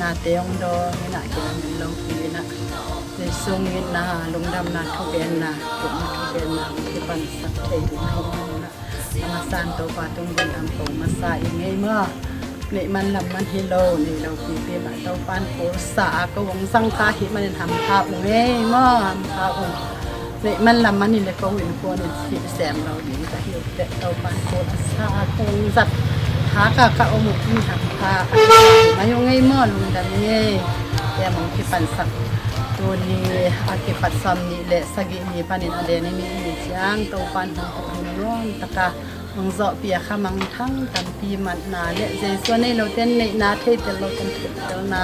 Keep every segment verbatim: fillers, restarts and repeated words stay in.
Ate hong dawng in ah, kilamin lopi in ah, Jesu min ah lungdamna thugenna, tuahna thugenna kipansak thei ding ahi manin ah, a masa in Topa tung lungdam ko masa ing ei maw. Neih man lam man hi lo, nei lo pipi mah Topa in kulsa a ko hong zang ta ahih manin hampha ung ei maw, hampha ung. Neih man lam man hi leh ko innkuan in hih sem lo ding ka hi uh teh, Topa in kulsa a ko hong zat, hak a ka om uh in hampha a mai ung ei maw, lungdam ing ei. Kem hong kipansak tuni a kipat sawmnih le sagih ni panin a den i mi, i mi ciang Topa in hong kut hun nuam taka hong zawhpih a kha mangthang tampi matna le Jesu a nei lote in neihna, theitel lote in theihtelna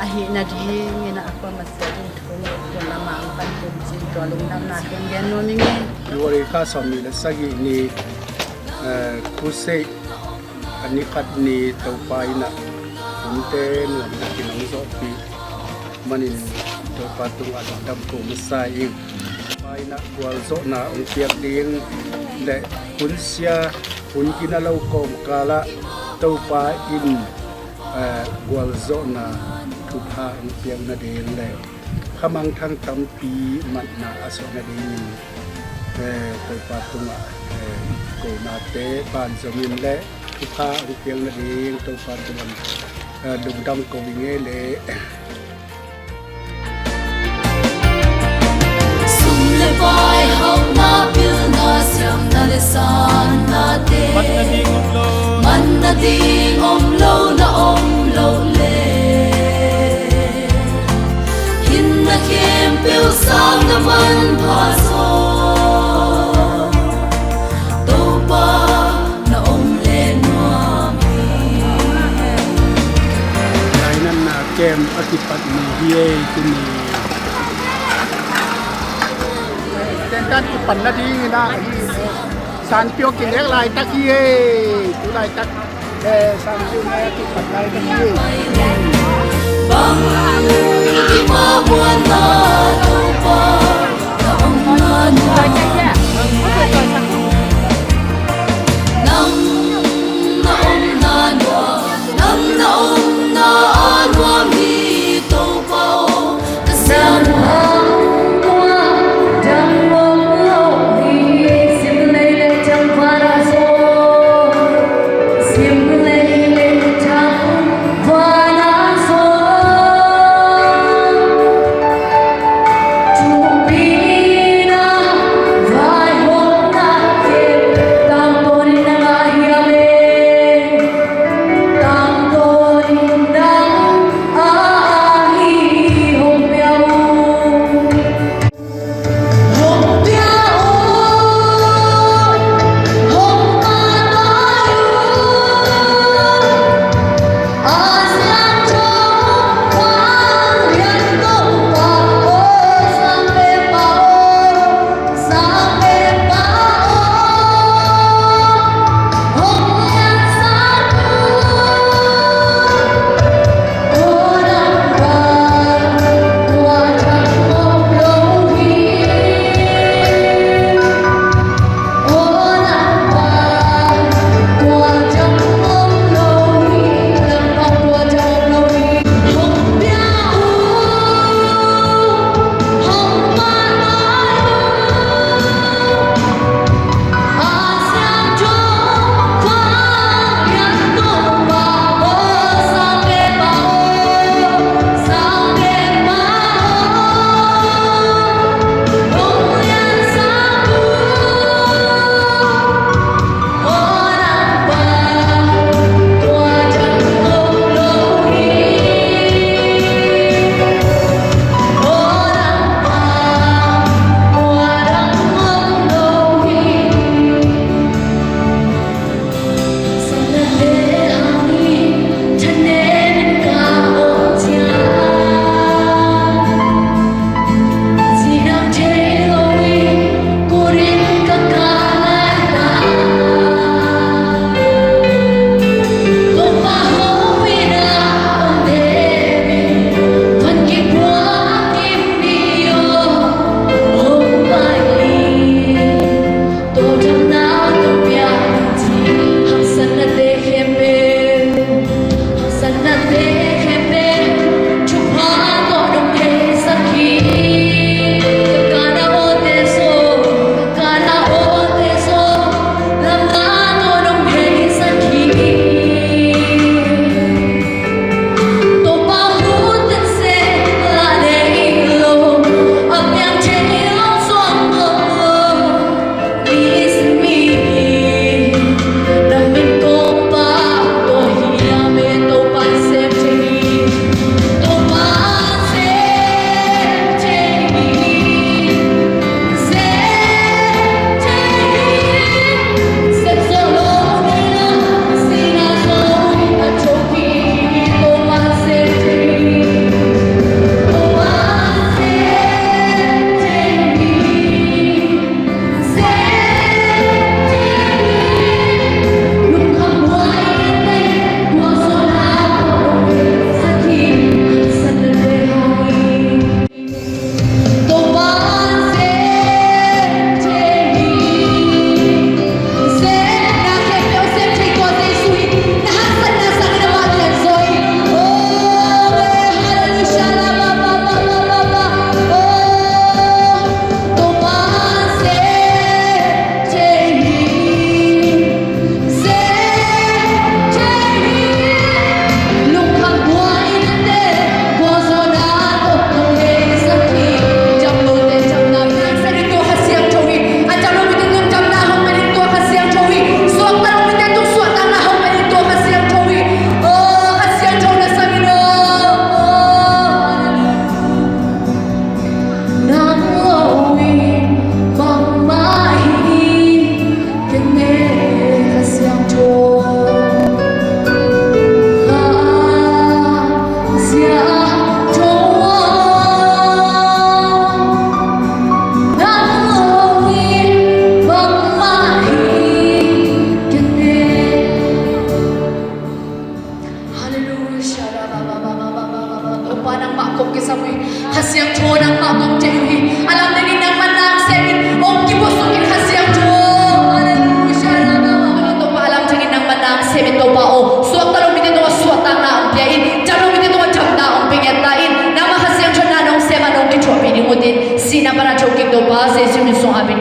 ahih nadingin a kuamah ciat in thu ngeih hun a mangpan hun cin tua lungdamna thu gen nuam ing ei. February kha sawmnih le sagih ni, eh, Crusade a ni khat ni Topa in ah hunte nuam takin hong zawhpih manin Topa tungah lungdam ko masa ing. Topa in ah gualzawhna hong piak ding le hun sia, hun gina lo kawmkal ah Topa in, eh, gualzawhna thupha hong piak nading le kha mangthang tampi matna a suah nadingin, eh, Topa tungah, eh, i konate banzom in le thupha hong piak nading Topa tungah, eh, lungdam ko ing ei le. Sum le pai, hauhna, pilna, siamna le sannate, man nading om lo, man nading om lo na om lo le, hinna khempeuh sang na manpha zaw, Topa na om le nuam hi. Lainatna kem a kipat ni hi ei tuni. Tengkan kipan nadingin ah hi. Sanpio kilek laitak hi ei. Tu laitak, eh, Sanpio ne a kipan laitak hi ei. Bang i mawhmuanna Topa na omna nuam. Nang na omna nuam, nang na omna nuam hi Topa aw.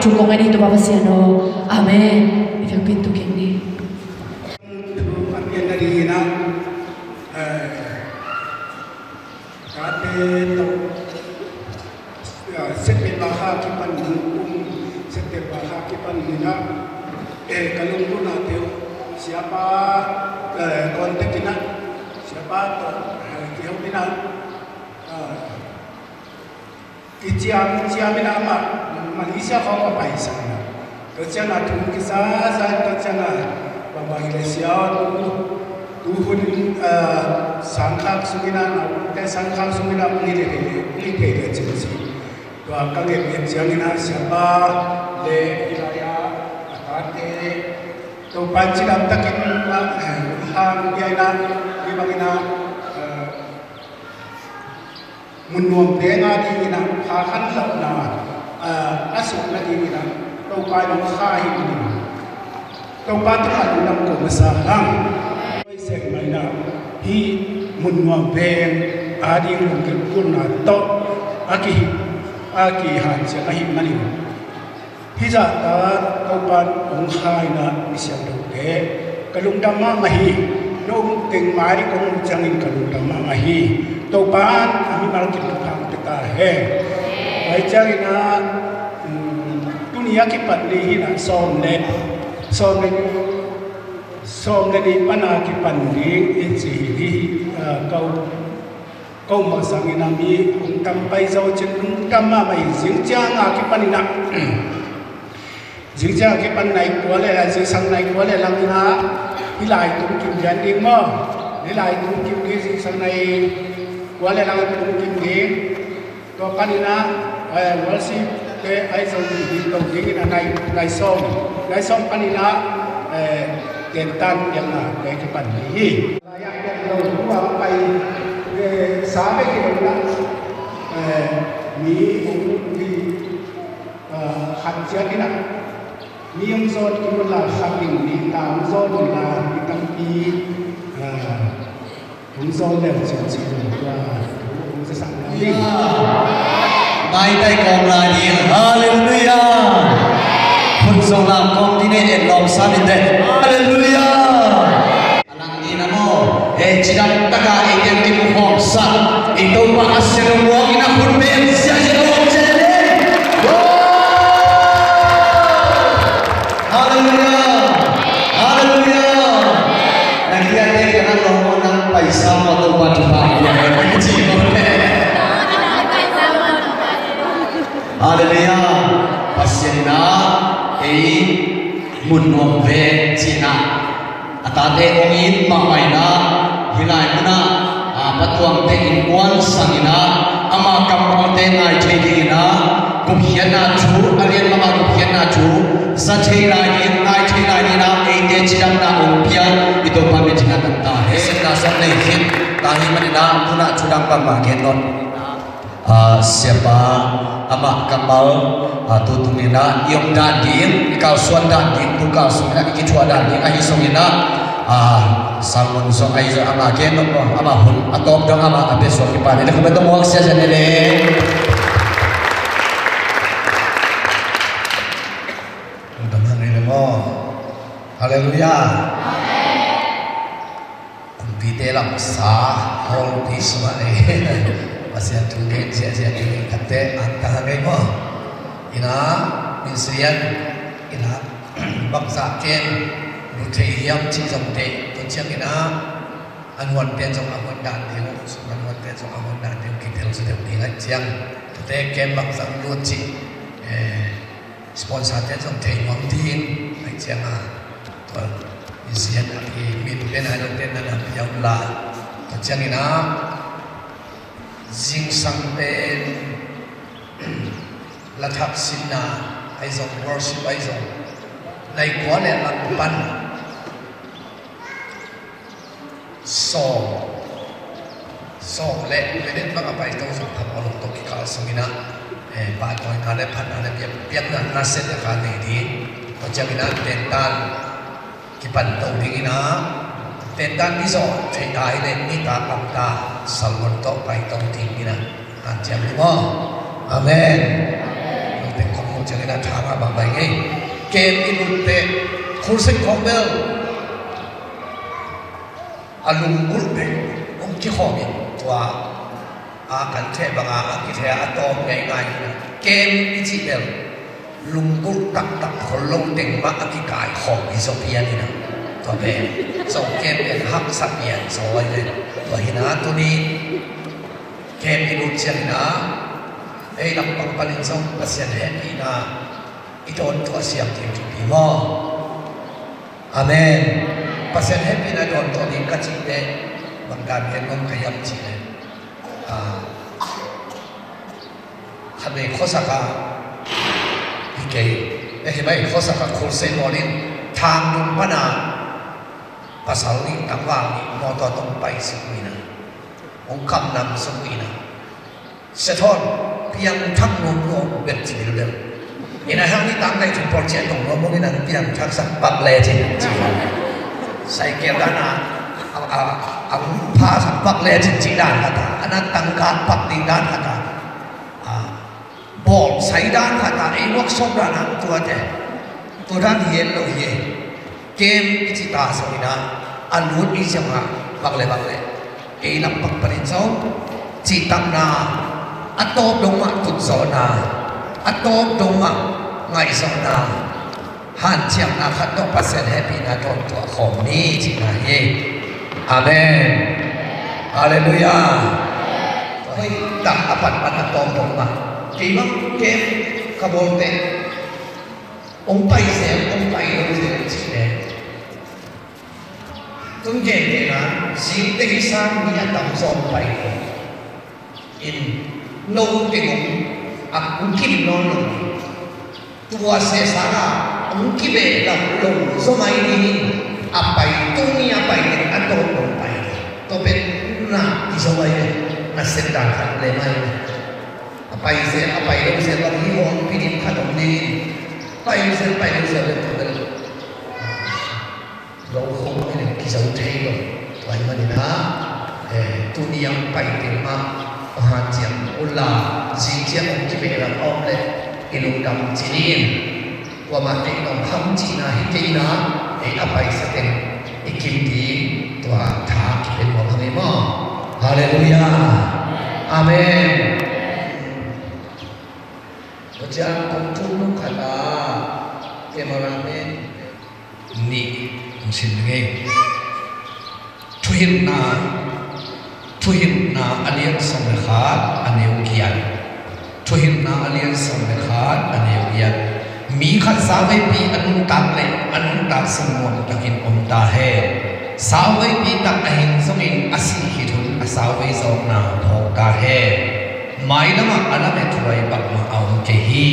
Thu kong ngai ni, Topa Pasian aw. Amen. I vekpi in tu kik ni. Thu a pianna dingin ah, eh, tate tawh, eh, September kha kipan, kum September kha kipan ni ah, eh, ka lungdamna tawh siapa, eh, contact in ah, siapa tawh, eh, kihopih in ah, eh, kiciam, ciam in ah amah Malaysia khawng ka paisak in ah, tua ciang a thu kisa sa in, tua ciang a bangmah hi leh sia aw, tu, tu hun, ah, sangkhak sung in ah, naute sangkhak sung in ah hong hi leh, hong hi thei leh cin ci. Tua ka ngetnget ciangin ah siapa le hih lai-ah a tate Topa in cidam takin ah, eh, hang bia in ah, hih bangin ah, eh, Mun Nuam Veng a dingin ah, kha khanlauhna, ah, a sukna dingin ah, Topa in hong kha hi manin, Topa tungah lungdam ko masa hang. Hih Mun Nuam Veng a ding lunggulhna tawh a kihih, a kihanciam ahih manin, hih zahta Topa in hong kha in ah, misiangthote, ka lungdam mahmah hi. No teng mai ding kong muh ciangin ka lungdam mahmah hi. Topa in a mimal kim thupha pia ta hen. Tua ciangin ah, um, tuni a kipat ni hi in ah, sawm le, sawm le, sawm le nih pan a kipan ding i ci hi. Ah, ka Ko mah zangin a mi hong tam pai zo cin, hong tam mahmah hi. Zingciang a kipan in ah, zingciang a kipan nai kua le, zingsang nai kua le lang in ah, hih lai tung kim lian ding maw. Hih lai tung kim ding, zingsang nai kua le lang tung kim ding. Tua pan in ah, eh, worship te ai zo ding, ding to ding in ah, nai, nai sawm, nai sawm pan in ah, eh, tentan piakna te kipan ding hi. Lai-ah pian lo, tua pai, eh, sa bek hi lo in ah, eh, mi hong hi, eh, khat ciat in ah, mi hong zawn kim un la, khat in, mi tam zawn un la, mi tampi, eh, hong zawn leu cin cin lo, tua hong zasak na ding. Maitai kawm lai ding. Halleluiah. Khut zong lam kawm ding e, en lawm sa in teh. Halleluiah. A lang ni na maw, eh, cidam takin ei teng kimu khawmsak, i Topa a sian muang in a khut beng siasia lo om cia ni. Halleluiah! Halleluiah! Na kiate ka na lawm nang paisa maw, Topa thupha pia hi ci maw. Halleluiah! Pasian in ei Mun Nuam Veng ci-in a tate hong it mahmah in, hih lai munah, a, Pa Tuangte innkuan sang in, ama kammalte ngai thei dingin, gupkhiatna thu, a lian mahmah gupkhiatna thu za thei lai ding, ngai thei lai dingin, eite cidamna hong pia i Topa min thang a tam ta hen. Sepna sawm nei khin ta hi manin, munah thu dang bangmah gen nawn. A, siapa, amah kammal, a, tu tungin i om dan ding, i kalsuan dan ding, tu kal sungin i kithuah dan ding ahi zongin, a, sermon zong ahi zong amah gen nop lo, amah hun a tawp dong amah a pia suak kipan in, kum a tawh muak siasia ni le. Halleluiah. Kumpite lamsa, hall pi sungah le Pasian thu gen siasia ding khatte an ka ha ngei maw? Ina, min sian, ina, bangzah ken bu thei hiam cih zong teh, tua ciang ina, a nuan pen zong a huan dan ding uh, a nuan pen zong a huan dan ding uh, kitel su deuh ding a ciang, tua teh ken bangzah lut cih, eh, sponsor te zong thei nuam ding, a ciang a, tua, i sian a i min pen a dong pen na na piau la. Tua ciang ina, zingsang pen, la thak sinna, ahi zong, worship ahi zong. Nai kua le lang pan. Sawm, sawm le minute bang a pai to zong phat a lungto kikal sungin a, eh, pahtawina le phatna le biak, biakna nasia taka nei ding. Tua ciangin a tentan kipan to dingin a, tentan ni zawh thei ta hi le ni ta pang ta sermon tawh pai to dingin a, hanciam ni maw? Amen. Teng kong mu Ciangin a thang a bang bai ngei. Kem i lut teh khulsik khawng bel a lunggulh bek hong kikhawm in tua a kan theh banga a kitheh a tawm ngeingai hi na. Kem i cih bel lunggulh taktak khol lo teng mah a kikaikhawm hi zaw pian hi na. Tua pen zong kem pen haksa pian zaw hi ve. Tua hi na tuni kem i lut ciangin a ei lampang panin zong Pasian hehpihna i dawntuah siam ding thupi maw? Amen. Pasian hehpihna dawntuah ding ka cih teh bang dan gen nuam ka hiam cih leh, ah, khatvei khuasak a hi kei, eh, hi mai khuasak a khulsik bawl in thang dum pana pasal nih tangval nih mawtaw tawh pai suk uh hi na, hong kamnam suk uh hi na. Sia Thawn, piangthak nuamnuam bek ci dildel. Ina hang ni tang kai thum pawl ciah tong nuam mong ina piangthak sak pak le ci, ci. Sai keu dan a, a, a, a pha sak pak le ci, ci dan khat a, a na tangka pak ding dan khat a. A, bawl sai dan khat a, ei workshop dan a tuate. Tua dan hi en lo hi e. Kem i ci ta sangin a, a lut i ciangah bang le bang le ei lampang panin zong cihtakna, a tawp dong mah tutzawhna, a tawp dong mah ngaihsutna, hanciamna khat tawh Pasian hehpihna dawntuah khawm ni cihna hi. Amen. Halleluiah. Hoih tak a panpan a tawp dong mah. Kei bang kem ka bawl teh hong pai zel, hong pai lo zel cih leh tun gentehna zingte hi sang mi a tam zaw hong pai lo in, no teng hong a hong kim nawn lo. Tua seh sangah hong kibehlap lo zaw mai ding in a pai, tuni a pai teng a tawp hong pai. Tua pen na i zaw mai ve, na sep dan khat le mai ve. A pai zel, a pai lo zel bang hi hong pidim khat om ding in. Pai lo zel, pai lo zel le tua pen lo khong hi le kizo thei lo. Tua hi manin a, eh, tuni a pai teng mah hong hanciam un la, zing ciang hong kibehlap a om le i lungdam ci ni in. Kuamah teh nong kham cihna hi kei na, ei a paisa teng i kim ding tua tha kipen nuam hang ei maw? Halleluiah. Amen. Tua ciang kong thum nung khat a cameraman nih hong sim ding ei. Thuhilhna, Thuhilhna a lian sawm le khat a neu giat. Thuhilhna a lian sawm le khat a neu giat. Mi khat sauveipi a nuntak le a nuntak sung nuam takin om ta hen. Sauveipi tak a hing zongin a sih khit hun a sauvei zawkna phawk ta hen. Mailamah a lamet huai bangmah a om kei hi.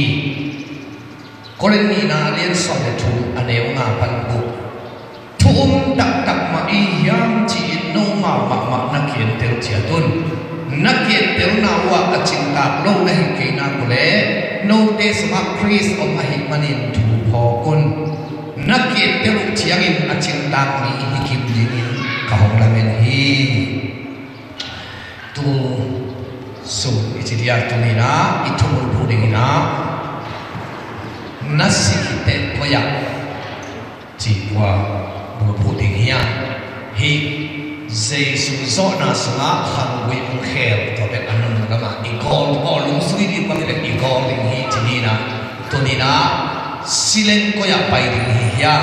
Korin nihna a lian sawm le thum a neu nga pan guk. Thu um taktak mah i hiam ci-in nomau mahmah na ki-entel ciat un. Na ki-entelna uhah a cintak lo na hi kei nak uh leh note sungah Khrist om ahih manin thu phawk un. Na ki-entel uh ciangin a cintak mi hi kip dingin ka hong lamen hi. Tu sung i ci dia tuni-in ah i thumul phu dingin ah na si khit teh koi ah ci tua bul phu ding hi a. Hih Jesu zawhna sungah khanggui hong khel tua bek a nunung lamah i gawl, gawl lungsung i ding bang hi leh i gawl ding hi ci ni-in ah tuni-in ah si leng koi ah pai ding hi hiam?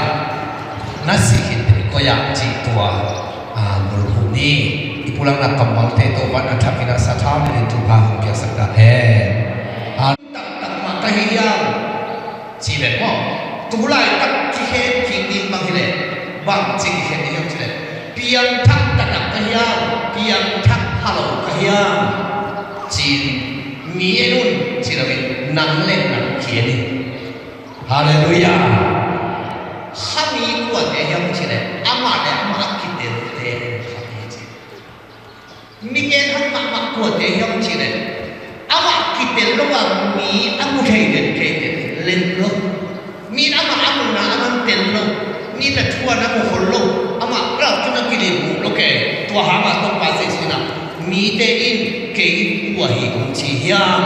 Na si khit teh koi ah cih tua, ah, bul phu ni. I pulakna kammalte Topa'n a thakin a sathau dingin thupha hong piaksak ta hen. Ah, taktak mah ka hi hiam? Ci ven maw? Tulaitak kikhen kik ding bang hi leh bang ci kikhen ding hiam ci leh piangthak taktak ka hiam? Piangthak halo ka hiam? Ci-in mi en un ci loin nang le nang ki-en in. Halleluiah. Khami kuate hiam ci leh amah le amah a kitelte khami ci. Mi genhak mahmah kuate hiam ci leh amah kitel lo a mi a mu thei den kei den lem lo. Mi in amah a muhna a man tel lo. Mi in a thu a na mu khol lo. Amah lau tun a kilim muh lo kei. Tua hangah Topa Jesu in ah mite in kei kua hi kong ci hiam?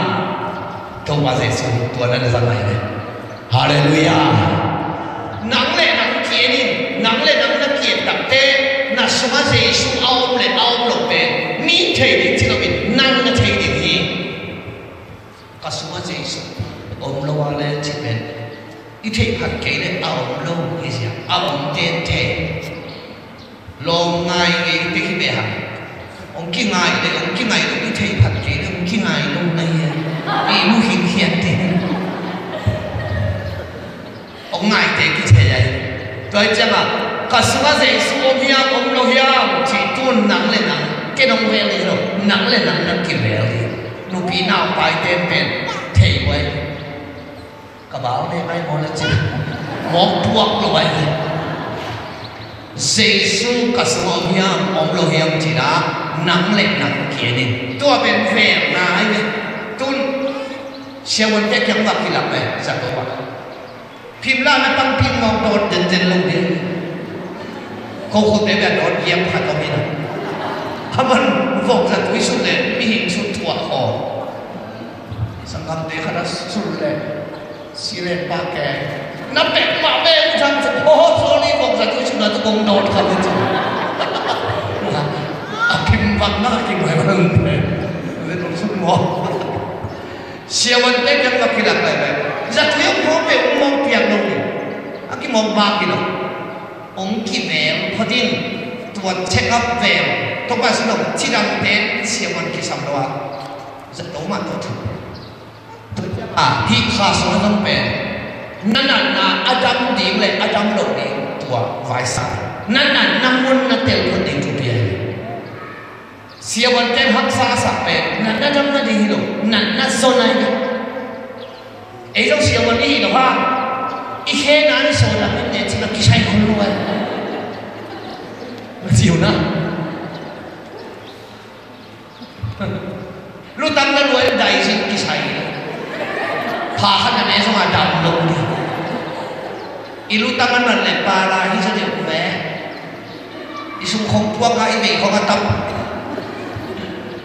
Topa Jesu tua na na zang lai ve. Halleluiah. Nang le nang ki-en in, nang le nang na ki-en takte, na sungah Jesu a om le a om lo pen mi thei ding ci loin nang na thei ding hi. Ka sungah Jesu om lo a le ci pen i theih phat kei le a om lo hi zia, a om ten thei. Lawm ngai ngei te hi ve hang. Hong kingai le hong kingai lo i theih phat kei le hong kingai lo na hi a, i mu hing hian te. Hong ngaite kithei ahi. Tua hi ciangah ka sungah Jesu om hiam om lo hiam cih tun nang le nang, ken hong vel hi lo, nang le nang na kivel hi. Nupi naupaite pen thei buai. Ka bau ne ai maw na cih mawk puak lo ai hi. Jesu ka sungah om hiam om lo hiam cih na nang le nang ki-en in. Tua pen velna ai ve. Tun siavuante kiang va kilak ve, zato va. Phim la na pangping mawk dawt denzen lo ding. Ko khote bia dawt giam khat om hi na. A man vok zatui sut le mihing sut thuah khaw. Sanggamte khat a sut le si le pah ke. Na pek mah ve u thang cu, oh, sorry, vok zatui sut na tu kong dawt khat hi cu. A phim vak na ki mai vang te. Ve nong sut maw. Siavuante kiang va kilak lai lai. Zatui hong khawng peuh hong mawk piak lo ding. A kimawk bak hi lo. Hong kivel phot in. Tua check up vel. Tokpa sin lo cidamte siavuan kisam lo a. Zato mah tua thu. Tua ciangah hih kha sung a zong pen na natna a dam ding le a dam lo ding tua vaisa. Na natna mun na tel phot ding thu pia hi. Siavuante haksa a sak pen natna dam nading hi lo, natna zon ahi ve. Ei zong siavuan i hi lo hang, i khe na i sawdam in ne cih na kisai khol lo ahi. Ziu na. Lutang na luai daizin kisai. Pha khat na ne zong a dam lo ding. I lutang a nuan le pa la hi zaw deuh ve. I sung khong puak a i vei khong a tam.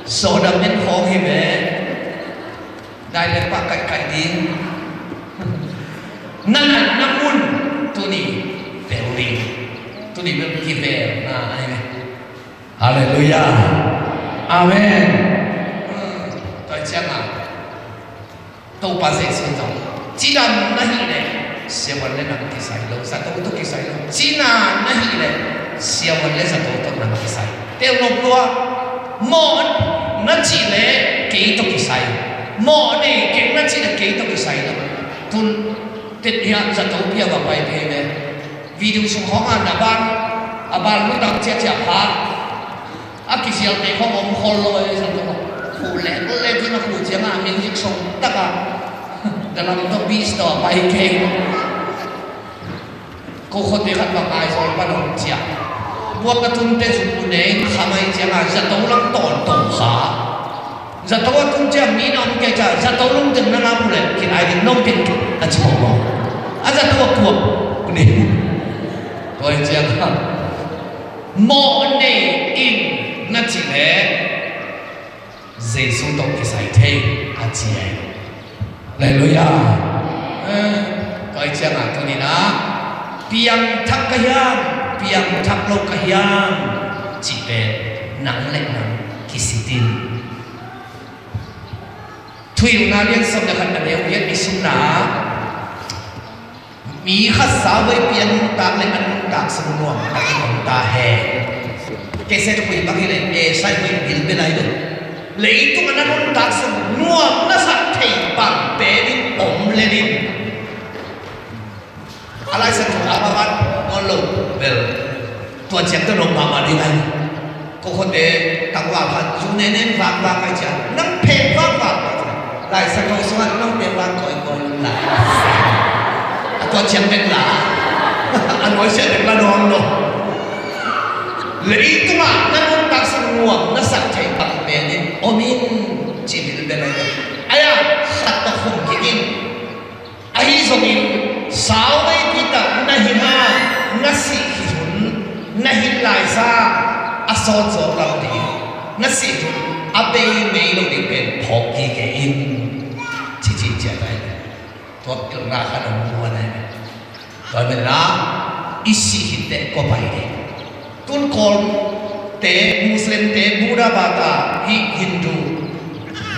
Sawdam in khawng hi ve. Dai le pa kaihkaih ding. Na natna mun tuni bel ding. Tuni bel kivelna ahi ve. Halleluiah. Amen. Tua ciangah Topa Jesu zong cidam na hih leh siavuan le nang kisai lo, zato tawh kisai lo. Cina na hih leh siavuan le zato tawh nang kisai. Teu nop lua, mawh na cih leh kei tawh kisai. Mawh nei keng na cih leh kei tawh kisai lo. Tun tet hiah zato pia va pai phei ve. Video sung khawngah na ban, a ban lutang ciahciah pha. A kisialte khawng om khol lo e, zato. Khu lek lek in a khu ciangah music song takah. Dalam tawh beast tawh a pai kei. Ko khuate khat bang ai zawl pan hong ciah. Buak a tunte zuk tu ne in khamai ciangah zato lang tawntawn kha. Zato a tun ciang mi na om kei ciang zato lungding na ngam uh leh kin ai ding no ding a ci mawkmawk. A zato a kuak ni. Tua hi ciang mawh nei in na cih leh Jesu tawh kisai thei a ci ahi. Halleluiah. Eh, tua hi ciangah tuni-in ah piangthak ka hiam, piangthak lo ka hiam cih pen nang le nang kisit in. Thuhilhna lian sawm le khat a neu giat i simna ah mi khat sauveipi a nuntak le a nuntak sung nuam takin om ta hen. Kei se thuhilh bang hi le e sai huih bil be lai lo. Leitung a na nuntak sung nuam na sak thei bang pen in om le nin. A Lai Siangtho a va vat nawn lo bel tua ciang tawh nop mahmah ding ahi. Ko khuate tangval khat zu nenem vakvak ahi ciang nang phet vakvak. Lai Siangtho sungah nang phet vak kawikawi lai. A tua ciang bek la a nuaisiah bek la nawn lo. Leitungah na nuntak sung nuam na sak thei bang pen in om in ci bil bel ahi. Ahi a khat tawh khum kik in. Ahi zongin sauveipi tak na hi hang na sih khit hun na hin laizang a sawt zawk lam ding na sih hun a bei mei lo ding pen phawk gige in. Cici ciat ai. Tua pilna khat om nuan ai. Tua manin ah i sih khit teh kua pai ding. Tun Kawlte, Muslimte, Buddha bata, hih Hindu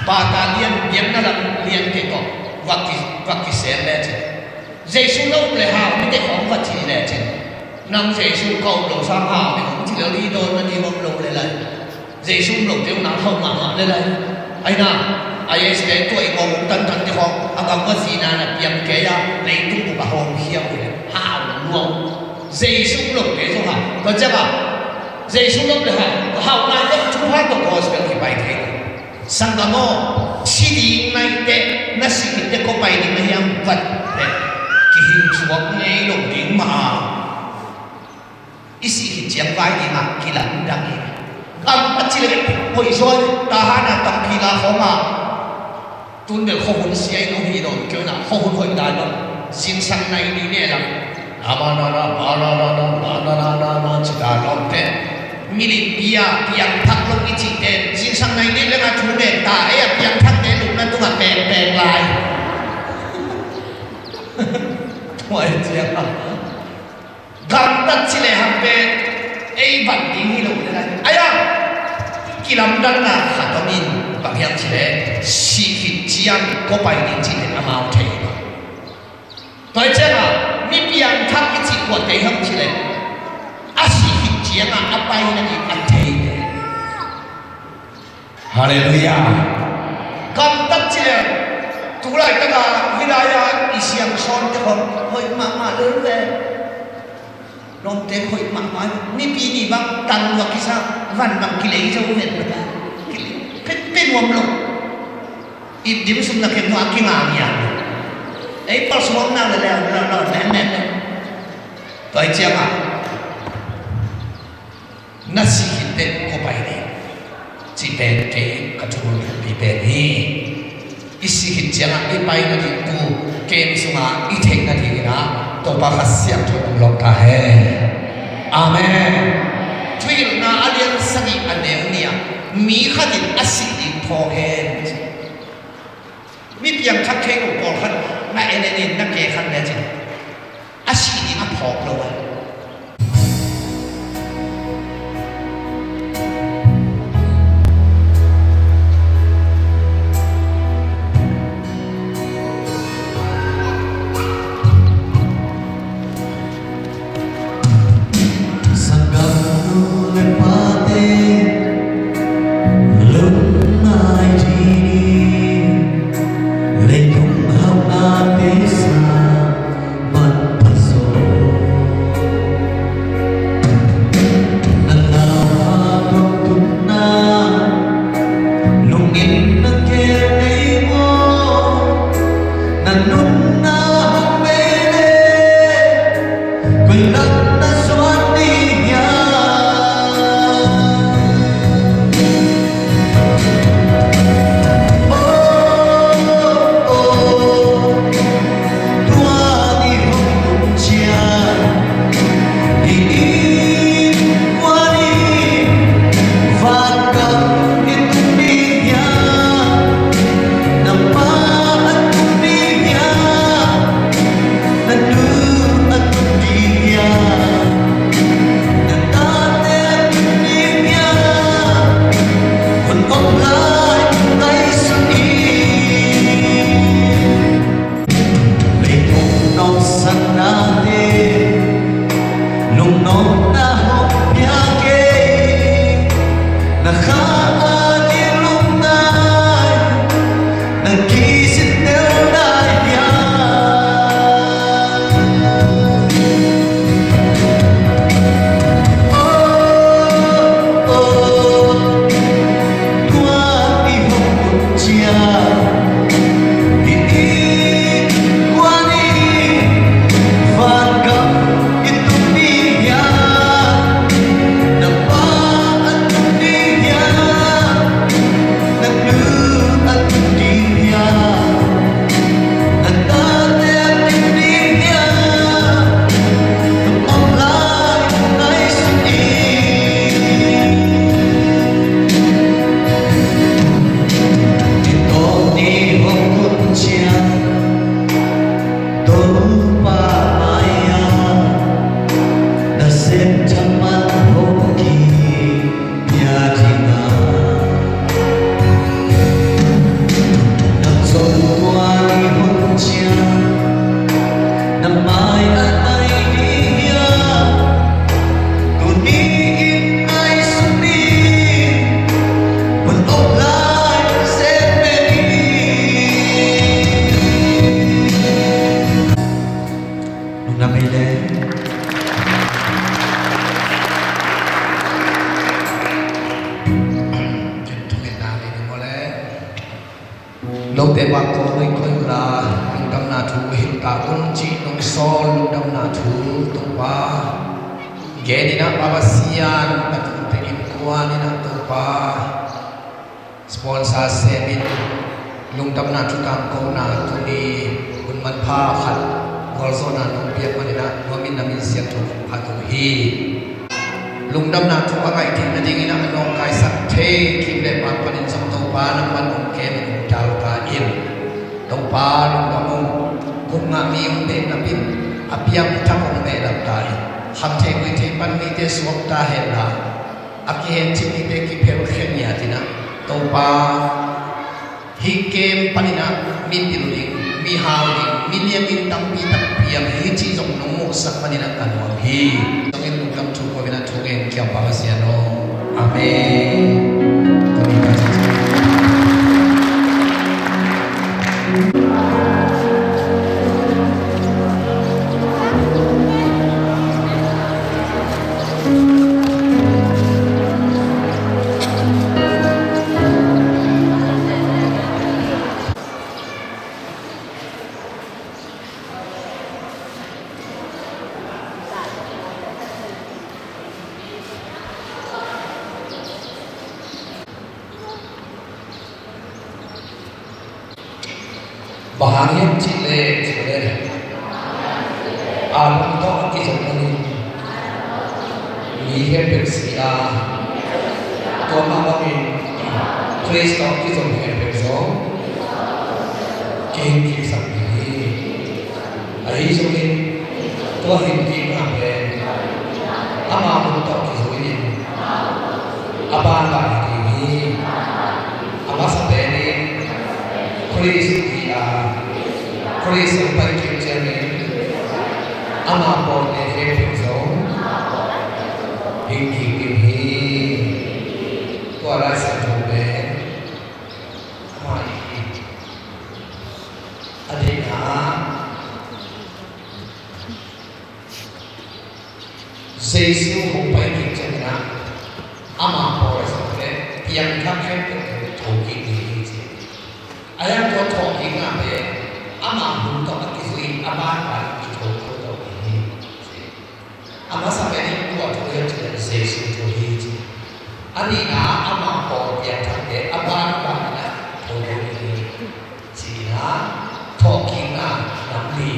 bata lian, biakna lam liante tawh va ki, va kisel lecin, Jesu lo le hau mite khawng va ci lecin, nang Jesu ka um lo sang hau ding om ci lel hi, dawnna ding om lo le lai. Jesu um lote uh nang hau mahmah le lai. Aina, a IS te tua i ngawng tantan te khawng a gam va zina na piang kei a, leitung bup a hawm khia uh le hau nuam. Jesu um lote zong hau. Tua ciangah Jesu lo le hau, hau nai zong thupha tawh gospel kipai thei lo. Sanggam aw, si ding nai teh, na sih khit teh kua pai ding na hiam vat teh, kihing suak ngei lo ding mah a. I sih khit ciang vai dingah kilamdang hi. Gam a ci le hoih zaw, Tahan a, Tangphila khawngah tun bel khuahun sia in hong hi lo kei un ah, khuahun hoih lai lo. Zingsang nai nih ne lam, na ma na na, ma na na na, ma na na na na, ci ta lawmte. Milim bia piangthak lo i cihte zingsang nai nih le nga thu nen ta, ei a piangthakte lupna tungah pengpeng lai. Tua hi ciang a gamtat ci le hang pen ei van ding hi lo le lai. Ai a, kilamdanna khat om in, bang hiam ci le, sih khit ciang kua pai ding ci le amau thei lo. Tua hi ciangah mi piangthak i cih kuate hiam ci le, a sih khit ciangah a pai nading a thei le. Halleluiah. Gamtat ci le, tu laitak a hih lai-a i siangsawnte khawng hoih mahmah lel ve. Lawmte hoih mahmah, Nipi ni bang tang va kisa, van bang kilei zo ven bata. Kilei, pe, pe nuam lo. I dim sum na kem nuam a kinga ngian. Ei pal suang na le le, le le, le le le. Tua hi ciangah na sih khit teh kua pai ding cih pen kei ka thu thupi pen hi. I sih khit ciangah i pai nading tu kem sungah i theih nadingin ah Topa Kha Siangtho hong lawng ta hen. Amen. Thuhilhna a lian sagih a neu nih ah mi khat in a sih ding phawk hen. Mi piangthak thei lo pawlkhat na en en in na ke khan lecin a sih ding a phawk lo a. Sanggam nu le pate, lung ngai ding, leitung hauhnate sa man pha zaw. Na lauhuai tawh tunna lungin na keel ngei maw? Na nunna hong bei leh koi lak na zuan ding hiam? Oh, oh, tua ni hong tung ciang i innkuan in vangam i tung ding hiam? Na pa a tung ding hiam? Na nu a tung ding hiam? Note bang kong nuih koih uh la, lungdamna thu hilh ta un cih nong sawl lungdamna thu Topa. Gen in ah Pa Pasian, na tungte innkuan in ah Topa, sponsor sem in lungdamna thu tangkona tuni hun manpha khat gualzawhna nong piak manin ah nuam in na min siangtho phat uh hi. Lungdamna thu a ngaih theih nadingin a nawngkaisak thei kim le pang panin zong Topa nangman hong kem in hong dal ta in. Topa lungdam uh. Gupna mi hong behlap in, a piangthak hong behlap ta in. Kham thei gui thei pan mite suak ta hen la, a kihencip mite kiphel khe ngiat in ah Topa, hih kem panin ah mi pil ding, mi hau ding, mi liam ding tampi tak piang hi cih zong nong muhsak manin ah ka nuam hi. Zongin lungdam thu ko in ah thu ngen kiam Pa Pasian aw. Amen. Bang hang hiam cih leh, cih leh, a lungtawh a kizom manin mi khempeuh si a, tua mah bangin Khrist tawh kizom khempeuh zong kihing kiksak ding hi. Ahi zongin tua hing kikna pen ama hun tawh kizui in a banban hi ding hi. A masa pen in Khrist hi a, Khrist hong pai kik ciangin ama pawlte khempeuh zong hing kik ding hi. Tua Lai Siangtho pen ama i hi. A deihna ah Jesu hong pai kik ciangin ah ama pawl a zong le piangthak khempeuh tho kik ding hi ci. A hiang tua thawhkikna pen ama hun tawh a kizui a banban kitho thotho ding hi ci. A masa pen in kua thu hiam cih leh Jesu thu hi ci. A nihna ah ama pawl piangthakte a banban in ah tho ding hi ci-in ah thawhkikna nam li.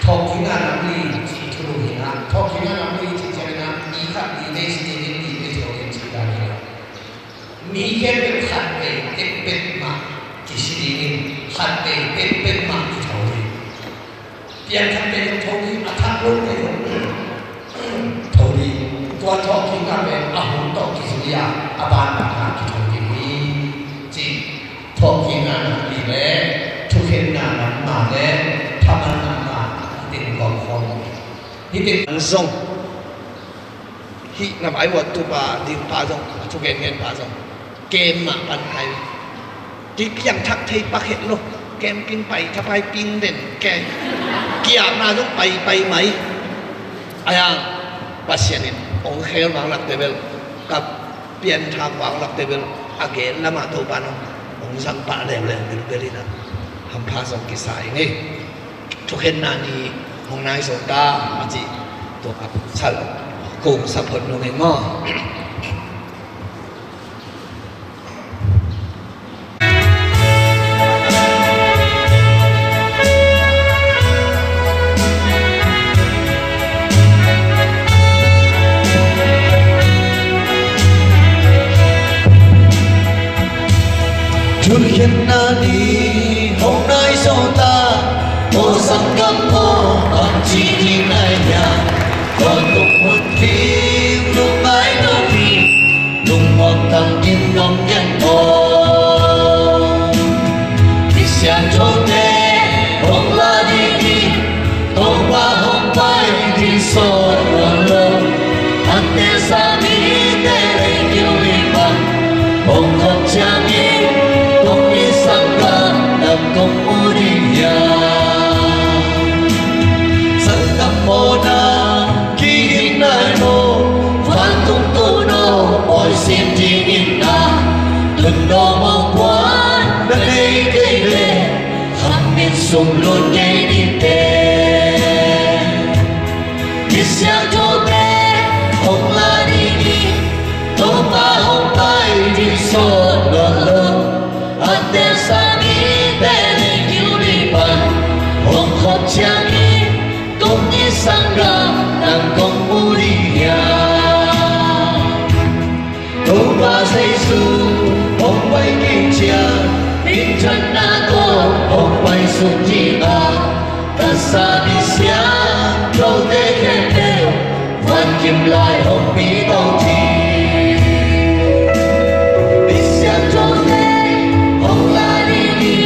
Thawhkikna nam li cih thulu hi-in ah, thawhkikna nam li cih ciangin ah mi khat mi nei si dingin mi nei si dingin cih dan hi lo. Mi khempeuh khatvei pekpek mah kisi dingin khatvei pekpek mah kitho ding. Piangthakte zong tho ding, a thak lote zong tho ding. Tua thawhkikna pen a hun tawh kizui a, a banban a kitho ding hi ci. Thawhkikna nam li le thukhenna nam mah le thaman nam mah hih teng kawm khawm hi. Hih teng zong hih na vai uat tupa dingpa zong, a thugen ngenpa zong kem mah pan kai. Kik piangthak thei pak het lo. Kem pin pai thapai pin den ke. Kiakna zong pai pai mai. A yang Pasian in hong khel vang lakte bel kap pianthak vang lakte bel a gen lamah Topa nong hong zang pah leuleu bilbel in a hampha zong kisa ing ei. Thukhenna ni hong nai zo ta a cih tua kap sal kong sa phot nong ei maw? Thukhenna ni hong nai zo ta, aw sanggam aw, bangci ding na hiam? Tua tung hun kim lungngai lo hi. Lungmuang tangin nong gen aw. Misiangthote hong la ding hi, Topa hong pai ding sawt uan lo. Ante sa mite lei kiu ding bang, hong khop ciangin kong i sanggam dang kong mu ding hiam? Sanggam mawhna kihing nai lo, vantung tun aw, pawi sin ding in a, Siangthote hong la ding hi. Topa hong pai ding sawn nawn lo. A teel sang mite lei kiu li pan hong khot ciangin, kong it sanggam nang kong mu ding hiam? Topa Jesu hong pai kei ciang, minthanna tawh hong pai suk ding a, ka sa mi siangthote khempeuh vankim lai hong pito ding. Mi siangthote hong la ding hi.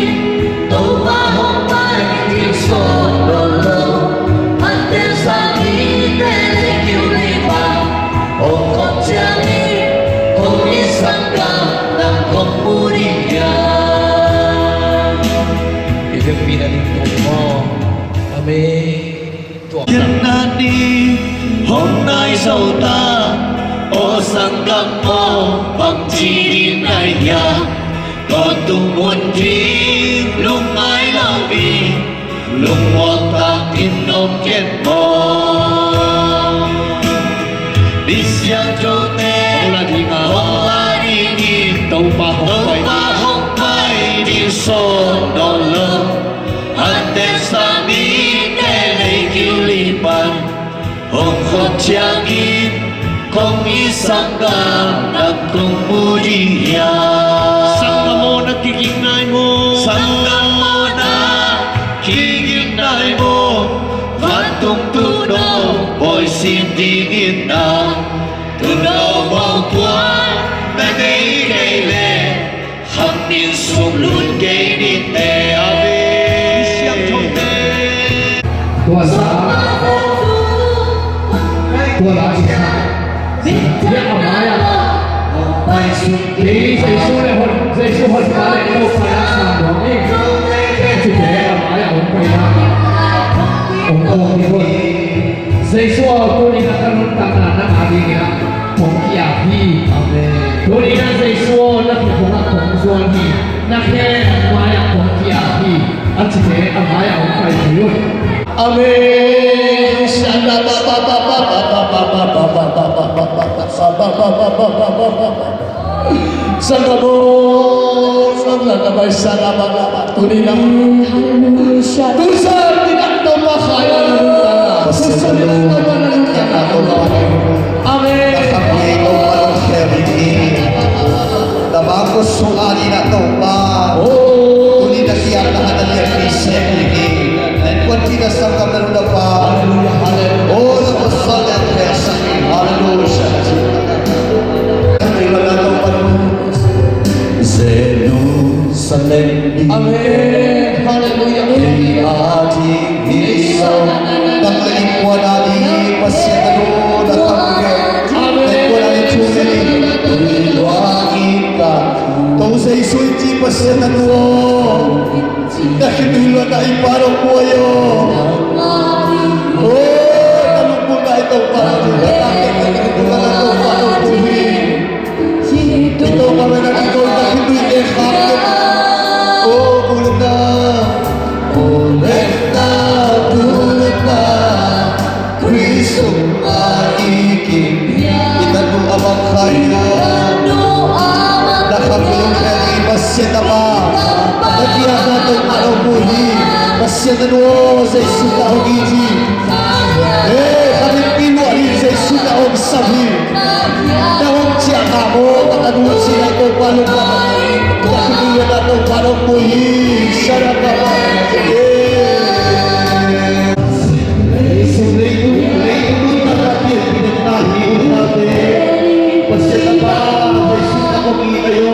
Topa hong pai ding sawn nawn lo. A teel sang mite lei kiu li pan hong khot ciangin, kong it sanggam nang kong mu ding hiam? I hehpihna ding tung maw? Amen. Tua. Pianna ni hong nai zo ta, aw sanggam aw, bangci ding na hiam? Tua tung hun ding lungngai lo hi, lungmuang takin om ken maw. Mi siangthote hong la ding a, hong la ding hi. Topa hong pai, Topa hong pai ding sawn nawn lo. A teel sang mite lei kiu li pan hong khot ciangin, kong it sanggam nang kong mu ding hiam? Sanggam aw, na kiging nai maw? Sanggam aw, na kiging nai maw? Vantung Tuuno bawi sin dingin na, Tuuno bawl kuan na nei kei leh, khammin sung lut kei ni teh. Amen. Tua sa, tua la i sa. Tua a mai-ah, Jesu le hon, Jesu hon pa le Topa la sa nuam hi. Cite a mai-ah hong pai na, hong kawk ni hon. Jesu aw, tuni-in ka nuntakna nang a dingin ah kong ki-ap hi. Amen. Tuni-in ah Jesu aw, na khe khungah kong zuan hi. Na khe mai-ah kong ki-ap hi. A cite a mai-ah hong pai hi un. Amen. Sanggam aw, sanggam aw, sanggam aw, sanggam aw, tuni-in ah Hallelujah. Tusa ni na Topa khai a na nuntakna. Tusa ni na Topa na nuntakna. Amen. Na bangkua sung a ni na Topa. Oh. Tuni na kiat na hana lian mi sem ni. Kuan ti na sanggam na nuntakna. Hallelujah, hallelujah. Oh, na pasal na. Hallelujah. Jerusalem. Amen. Hallelujah. Ei a ding hi lo. Nang le innkuan a ding hi Pasian a nu, na kham kei. Amen. Na innkuan a ding thu kei. Tui luang in ka. Tua Jesu in ci Pasian a nu aw. Na khitui luanna i Pa dong buai aw. Oh, na lungput na i Topa dong buai. Na khitui luanna i Topa dong buai. Kito ka mena kito ka khitui te khak te. O ulna, o lefna, ulna, Khrist sungah i kim. I tanu a bang khai na. Na kham lungkhia i Pasian a bang. Na kiang na tong a dong buai hi. Pasian a nu aw, Jesu na hong it hi. Eh, ka mitpi luah hi, Jesu na hong sam hi. Na hong ciah ngah maw, ka tanu cih na Topa lungdam. Ka tanu na Topa hong buai hi. Sharakaba. Eh. Jesu leitung, leitung na ka pianpih na hi un na te. Pasian a pa, Jesu na hong it ahi aw.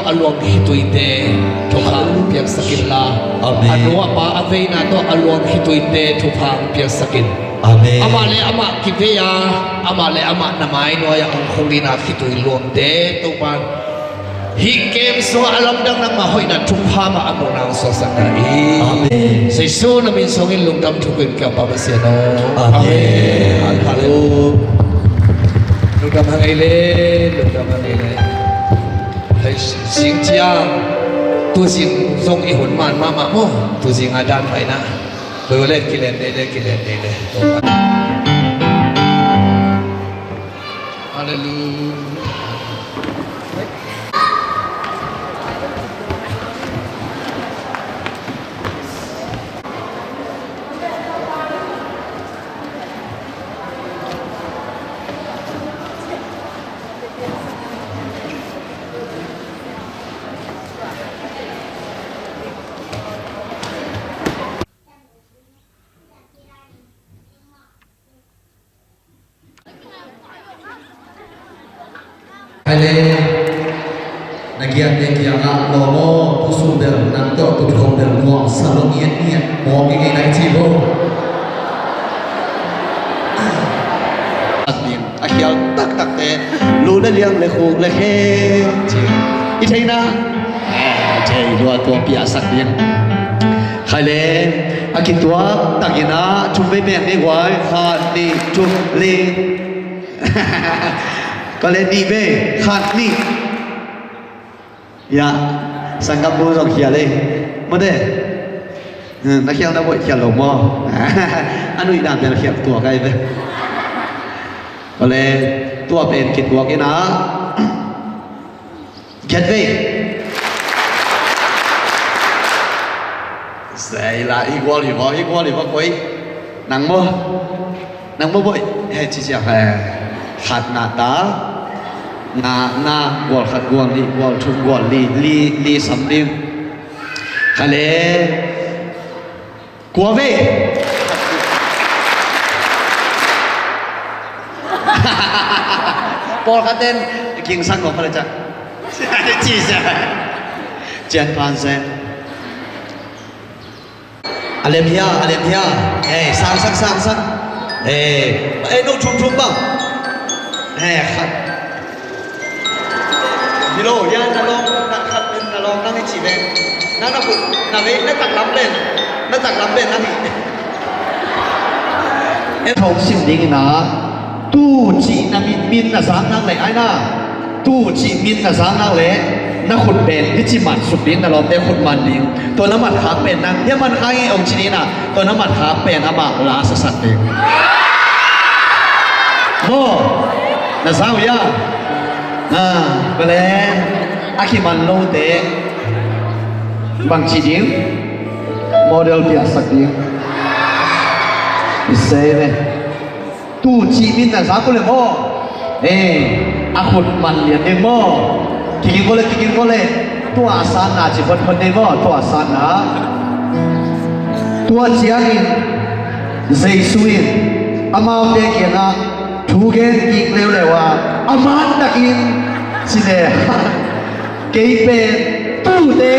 a luang khituite thupha hong piaksak inla, Amen. A nu a pa a veina tawh a luang khituite thupha hong piaksak in. Amen. Amah le amah kivei a, amah le amah na mainuai-ah hong khungin a khitui luangte Topa'n hih kem sungah a lamdang nangmah hoihna thupha mah a muhna hong suaksak ta in. Amen. Jesu na min sungin lungdam thuk in ka Pa Pasian aw. Amen. Amen. Halleluiah. Lungdam hang ei le, lungdam hang ei le. Hei, sing ciang, tu zing zong i hun man mahmah maw, tu zing a dan paina. Hoi le, kilen dei le, kilen dei le. Halleluiah. Hai le, na giatte kiangah lawm aw, tu sun bel nang tawh tu kikhop bel nuamsa lo ngiatngiat mawk i ngei nai ci bo. A ding a khial taktakte, lu le liang le khuk le khe ci. I theihna, eh, thei lua tua piahsak ding. Khai le, a kituak takin ah thum vei pek ni guai, khat, nih, thum, li. Ka le nih vei, khat, nih. Ya, sangkam bu zong khial ei. Mawte. Hmm, na khial na buaih khial lo maw. A nuih dan pen khial tua kai ve. Ka le, tua pen kituak in ah. Khet vei. Sei la, i gual hi maw, i gual hi maw, koi. Nang maw. Nang maw boih. He, ci cia he. Khat na ta. Na, na, gual khat, gual nih, gual thum, gual li, li, li sam lim. Ka le. Kua vei. Pawlkhat ten kingsak ngawh pha le cak. Ci sia. Cian phan se. A lem hia, a lem hia. Eh, sangsak, sangsak. Eh, eh, no thum thum bang. Eh, khat. Hi lo, ya na lawm, na khat pen na lawm nang i ci ve. Nang na khut, na vei, na taklam pen, na taklam pen nang hi. En thong sim ding ina, tu ci na min, min na sang nang le, ai na. Tu ci min na sang nang le, na khut pen, di ci mat suk ding, na lawmte khut man ding. Tua na mat khak pen nang, ya man khak i ong ci ding ina. Tua na mat khak pen amah la sasak ding. Maw, na sau ya. Ah, bale, a kiman lote bang ci ding. Model piaksak ding. I sei ne. Tu ci min na sa ko le maw. Eh, a khut man lian ding maw. Kikin ko le, kikin ko le. Tua a sanna ci photphot ding maw, tua a sanna. Tua ciangin Jesu in amaute kiangah thu gen kik leuleu a, a man takin ci le. Kei pen tute.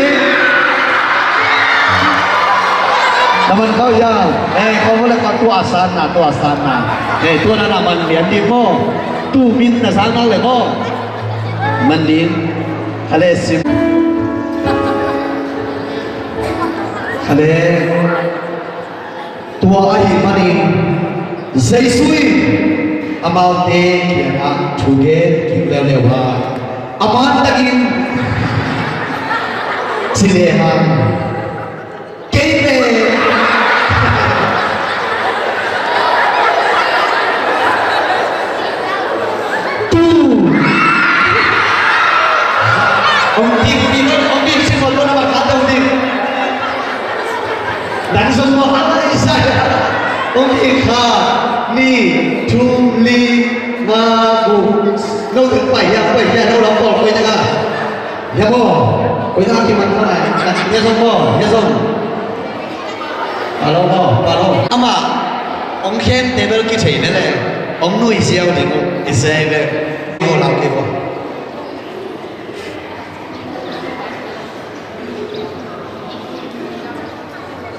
Na man khau ya. Eh, khau le khau tua sanna, tua sanna. Eh, tua na na man lian ding maw. Tu min na sang nang le maw. Man ding. Khale sim. Khale. Tua ahih manin Jesu in amaute kiangah thu gen kik leuleu a, a man takin ci le hang. Kei pen tu. Ong tik, tik, ong tik, si mo na makat ong tik. Dan son mo hang ai sa. Ong tik khat, nih, thum, li, nga, guk. No tik pai ya, pai ya, no la pol, pai ya. Ya mo. Pai ya ki man ka na. Ya son mo, ya son. Palo mo, palo. Ama, ong khen table kithei ne le. Ong nui siau ding, i sei be. Mo lau ki mo.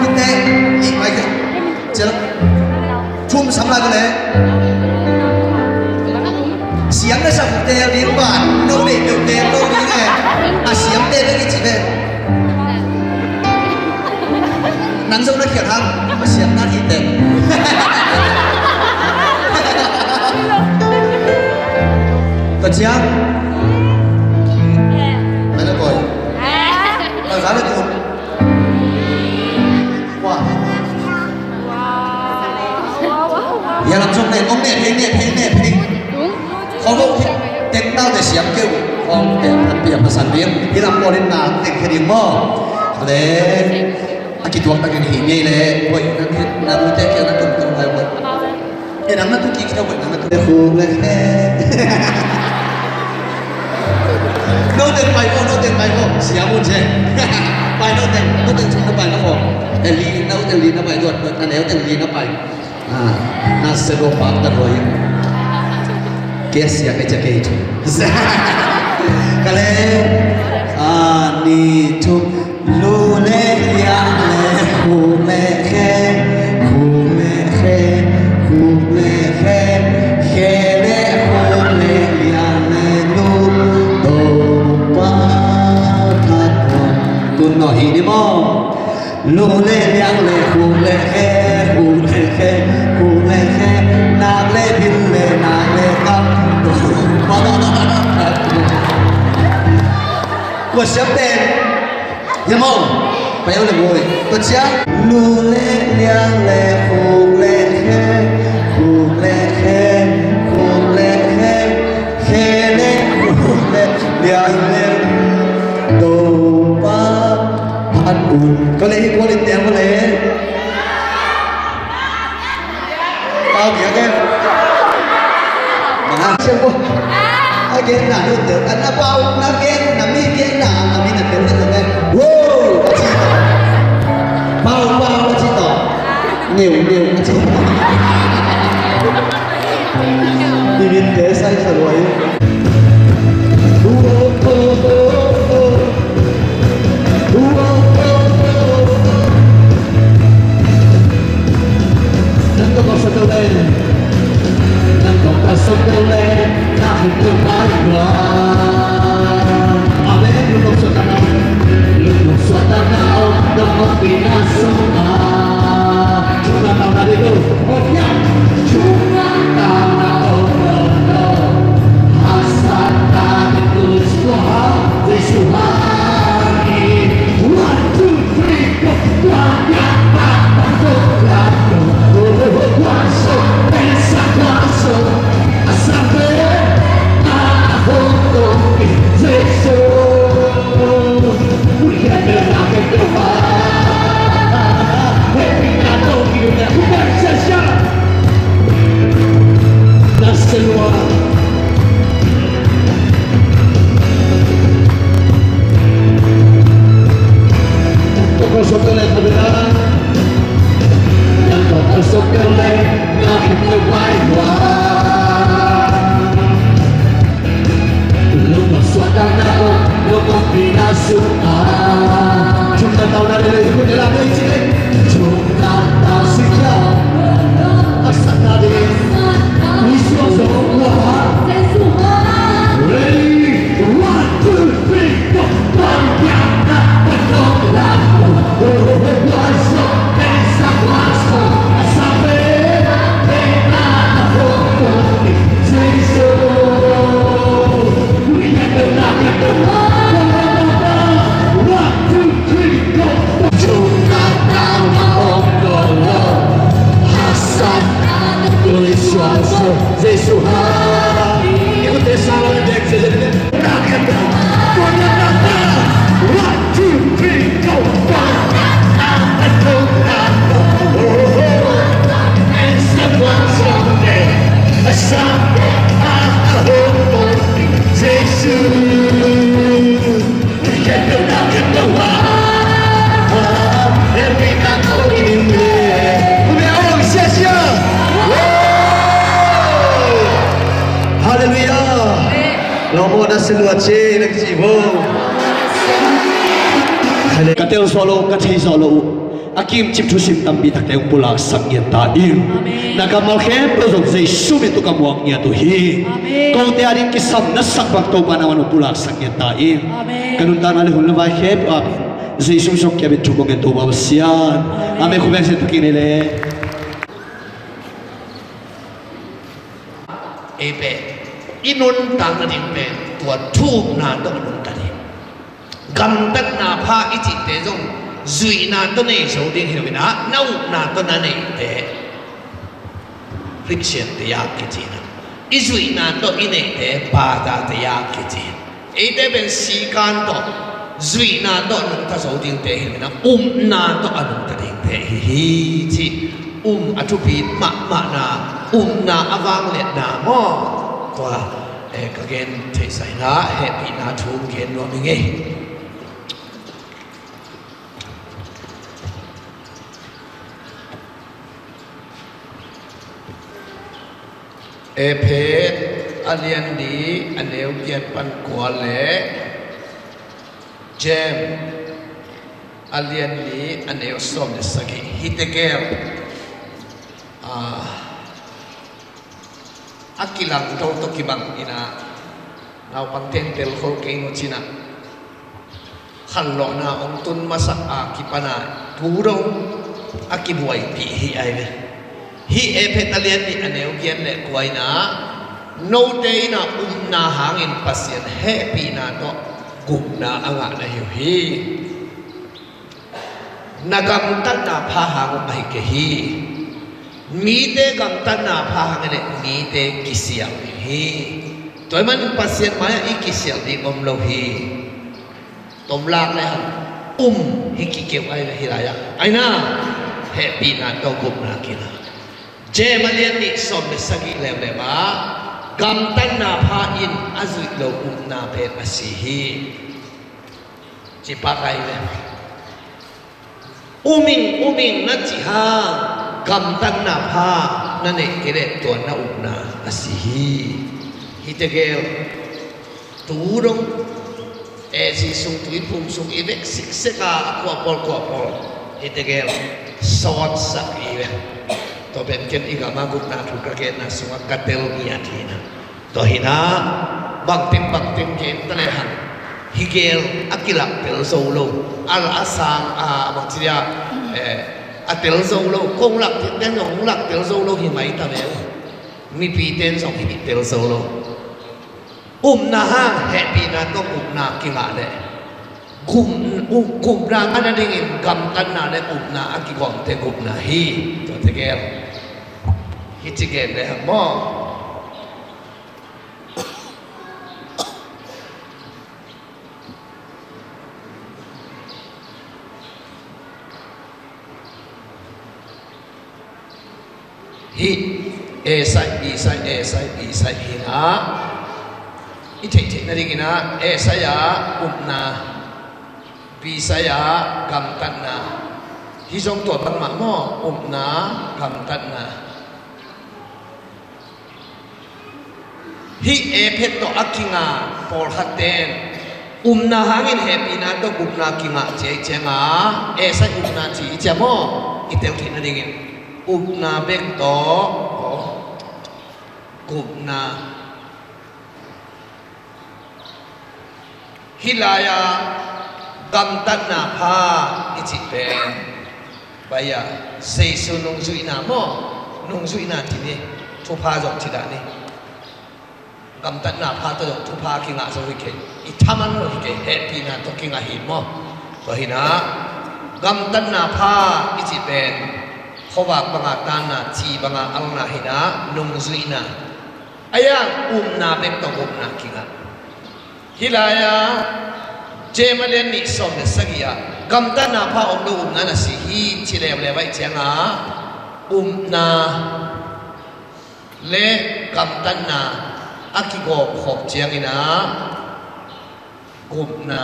Khit teh, nih mai khit. Cial. Thum sam lai ko le. Siam le sam teel ding ban, no deih peuh teel lo ding e. A siam teel ding i ci ve. Nang zong na khial hang, a siam na hi teng. Ka ciang. Mai le koi. Mai le koi. Wah. Hia lam zong nen, om ne phei, ne phei, ne phei. Khawng lo khit, tek nau te siam keu. Khawng te, an pia pasan ding. Hia lam pawl in na tek khe ding maw. Le, a kituak takin hi ngei le. Hoih, nang khit, nang te kia na tum tum lai hoih. E, nang na tu kik sia, nang na tu. Khu le khe. No teng pai ko, no teng pai ko. Siam un se. Pai no teng, no teng chung na pai na ko. E li, no teng li na pai duat, na neu teng li na pai. Ah, na se lo pa ta roi. Ke sia ke ja ke tu. Ka le. Ah, ni tu. Lu le liang le khu le khe, khu le khe, khu le khe, khe le khu le liang le lu, Topa tha tuan. Tun no hi ni maw? Lu le liang le khu le khe, khu le khe, khu le khe, nak le bil le nak le kam, Topa tha tuan. Kua siam pen. Hiam aw? Pai aw le maw. Tua ciang. Lu le liang le khuk le khe, khuk le khe, khuk le khe, khe le khuk le liang le Topa phat Ko le hi kual in tel ko le. Pau bia ke. Mana siapa? Again na ni tel. Ana pau na again na mi again na na mi na tel na tel. Wow. Pau pau cito. Niu niu cito. Bibin te sai sa luai. Ready? One, two, three, four. Jesu ha. Halleluiah. Lawmawhna si lua ci, na kici vo. Ka tel zawh lo, ka thei zawh lo uh. A kimcip thusim tampi takte hong pulaksak ngiat ta in. Amen. Na kammal khempeuh zong Jesu min tawh ka muak ngiat uh hi. Amen. Kote ading kisam na sak bang Topa nangmah hong pulaksak ngiat ta in. Amen. Ka nuntakna le hun le vai khempeuh ah Jesu min zong kiam in thu mawk ngiat Topa Pasian. Amen. Amen. Khut beng sen tukin ei le. Ei pen i nuntakna ding pen tua thu upna tawh a nunta ding. Gamtatna pha i cihte zong zuihna tawh nei zo ding hi lo in ah, na upna tawh na neihte Khristiante a kici in ah, i zuihna tawh i neihte Patate a kici. Eite pen sikan tawh, zuihna tawh a nungta zo dingte hi lo in ah, upna tawh a nungta dingte hi hi ci. Um a thupi mahmahna, upna a vangliatna maw? Tua, eh, ka gen theihsa in ah hehpihna thu gen nuam ing ei. Efesa a lian li a neu giat pan kua le James a lian li a neu sawm le sagih hihte gel, ah, a kilang toto kibang in ah naupang teng telkhol kei maw ci in ah khanlawhna hong tun masak a kipan a tu dong a kibuaipih hi ai ve. Hih Efesa a lian li a neu giat le kua in ah note in ah upna hangin Pasian hehpihna tawh gupna a ngah na hi uh hi. Na gamtatna pha hang ahi kei hi. Mite gamtatna pha hang le mite kisial ding hi. Tua ahih manin Pasian mai-ah i kisial ding om lo hi. Tomlak le hang. Um hi kikeu ai ve hih lai-ah. Aina, hehpihna tawh gupna kingah. James a lian nih sawm le sagih leuleu ah, gamtatna pha in a zuih lo upna pen a si hi. Ci pak ai ve. Um ing, um ing na cih hang, gamtatna pha na neih kei leh tua na upna a si hi. Hihte gel tu dong, eh, zi sung, tuiphum sung i vek siksek a, a kuahpawl kuahpawl, hihte gel sawtsak i ve. Tua pen ken i gam a gupna thu ka genna sungah ka tel ngiat hi na. Tua hi na, bangteng bangteng gen ta lehang, hih gel a kilak tel zo lo, a la a sang a, bangci dia, eh, a tel zo lo, kong lak teng zong lak tel zo lo hi mai ta ve. Mipite in zong hih tel zo lo. Upna hang hehpihna tawh gupna kingah leh, gum, u-, gupna ngah nadingin gamtatna le upna a kigawmte gupna hi. Tuate gel hih ci gen lehang maw. Hih A sai, B sai, A sai, B sai hi na. I theihtheih nadingin ah, A sai ah upna, B sai ah gamtatna. Hih zong tua bangmah maw, upna, gamtatna. Hih Efesa tawh a kinga pawlkhatte in upna hangin hehpihna tawh gupna kingah ci a i cianga, A sai upna ci i cia maw? I tel theih nadingin upna bek tawh gupna. Hih lai-a gamtatna pha i cih pen, bai-a, Jesu nungzuihna maw? Nungzuihna ci ni, thupha zong ci dah ni. Gamtatna pha tawh zong thupha kingah zo hi kei. I thaman lo hi kei, hehpihna tawh kingah hi maw? Tua hi na, gamtatna pha i cih pen khuavak banga tanna, ci banga alna hi na, nungzuihna. A iang upna bek tawh gupna kingah. Hih lai-a James a lian nih sawm le sagih ah, gamtatna pha om lo upna na si hi ci leuleu a i cianga, upna le gamtatna a kigawmkhop ciangin ah gupna.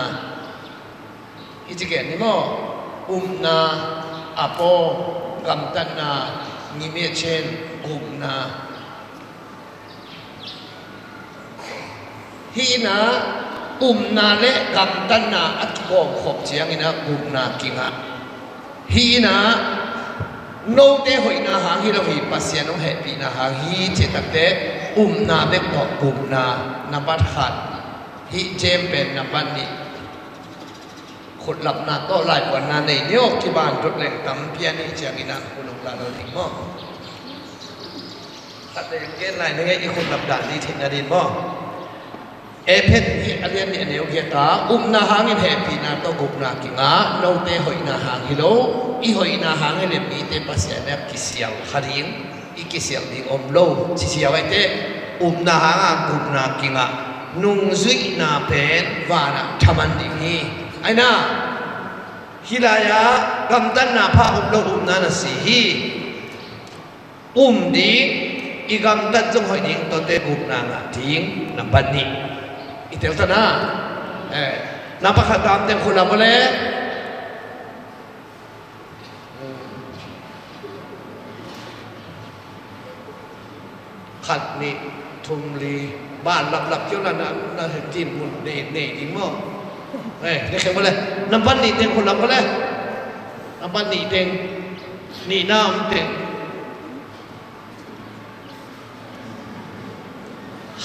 Hih ci gen ni maw? Upna, apo, gamtatna, ngimia chen, gupna. Hih in ah upna le gamtatna a kigawmkhop ciangin ah gupna kingah. Hih in ah note hoihna hang hi lo hi, Pasian hong hehpihna hang hi cih takteh upna bek tawh gupna. Nambat khat. Hih James pen nambat nih. Khutlapna tawh laipuanna nei ni aw, kiban dot leng tampi a nih ciangin ah hun hong la lo ding maw? Khat leng gen lai ni ngei, i khutlap dan ding theihna ding maw? Efesa hih a lian nih a neu giat ah, upna hangin hehpihna tawh gupna kingah, note hoihna hang hi lo, i hoihna hang hi leh mite Pasian a kisial kha ding. I kisial ding om lo, ci siau aite, upna hanga gupna kingah, nungzuihna pen vanah thaman ding hi. Aina, hih lai-ah gamtatna pha om lo upna na si hi. Um ding, i gamtat zong hoih ding, tuate gupna ngah ding, nambat nih. I teltan a, eh, nambat khat gamteng khut lam uh le. Khat, nih, thum, li, ban laplap kio na, na, na he tin mun nei, nei ding maw? Eh, ne khe maw le. Nambat nih teng khut lam maw le. Nambat nih teng. Nihna om teng.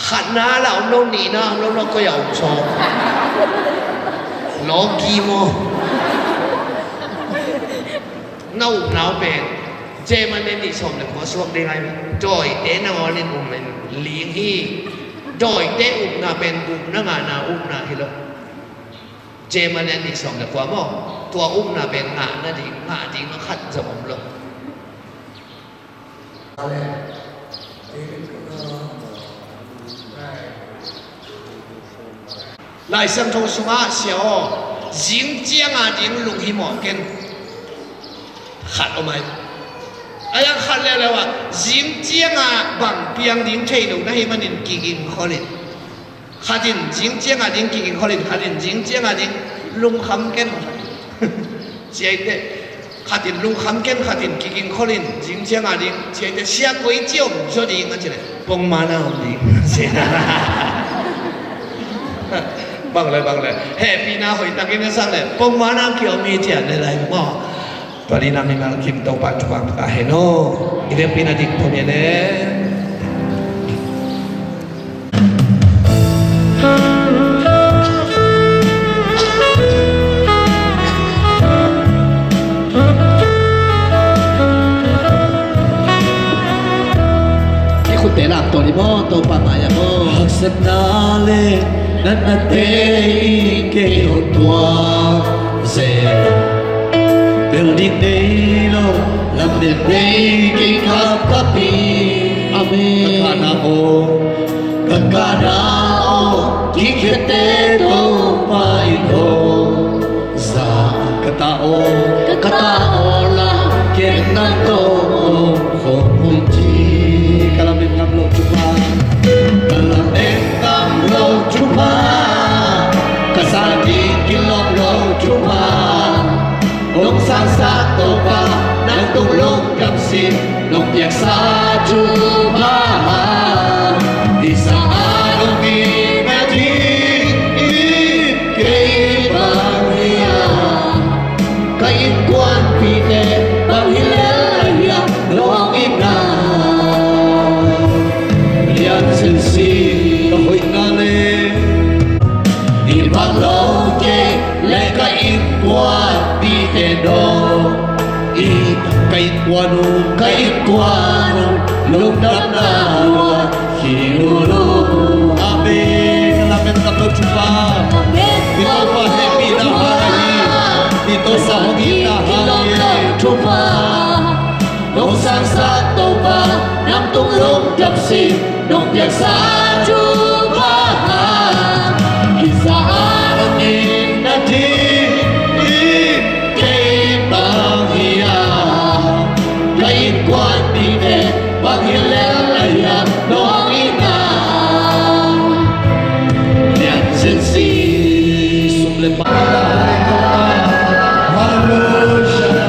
Khatna la om lo, nihna om lo, na koi a om sawm. Lawki maw? Na upna uh pen James a lian nih sawm le kua suak ding ai. Dawite nangawn in um in ling hi. Dawite upna pen gupna ngahna upna hi lo. James a lian nih sawm le kua maw? Tua upna pen ngah nading, ngah ding a khat zong om lo. Lai Siangtho sungah, sia aw, Zing cianga ding lunghimawh ken. Khat om ai. Ai ang khat leuleu ah, zing cianga bang piang ding thei lo na hih manin kigingkhol in. Khat in zing cianga ding kigingkhol in, khat in zing cianga ding lungkham ken. Ciaite. Khat in lungkham ken, khat in kigingkhol in, zing cianga ding, ciaite sia koi ci om zaw ding a ci le, pongmana om ding. Bang le, bang le. Hehpihna hoihtakin a sang le, pongmana kiom hi cian le lai maw. Tua ding a mimal kim Topa thupha pia ta hen aw. I vekpi na dik pom hi le. I khutte lam tawh ni maw, Topa mai-ah maw. Haksatna le natnate in kei hong tuak zel. Building nei lo, lam den nei, kei khap khap hi. Amen. Ka kahna aw, ka kahna aw, kikhiatte Topa in hong za. Ka ta aw, ka ta aw la, ken nang tawh hong hong ci. Ka lamen ngam lo thupha, ka lamen ngam lo thupha, ka sa ding kilawm lo thupha. Nong sangsak Topa, nang tung lungdam sin, nong piaksa thupha. Hih zah a nong itna ding in kei bang hiam? Ka innkuanpihte bang hi lel a hiam nong itna? Lian sin si ka hoihna le i bang lo kei le ka innkuanpihte dong. I ka innkuan uh, ka innkuan uh lungdamna lua hi lulu. Amen. Lamen ngam lo thupha. Amen. I Topa hehpihna hang hi. I Topa hong itna hang hi. Thupha. Nong sangsak Topa, nang tung lungdam sin, nong piaksa thupha. Hih zah a nong itna ding in kei bang hiam? Ka innkuanpihte bang hi lel a hiam nong itna? Lian sin si. Sum le pai. Hallelujah.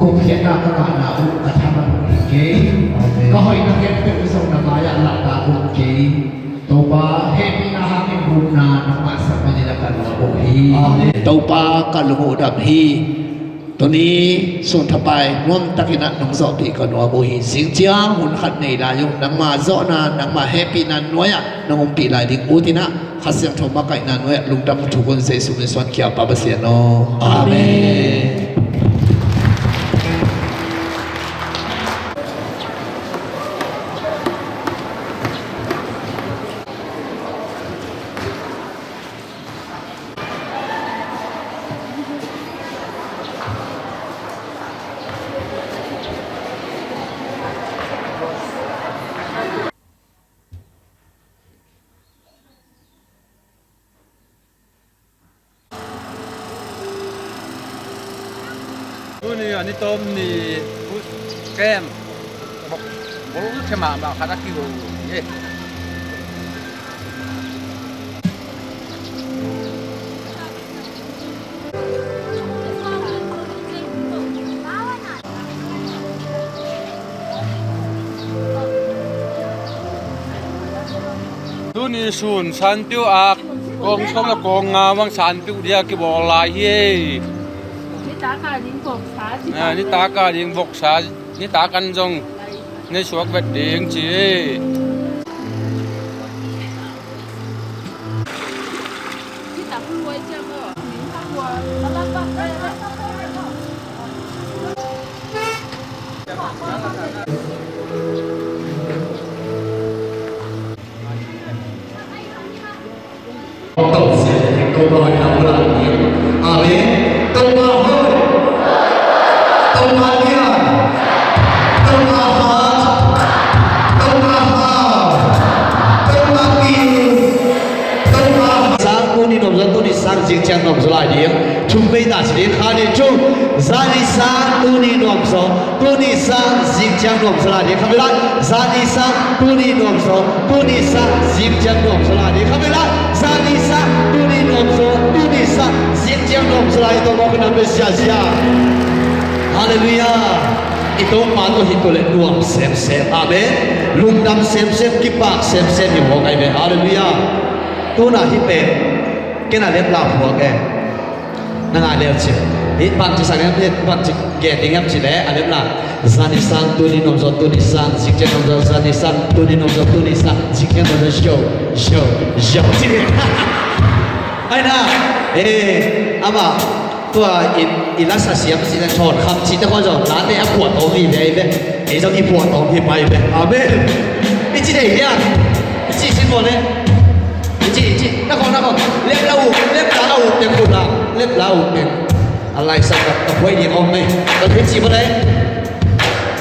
Gupkhiatna ka ngahna uh ka thaman uh hi kei. Ka hoihna khempeuh uh zong na mai-ah lahtak uh kei. Topa hehpihna hangin gupna nangmah sak manin a ka nuam uh hi. Amen. Topa ka lung uh dam hi. Tuni sunthapai nuamtakin ah nong zawhpih ka nuam uh hi. Zing ciang hun khat nei lai uh, nangmah zawhna, nangmah hehpihna nuai-ah nong ompih lai ding uh tinah Kha Siangtho makaihna nuai-ah lungdam uh thuk un. Jesuh min suang kia pa Pasian aw. Amen. Tuni a ni tawm ni camp bol thei mahmah khat a kigo hi. Tuni sun sanpiu ak kong sawm le kong nga bang sanpiu dia kibawl lai hi. Nitak a ding voksa, nitak a ding voksa, nitak an zong nei suak vet ding ci hi. Amen. Topa hoih. Topa lian. Topa hat. Topa hau. Topa kiu. Topa hat. Sang kunin om zat nuam zaw lai ding. Thum vei ta ci ding. Khat, nih, thum. Zani sang tuni nuam zaw, tuni sang zingciang nuam zaw lai ding. Khat vei lai. Zani sang tuni nuam zaw, tuni sang zingciang nuam zaw lai ding. Khat vei lai. Zani sang tuni nuam zaw, tuni sang zingciang nuam zaw lai ding. Tawh mawk khun na pe ziazia. Halleluiah. I Topa tawh hi tu le nuam semsem. Amen. Lungdam semsem, kipak semsem hi mawk ai ve. Halleluiah. Tuna hi pen ken a lepla phuak e. Na ngai lel cin. Hi bangci sang em, hi bangci gen ding em ci le a lepla. Zani sang tuni nuam zaw, tuni sang zingciang nuam zaw, zani sang tuni nuam zaw, tuni sang zingciang nuam zaw, zio, zio, zio ci ding. Ai na, eh, ama tua in, i lasa siam ci na thawn kham ci te khaw zaw, late a phuah tawm hi ve, hi ve. Ei zaw i phuah tawm hi pai ve. Amen. I ci dei dia. I ci sin maw le. I ci, i ci. Na khaw, na khaw. Lepla u, lepla u teng khut la. Lepla u teng. A lai sa ka, ka phuai ding om mai. Ka phuai ci phuai lai.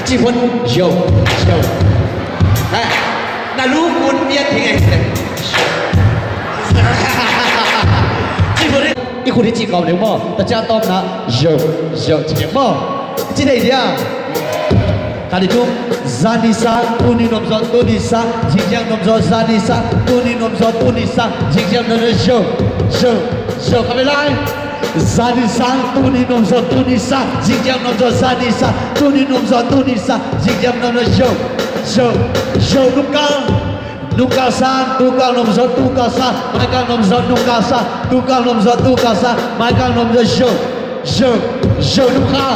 Ci phuai. Yo, yo. Ha. Na lu kun pian ding ai. Ci phuai. I khut i ci kau ding maw. Ta cia tawm na. Yo, yo. Ci ding maw. Ci dei dia. Khat, nih, thum. Zani sang tuni nuam zaw, tuni sang zingciang nuam zaw, zani sang tuni nuam zaw, tuni sang zingciang nuam zaw, zio, zio, zio. Khat vei lai. Zani sang tuni nuam zaw, tuni sang zingciang nuam zaw, zani sang tuni nuam zaw, tuni sang zingciang nuam zaw, zio, zio, zio. Nungkal. Nungkal sang, tukal nuam zaw, tukal sang, maikal nuam zaw, nungkal sang, tukal nuam zaw, tukal sang, maikal nuam zaw, zio, zio, zio. Nungkha.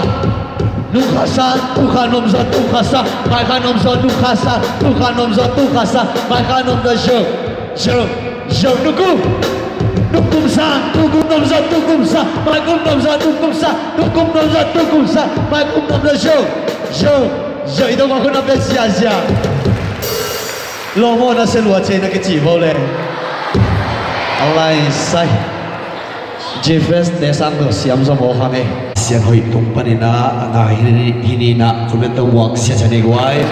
Nungkha sang, tukha nuam zaw, tukha sang, maikha nuam zaw, nungkha sang, tukha nuam zaw, tukha sang, maikha nuam zaw, zio, zio, zio. Nukum. Nukum sang, tukum nuam zaw, tukum sang, maikum nuam zaw, nukum sang, tukum nuam zaw, tukum sang, maikum nuam zaw, zio, zio, zio. I dong ma khun a pe ziazia. Lawmawhna sia lua ciai na kici vo le. A lai sai. Jifes ne sang lo siam zaw mawk hang e. Sian hoih tung panin a ngai hi ni, hi ni na, comment tawh muak sia cia ni guai.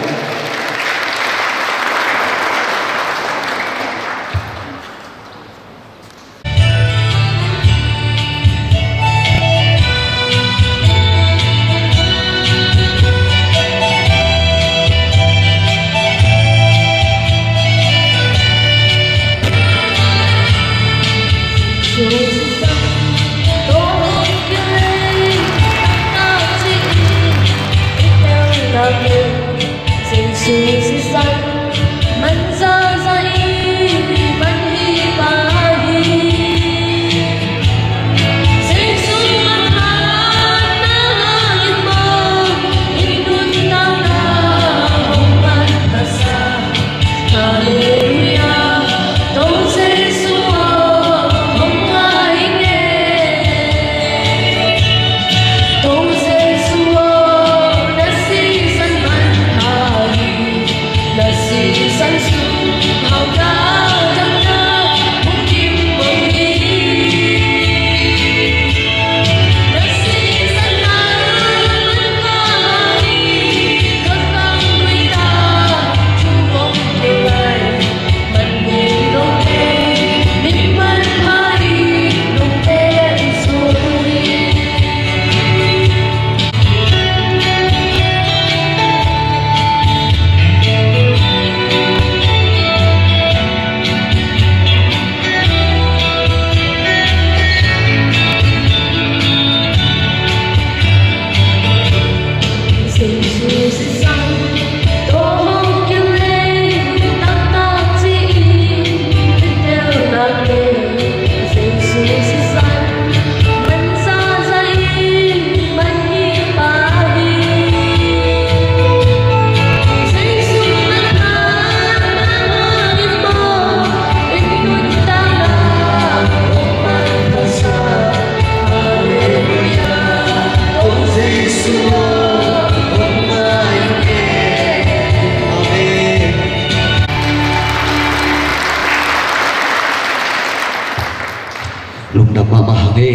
Lungdam mahmah hang e.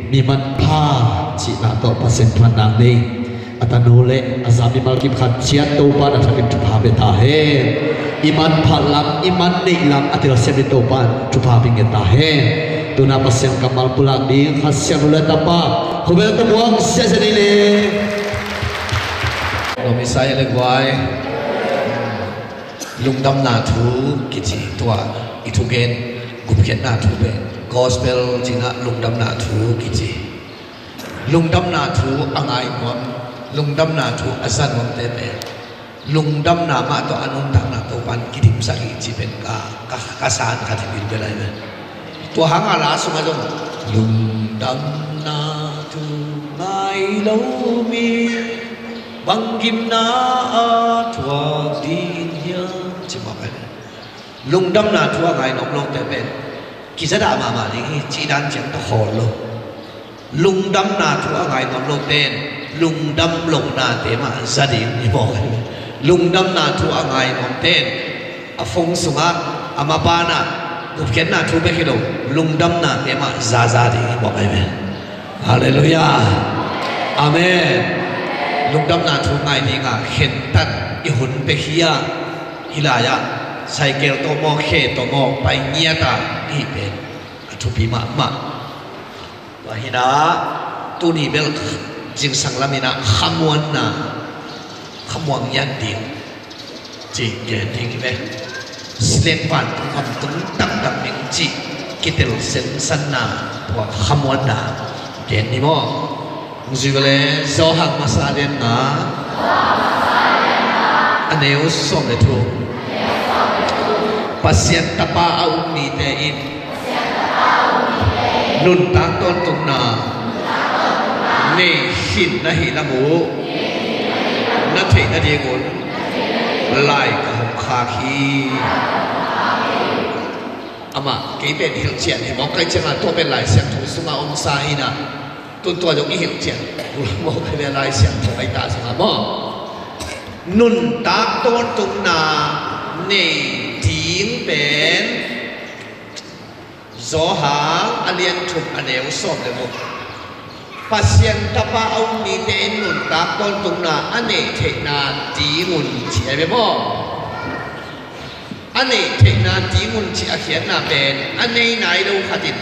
Mi manpha cihna tawh Pasian phatna nei. A tanu le a za mimal kim khat ciat Topa na thakin thupha pia ta hen. I manpha lam, i man neih lam a telsiam ding Topa thupha pia nget ta hen. Tuna Pasian kammal pulak ding Kha Siangtho le Tapa, khawvel tamuang siasia ding le. Lawm i sa le guai. Lungdamna thu kici tua i thugen gupkhiatna thu pen gospel cina lungdamna thu kici. Lungdamna thu a ngai nuam, lungdamna thu a za nuamte pen lungdamna mah tawh a nuntakna Topan kidimsak hi ci pen ka, ka, ka san khat hi bil bel ahi ve. Tua hanga la sungah zong lungdamna thu ngai lo mi bang gimna a thuak ding hiam ci mawk ahi ve. Lungdamna thu a ngai nuam lote pen kizadah mahmah ding hi cih dan ciang tawh khawl lo. Lungdamna thu a ngai nuam lote in lungdam lohnate mah za ding hi mawk ahi ve. Lungdamna thu a ngai nuamte in a phone sungah a mapanah gupkhiatna thu bek hi lo, lungdamnate mah zaza ding hi mawk ahi ve. Halleluiah. Amen. Lungdamna thu ngai dingah khentat i hun pek hi a, hih lai-ah cycle tawh maw, khe tawh maw, pai ngiat a i hih pen a thupi mahmah. Tua hi-in ah tuni bel zingsang lam in ah khamuanna, khamuang ngiat ding cih gen ding hi ve. Sileng vantung gam tung taktak ding cih kitel sensanna, tua khamuanna gen ni maw? Hong zui le Johan masa lian nga, a neu sawm le thum. Pasian Tapa a um mite in nuntak tawntungna nei khin na hi lam uh na theih nadingun lai ka hong khak hi. Amah kei pen hilhcian hi mawk, kei ciangah tua pen Lai Siangtho sungah om sa hi-in ah, tun tua zong i hilhcian uh mawk, kei pen Lai Siangtho a i ta sungah maw? Nuntak tawntungna nei ding pen Johan a lian thum a neu sawm le guk. Pasian Tapa a um mite in nuntak tawntungna a neih theihna dingun ci ahi ve maw? A neih theihna dingun ci a khiatna pen a nei nai lo khat in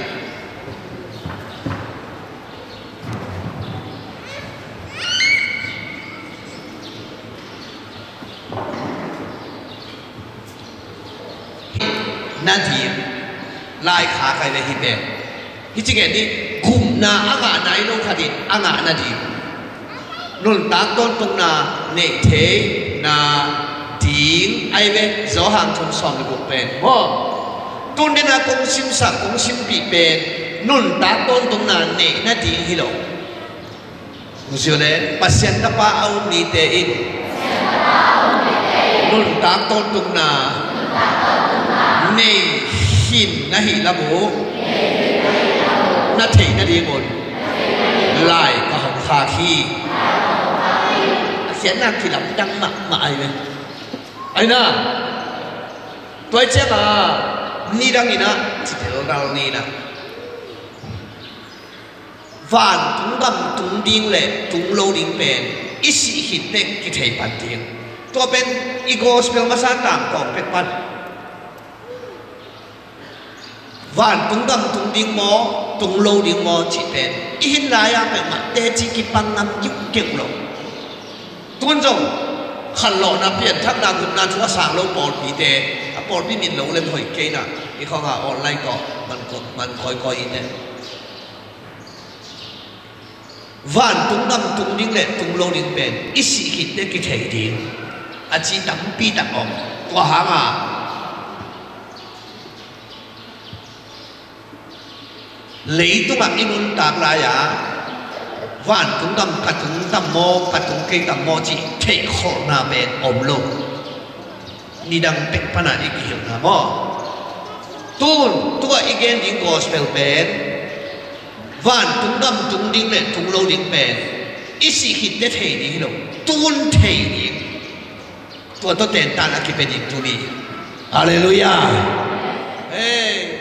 nading lai kha kai ve hi pen. Hi ci gen ni, gupna a ngah nai lo khat in a ngah nading, nuntak tawntungna neih theihna ding ahi ve. Johan thum sawm le guk pen maw? Tun dena kong simsak, kong simpih pen nuntak tawntungna neih nading hi lo. Hong zui le, Pasian Tapa a um mite in nuntak tawntungna nei khin na hi lam uh na theih nadingun lai ka hong khak hi. A khiatna kilamdang mahmah ahi ve. Ahi na, tua ciangah nidang in ah citel dal ni in ah vantung gam tung ding le tung lo ding pen i sih khit teh kithei pan ding. Tua pen i gospel masa tangkawng pek pan. Vantung gam tung ding maw, tung lo ding maw cih pen i hin lai-a peuhmah teci kipang ngam kiukeu lo. Tun zong khanlawhna, pianthakna, gupna thu a sang lo pawlpite, a pawlpi min lo lem hoih kei in ah, i khawngah online tawh man ko-, man kawikawi i teh. Vantung gam tung ding le tung lo ding pen i sih khit teh kithei ding a ci tampi tak om. Tua hangah leitungah i nuntak lai-a vantung gam ka tung tam maw, ka tung kei tam maw cih theihkholhna pen om lo. Nidang pek pana i kihilhna maw? Tun tua i gen ding gospel pen vantung gam tung ding le tung lo ding pen i sih khit teh thei ding hi lo, tun thei ding. Tua tawh tentan a kipia ding tuni. Halleluiah. Hei.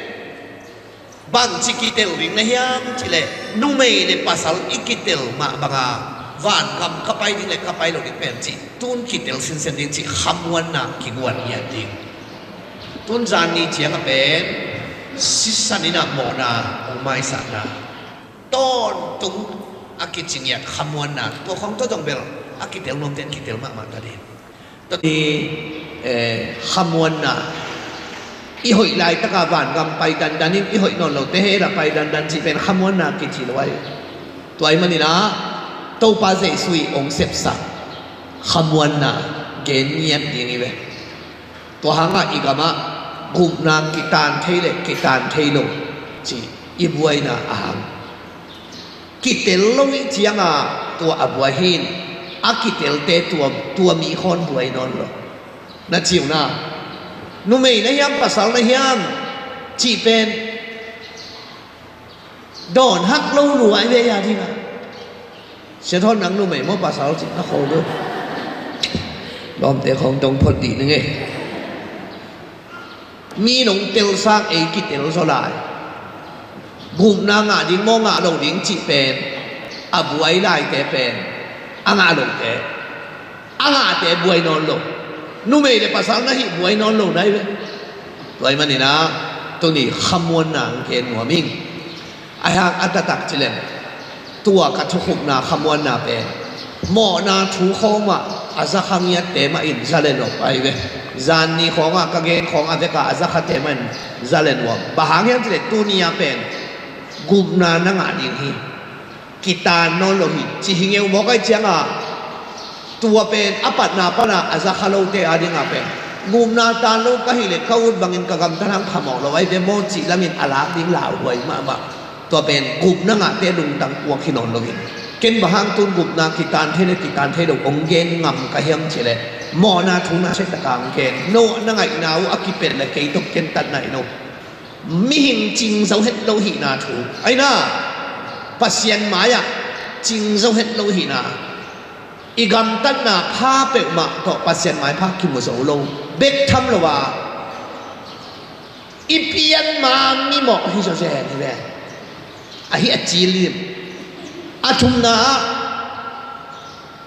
Bangci kitel ding na hiam cih leh numei le pasal i kitel mah banga vangam ka pai ding le ka pai lo ding pen cih tun kitel sinsen ding cih khamuanna kiguan ngiat ding. Tun zan ni ciangah pen Sisan in ah mawhna hong maisakna, tawntung a kici ngiat khamuanna, tua khawng tawh zong bel a kitel nuamte in kitel mahmah ta ding. Tua ni, eh, khamuanna, i hoih laitaka vangam pai dandan in, i hoih nawn lote hell ah pai dandan cih pen khamuanna kici lo ai. Tua ahih manin ah Topa Jesu i hong sepsak khamuanna gen ngiat ding hi ve. Tua hangah i gamah gupna kitan thei le kitan thei lo cih i buaina a hang. Kitel lo i ciangah tua a buai hi in, a kitelte tua, tua mi khawng buai nawn lo. Na ci uh na, numei na hiam, pasal na hiam cih pen dawn hak lo lua i ve a dingah. Sia Thawn, nang numei maw pasal cih na kho lo. Lawmte khawng dong phot dih ning ei. Mi nong telsak ei kitel zaw lai. Gupna ngah ding maw ngah lo ding cih pen a buai laite pen a ngah lote, a ngahte buai nawn lo. Numei le pasal na hih buai nawn lo nai ve. Tua ahih manin ah tuni khamuanna hong gen nuam ing. Ahi hang a taktak ci leng, tua ka thukhupna khamuanna pen mawhna thu khawngah a za kha ngiatte mah in za le nuam ahi ve. Zanni khawngah ka gen khawng a veka a za khate mah in za le nuam. Bang hang hiam cih leh tuni-ah pen gupna na ngah ding hi. Kitan nawn lo hi, ci hi ngeu mawk ahih ciangah, tua pen a patna pana a za kha lote a dingah pen gupna tan lo ka hih leh ka ut bangin ka gamtat hang phamawh lo ahi ve maw cih lamin a lak ding lauhuai mahmah. Tua pen gupna ngahte lungtang puak hi nawn lo hi. Ken bang hang tun gupna kitan thei le kitan thei lo hong gen ngam ka hiam cih leh, mawhna thu na se taka hong gen. No na ngaihna uh a kipelh le kei tawh ken tat naih no. Mihing cing zo het lo hihna thu ahi na, Pasian mai-ah cing zo het lo hihna. I gamtatna pha peuhmah tawh Pasian mai pha kimu zo lo bek tham lo a, i pian ma mimawh hi zawzen hi ve. Ahi a cil lim. A thumna ah,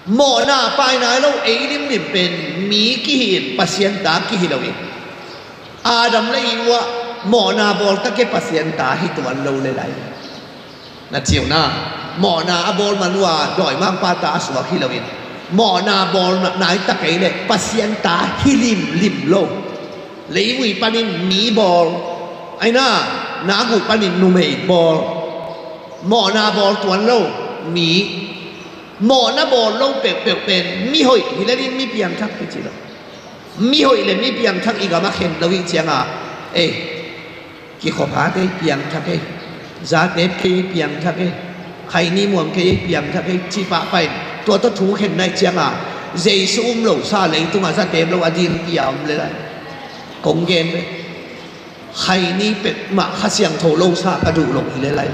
mawhna pai nai lo ei limlim pen mi kihi in, Pasian ta kihi lo in. Adam le Eve uh ah mawhna bawl takei Pasian ta hi tuan lo le lai. Na ci uh na, mawhna a bawl man uh a dawimangpa ta a suak hi lo in, mawhna bawl nai takei le Pasian ta hi limlim lo. Leivui panin mi bawl, ahi na, na guh panin numei bawl. Mawhna bawl tuan lo mi. Mawhna bawl lo peuhpeuh pen mihoih hi lelin mi piangthak kici lo. Mihoih le mi piangthak i gamah khen lo i ciangah, ei, kikhophate i piangthak ei, zate kei i piangthak ei, khaini muang kei i piangthak ei, cih pahpah in tua tawh thu khen na i ciangah, Jesu um lo sa leitungah zatem lo a dil pia om le lai. Kong gen ve. Khaini peuhmah Kha Siangtho lo sa ka duh lo hi le lai.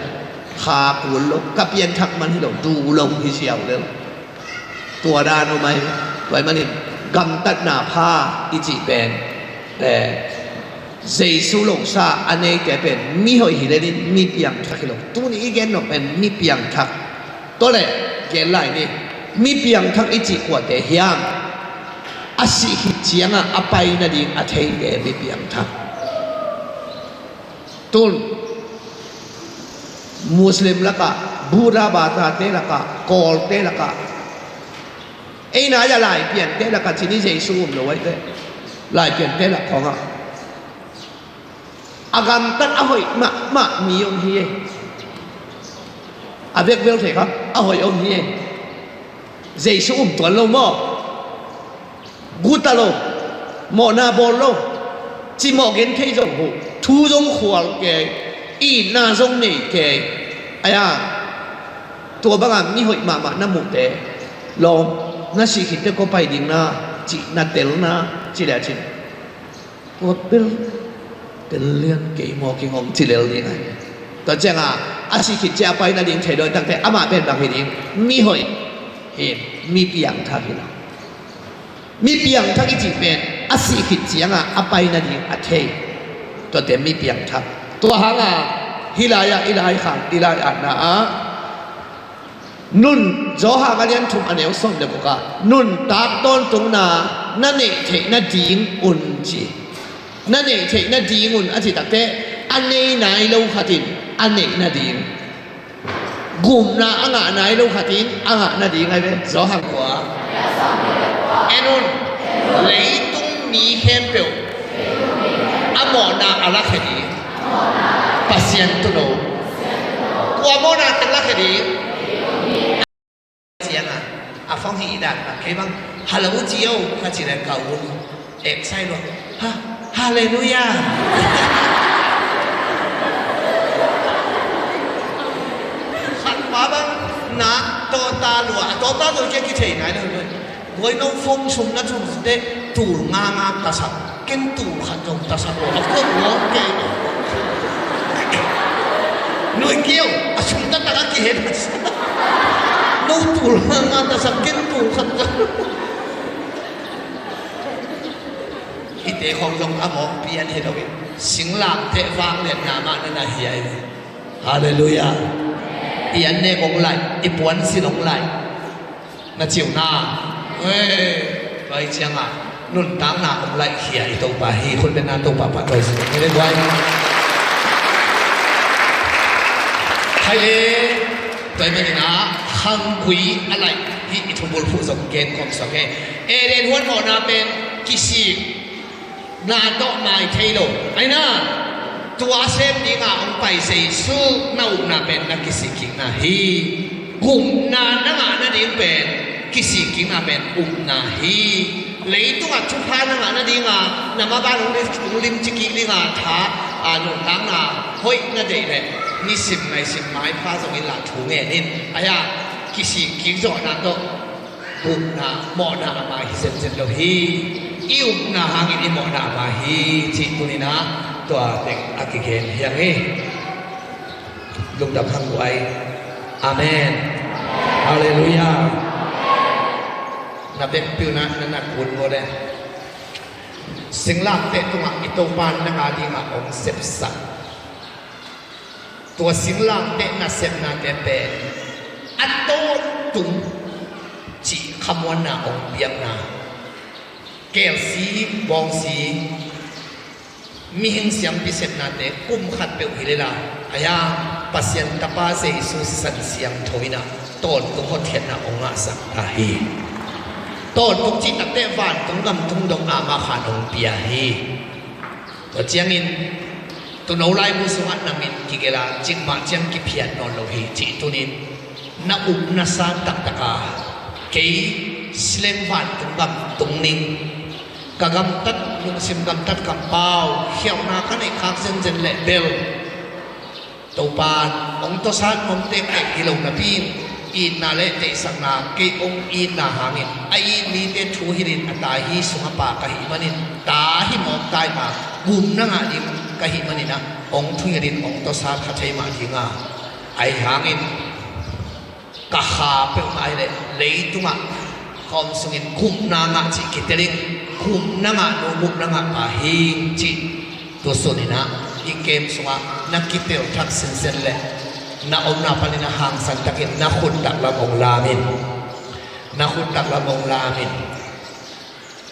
Kha kul lo, ka pianthak man hi lo, duh lo hi ziau le lo. Tua dan om ai. Tua ahih manin gamtatna pha i cih pen, eh, Jesu lo sa a neite pen mihoih hi lelin mi piangthak hi lo. Tuni i gen nop pen mi piangthak. Tua leh gen lai ni, mi piangthak i cih kuate hiam? A sih khit ciangah a pai nading a theite mi piangthak. Tun Muslim lakah, Buddha batate lakah, Kawlte lakah, ei nai-ah Laipiante lakah cini Jesu um lo ahi teh, Laipiante lak khawngah a gamtat a hoih mahmah mi om hi e. A vekvel thei kha a hoih om hi e. Jesu um tuan lo maw? Guta lo, mawhna bawl lo, cimawh gen thei zong huh, thu zong khual kei, itna zong nei kei. Aia, tua banga mi hoih mahmah na muhte lawm, na sih khitte kua pai ding na, cih na telna, ci le a cin. Tua bel tel lian kei maw, kingong ci lel ding ahi. Tua cianga a sih khit cia a pai nading thei dawi takte amah pen bang hi ding? Mi hoih hi, mi piangthak hi lo. Mi piangthak i cih pen a sih khit cianga a pai nading a thei. Tuate mi piangthak. Tua hanga hih lai-ah i lai khang, i lai atna ah Nun, Johan a lian thum a neu sawm le gukah, nuntak tawntungna na neih theih nadingun ci. Na neih theih nadingun a cih takteh, A nei nai lo khat in a neih nading, gupna a ngah nai lo khat in a ngah nading ahi ve. Johan kua, en un, leitung mi khempeuh a mawhna a lakhia ding Pasian Tuuno. Kua mawhna teng lakhia ding? Ciangah a phone hi i dan mah kei bang, "Hello, ci o," ka ci leh ka u excited lua. Ha, Halleluiah. Khat pa bang na tawta lua, a tawta lua kia kithei nai lo. Guai no phone sum na thum te tul nga nga tasak. Ken tul khat zong tasak lo. A kuat lo kei. Nui kiau, a sum tatak a kihen. No tul nga nga tasak, ken tul khat zong. Hihte khong zong a mawk pian hi lo in. Singlamteh vangliatna mah na na hiai. Halleluiah. I an nek hong laih, i puansilh hong laih. Na ciu na. Hei, tua hi ciangah nuntakna hong laihkhia i Topa hi. Khut bengna Topa pahtawi sin. Hei le guai. Hai le. Tua hi maninah khanggui a laih hi i thubulphuh zong gen khawm suak hi. Eden huan mawhna pen kisik na tawh mai thei lo. Aina, tua sem dinga hong pai Jesu na upna pen na kisikkikna hi. Gupna na ngah nading pen kisikkikna pen upna hi. Leitungah thupha na ngah nadinga na maban hong lim, hong limci kik dinga tha, a, nuntakna hoih na deih leh nisim ngaisim maipha zongin lah thu ngen in. Aia, kisikkik zawhna tawh upna, mawhna a mai hi zenzen lo hi. I upna hangin i mawhna a mai hi, cih tuninah tua teng a kigen hi hang hi. Lungdam hang guai. Amen. Halleluiah. Na bekpiunah na na kun maw le. Singlamteh tungah i Topa nang a dingah hong sepsak. Tua singlamteh nasepnate pen a tawntung cih khamuanna hong piakna. Kelsi, bawngsi, mihing siampi sepnate kum khat peuh hi lela, aia Pasian Tapa Jesu sisan siangtho inah tawntung hotkhiatna hong ngahsak ta hi. Tawntung cih takteh vantung gam tungdong amah khan hong pia hi. Tua ciangin tuuno laibu sungah na min kigelh a, cikmah ciang kiphiat nawn lo hi cih tunin na up na sa taktaka kei sileng vantung gam tung ning, ka gamtat lungsim gamtat kampau khialhna ka neih khak zenzen leh bel Topan hong tawsat hong tektek hi lo napi in, itna le deihsakna kei hong itna hangin a it mite thu hilhin a tai hi sungah pa ka hih manin ta hi mawk tai ma gum na ngah ding ka hih maninah hong thu hilhin hong tawsat kha thei mah dinga ahi hangin ka kha peuhmah hileh leitungah ka om sungin gupna ngah cih kitelin gupna ngah nu gupna ngah pa hing cih tusuninah hih kem sungah na kitel thak sinsen leh na omna panin a hangsan takin na khut taklam hong lamin, na khut taklam hong lamin.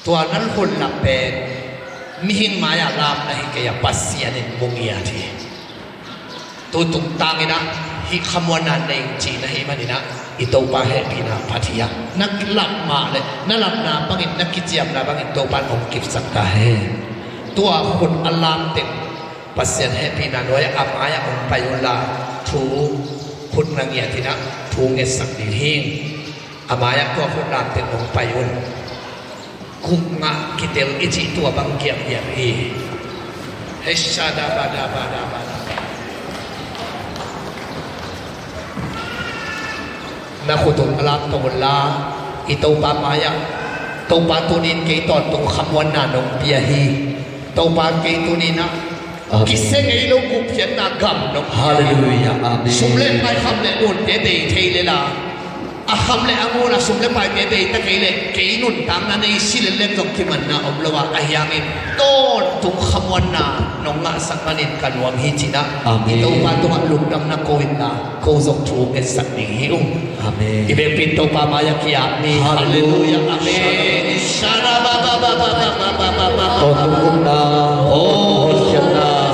Tua nan khut lak pen mihing mai-ah lam na hi kei a Pasian in mu ngiat hi. Tu tungtangin ah hih khamuanna nei cih na hih maninah i Topa hehpihna phat hi a na lap mah le na lapna bangin na kiciamna bangin Topa in hong kipsak ta hen. Tua khut a lam teng Pasian hehpihna nuai-ah a mai-ah hong pai unla thu khut na ngiatinah thu ngetsak ding hing. A mai-ah tua khut lam teng hong pai un. Gupna kitel i cih tua bang kiamhiam hi. Hei, shadabadabadabada. Na khut un a lam tong unla i Topa mai-ah Topa tunin kei tawntung khamuanna nong pia hi. Topa kei tuninah kisia ngei lo gupkhiatna gam nong pia hi. Halleluiah. Amen. Sum le pai kham le ngunte bei thei lela a kham le a ngun a sum le paite bei ta kei leh kei nuntakna nei si lenleng zong kimanna om lo a ahi hangin tawntung khamuanna nong ngahsak manin ka nuam hi cinah i Topa tungah lungdamna ko inla ko zong thu ngetsak ding hi ung. Amen. I bekpin Topa mai-ah kiap ni. Halleluiah. Amen. Tawntung gupna, oh,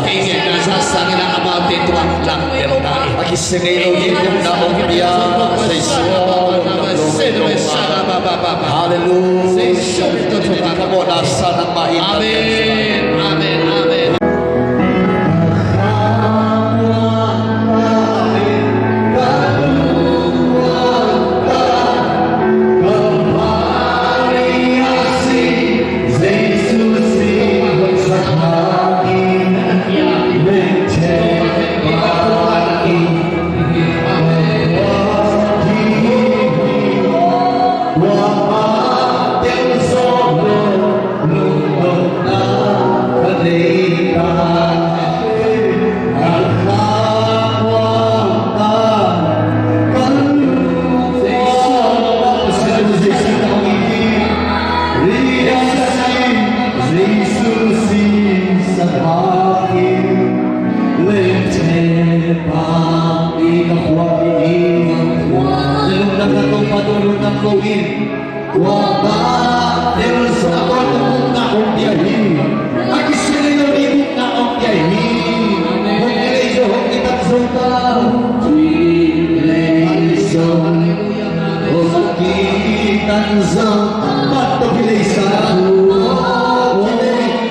kei ngetna Sangin a amaute tungah langtel ta hi. A kisia ngei lo ding gupna hong pia Jesu aw, lungdam lo hi. Halleluia. Ka mawhna sa nangmah in. Amen. Amen. Amen. Tua bang tel zo a bawl tuk bukna hong pia hi. A kisia ngei lo ding gupna hong pia hi. Hong kilei zo, hong kitan zo ta. Hong kilei zo, hong kitan zo. Pat tawh kilei sa.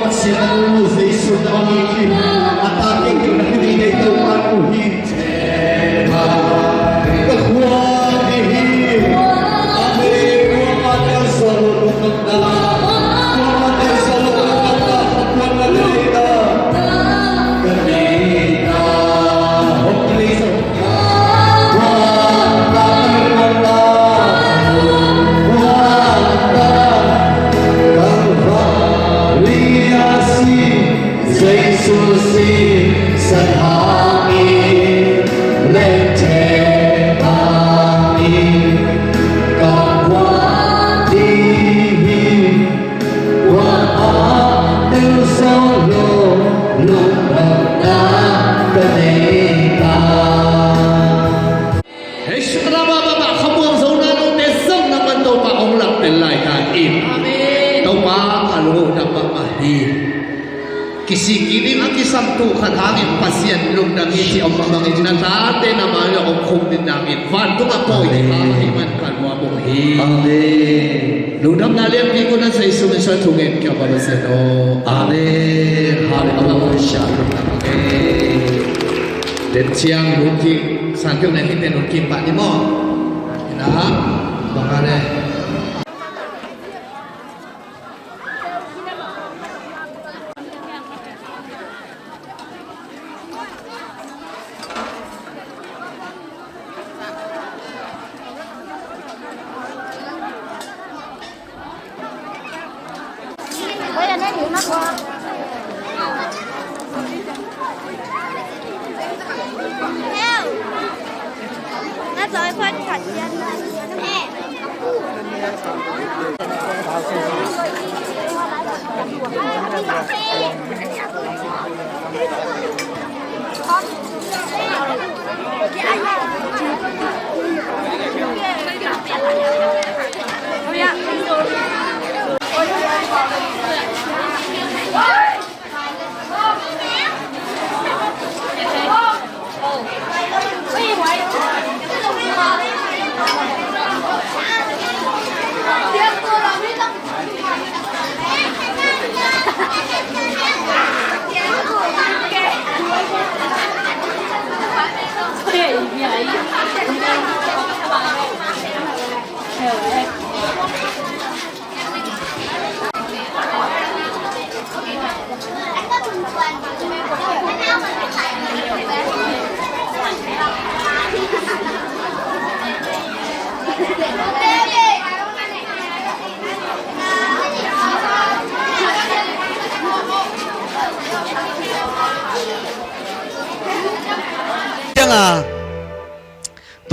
Pasian a lunglo Jesu na hong hi. A ta kei kei na kilei dei to pan uh hi. Jesu sin sa hangin, lengthe hangin, ka guan ding hi. Tua a tel zo lo, lungdamna ka nei ta. Hei, sukra ba ba ba, khamuang zo na lo te zong na man Topa hong langtel lai ta in. Amen. Topa ka lungdam ba ba hi. Kisik kik ding a kisam tu khat hangin Pasian lungdam hi ci om bangin na tate na mai lo om khum din dangin vantung a pawi ding a hi man ka nuam uh hi. Amen. Lungdamna lianpi kong na Jesu min suan thu ngen kia ba Pasian aw. Amen. Hallelujah. Amen. Den ciang lungkim san piu nen hi ten lungkim pah ni maw. Ina bang a le.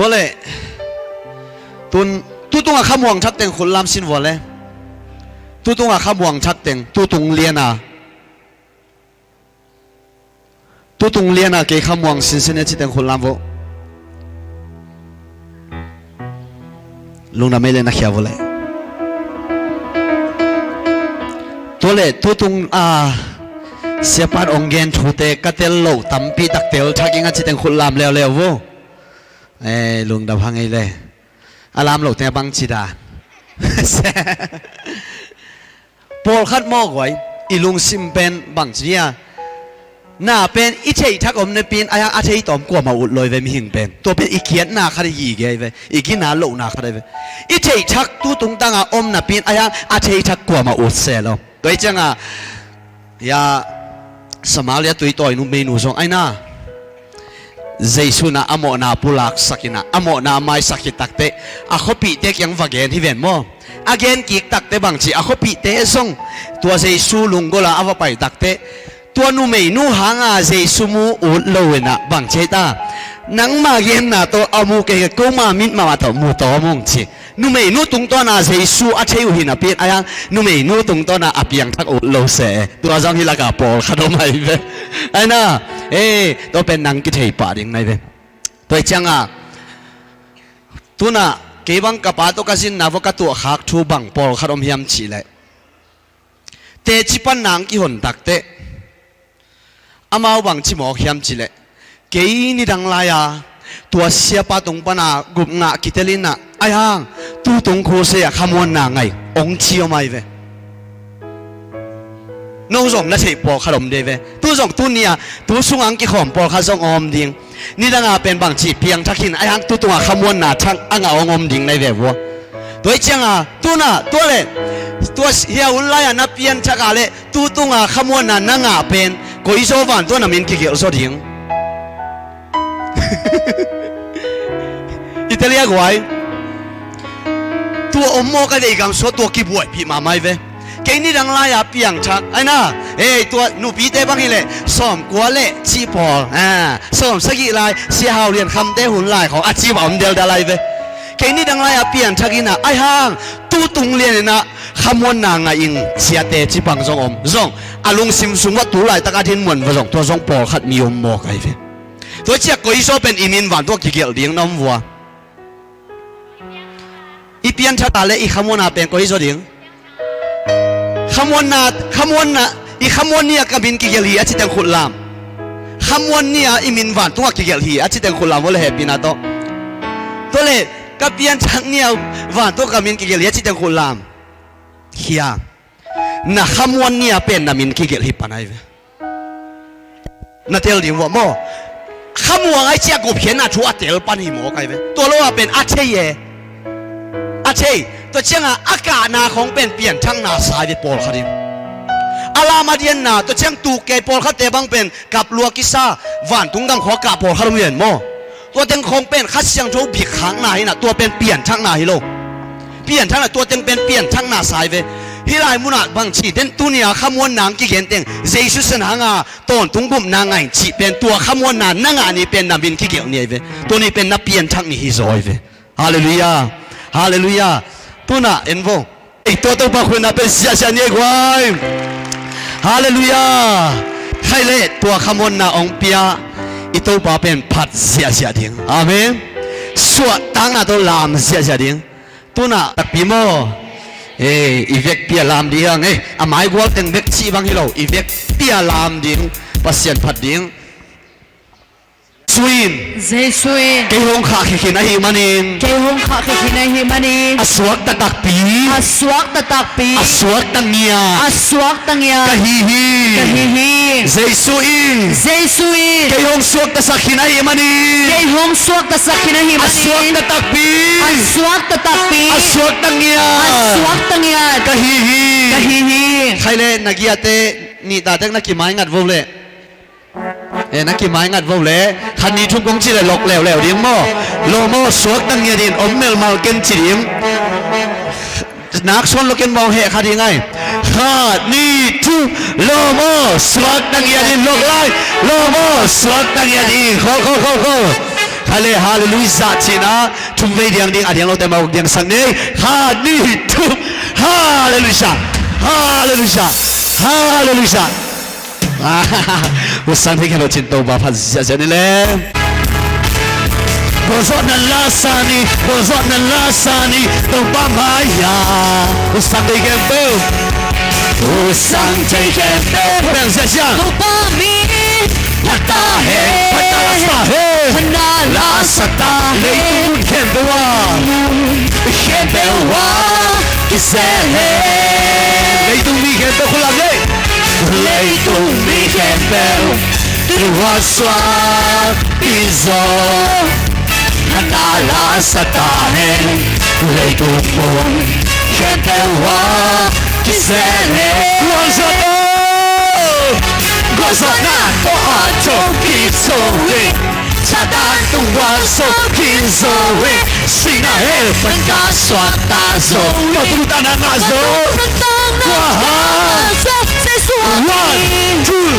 Tua leh tun, tutung a khamuang that teng khut lam sin vua le. Tutung a khamuang that teng, tutung lian a. Tutung lian a kei khamuang sinsin e ci teng khut lam vua. Lungdam ei le na khia vua le. Tua leh tutung a Siapa'n ong gen thute ka tel loh tampi tak tel thak ing a ci teng khut lam leuleu vo. Eh, lungdam hang ei le. A lam loh teng a bang ci dan. Pawlkhat maw guai, i lungsim pen bang ci dia. Na pen i theih thak om napi-in a hiang a thei tawm kuamah ut lo hi ve mihing pen. Tua pen i kiatna khat hi gige hi ve. I gina lohna khat hi ve. I theih thak tu tungtang a om napi-in a hiang a thei thak kuamah ut se lo. Tua hi ciang a, ya, Samaria tuitawi numeinu zong aina. Jesu in a mawhna pulaksak in a, a mawhna maisak khit takteh, a khuapihte kiang va gen hi ven maw. A gen kik takteh bang ci, a khuapihte zong tua Jesu lunggulh a a va pai takteh, tua numeinu hang a Jesu mu ut lo in a bang ci hi ta. Nangma genna tawh a mu kei, keima mit mahmah tawh mu tawm ung ci. Numeinu tungtawn a Jesu a thei uh hi napi-in a hiang numeinu tungtawn a a piangthak ut lo se. Tua zong hih lak a pawlkhat om ahi ve. Aina, eh, tua pen nang kithei pah ding na hi ve. Tua hi ciang a, tu-in a, kei bang ka pa tawh ka zinna vo ka tuahkhak thu bang pawlkhat om hiam cih leh, teci pan nang kihon takteh, amau bang ci mawk hiam cih leh, kei nidang lai-a tua siapa tung pan a gup ngah kitel in a, a hiang tu tung khua se a khamuanna ngah ing, ong ci om ahi ve. No zong na theih pawlkhat om ding ve. Tu zong tuni a, tu sung a ong kikhawm pawlkhat zong om ding. Nidang a pen bang ci piangthak hi in a, a hiang tu tung a khamuanna thak a ngah ong om ding na hi ve vua. Tua hi ciang a, tu-in a, tua leh, tua hia hun lai-a na pianthak a leh, tu tung a khamuanna na ngah pen, koi zaw vantung a na min kigelh zaw ding. I tel hia guai. Tua om mawk ahi ve, i gamsung tua kibuaipih mahmah hi ve. Kei nidang lai-a piangthak, aina, eh, tua nupite bang hi leh, sawmkua leh cih pawl, ah, sawmsagih lai, Sia Hau Lian Khamte hun lai khawng, a ci bang om deldal ahi ve. Kei nidang lai-a piangthak in a, a hiang, tu tung lian in a, khamuanna ngah ing, ciate ci pang zong om. Zong, a lungsim sung uah tu laitak a dinmun uah zong, tua zong pawlkhat mi om mawk ahi ve. Tua ciang koi zaw pen i min vantung a kigelh ding na om vua. I pianthak a leh i khamuanna pen koi zaw ding. Khamuanna, khamuanna, i khamuan ni a ka min kigelh hi a ci teng khut lam. Khamuan ni a i min vantung a kigelh hi a ci teng khut lam, vua leh hehpihna tawh. Tua leh, ka pianthak ni a vantung a ka min kigelh hi a ci teng khut lam. Hia. Na khamuan ni a pen na min kigelh hi pan ahi ve. Na tel ding vua maw. Khamuang ahi ciang gupkhiatna thu a tel pan hi mawk ahi ve. Tua lo a pen a thei e. A thei. Tua ciang a, a kahna khawng pen pianthakna sa ahi ve pawlkhat in. A lam a dianna, tua ciang tuk kei pawlkhatte bang pen kaplua kisa, vantung gam khua kah pawlkhat om hi ven maw. Tua teng khawng pen Kha Siangtho bikkhakna hi in a, tua pen pianthakna hi lo. Pianthakna, tua teng pen pianthakna sa ahi ve. Hih lai mun ah bang ci den, tuni a khamuanna ong kigen teng, Jesu san hang a tawntung gupna ngah ing cih pen, tua khamuanna na ngah ni pen na min kigelh ni ahi ve. Tua ni pen na pianthak ni hi zaw ahi ve. Halleluiah. Halleluiah. Tu-in a en vo. Ei, tua Topa khuina pen ziahziah ni ei guai. Halleluiah. Khai leh tua khamuanna ong pia i Topa pen phat ziahziah ding. Amen. Suahtakna tawh lam ziahziah ding. Tu-in a takpi maw. Ei, i vekpi a lam ding hang ei. A maigual teng vek cih bang hi lo. I vekpi a lam ding. Pasian phat ding. Jesu in. Jesu in. Kei hong khahkhia khin ahih manin. Kei hong khahkhia khin ahih manin. A suakta takpi. A suakta takpi. A suakta ngiat. A suakta ngiat. Ka hi hi. Ka hi hi. Jesu in. Jesu in. Kei hong suaktasak khin ahih manin. Kei hong suaktasak khin ahih manin. A suakta takpi. A suakta takpi. A suakta ngiat. A suakta ngiat. Ka hi hi. Ka hi hi. Khai leh na giate nihta tek na kimaingat vo leh. Eh, na kimaingat vo leh. Khat nih thum kong cih leh lok leuleu ding maw. Lo maw, suakta ngiat in, om melmal ken ci ding. Nak suan lo ken maw, heh kha ding ai. Khat nih thum, lo maw, suakta ngiat in, lok lai. Lo maw, suakta ngiat in. Khol, khol, khol, khol. Khai leh, halleluiah cihna. Thum vei diang ding, a diang lote maw diangsak ni. Khat nih thum. Halleluiah. Halleluiah. Halleluiah. Husang thei khen lo cin Topa phat ziahziah ni le. Bawlzawhna lasa ni, bawlzawhna lasa ni, Topa mai-ah. Husang thei khen lo. Sang thei khempeuh. Bang sia sia. Topa min phat ta hen. Phat na la sa hen. Phat na la sa ta hen. Leitung mun khempeuh ah. Khempeuh ah kisel hen. Leitung mi khempeuh khut lam leh. Leitung mi khempeuh. Tua suak pi zaw. Phat na la sa ta hen. Leitung mun khempeuh ah kisel hen. Gualzawhna, gualzawhna tawh a thawh kik zo hi. Satan tung gualzawh kik zo hi. Sihna hell pan ka suakta zo hi. Tua tungtang na ngah zo. Tua tungtang na ngah zo. One, two,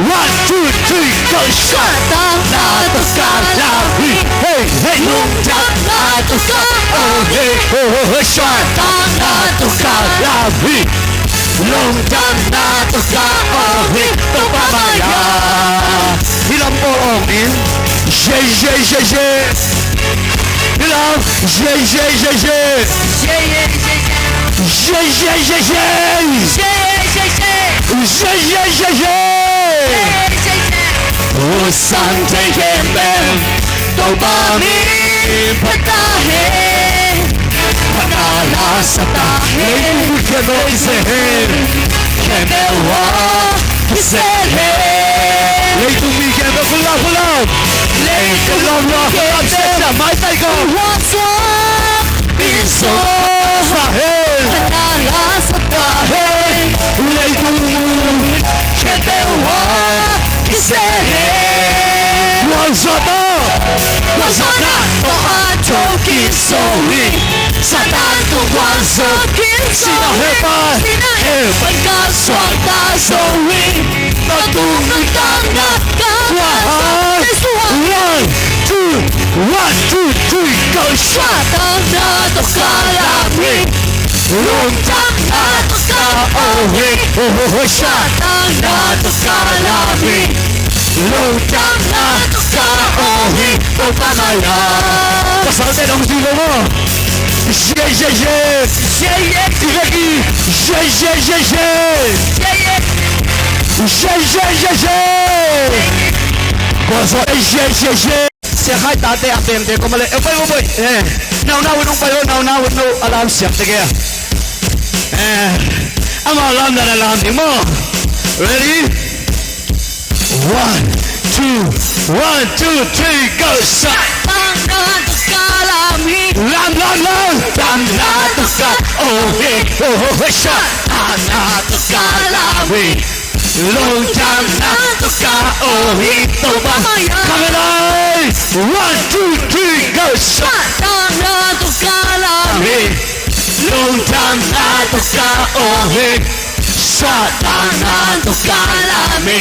one, two, three, go. Suahtakna tawh ka lam hi. Hey, hey. Lungdamna tawh ka awng hi. Oh, oh, oh, suahtakna tawh ka lam hi. Lungdamna tawh ka awng hi. Topa mai-ah. Hih lam pawl awng in. Yeah, yeah, yeah, yeah. Hih lam. Yeah, yeah, yeah, yeah. Yeah, yeah, yeah, yeah. Yeah, yeah, yeah, yeah. Yeah, yeah, yeah, yeah. Sang thei khempeuh Topa min phat ta hen. Phat na la sa ta hen. Leitung mun khempeuh ah kisel hen. Khempeuh ah kisel hen. Leitung mi khempeuh khut lam, khut lam. Leitung mi khempeuh khut lam, khut lam, maitai ko. Gualzawh pi zaw. Sa hen. Phat na la sa ta hen. Leitung mun khempeuh ah kisel hen. Gualzawhna, gualzawhna tawh a thawh kik zo hi. Satan tung gualzawh kik zo hi. Sihna hell pan, sihna hell pan ka suakta zo hi. Tua tungtang na ngah zo. One, two, one, two, three, go. Suahtakna tawh ka lam hi. Lungdamna tawh ka awng hi. Oh, oh, oh, suahtakna tawh ka lam hi. Lungdamna tawh ka awng hi. Topa mai-ah. Pasalte dong si lo maw. Yeah, yeah, yeah. Yeah, yeah. I vek hi. Yeah, yeah, yeah, yeah. Yeah, yeah. Yeah, yeah, yeah, yeah. Gualzawh, yeah, yeah, yeah. Sia Khai tate a pemte kong mah leh, eh, boi, boi, boi. Eh, nau, nau, nong pai lo, nau, nau, nau, a lam siak tek e. Eh, amau lam dan a lam ding maw. Ready? One, two, one, two, three, go. Suahtakna tawh ka lam hi. Lam, lam, lam. Lungdamna tawh ka awng hi. Oh, oh, oh, suahtakna tawh ka lam hi. Lungdamna tawh ka awng hi. Topa mai-ah. Khang lai. One, two, three, go. Suahtakna tawh ka lam hi. Lungdamna tawh ka awng hi. Suahtakna tawh ka lam hi.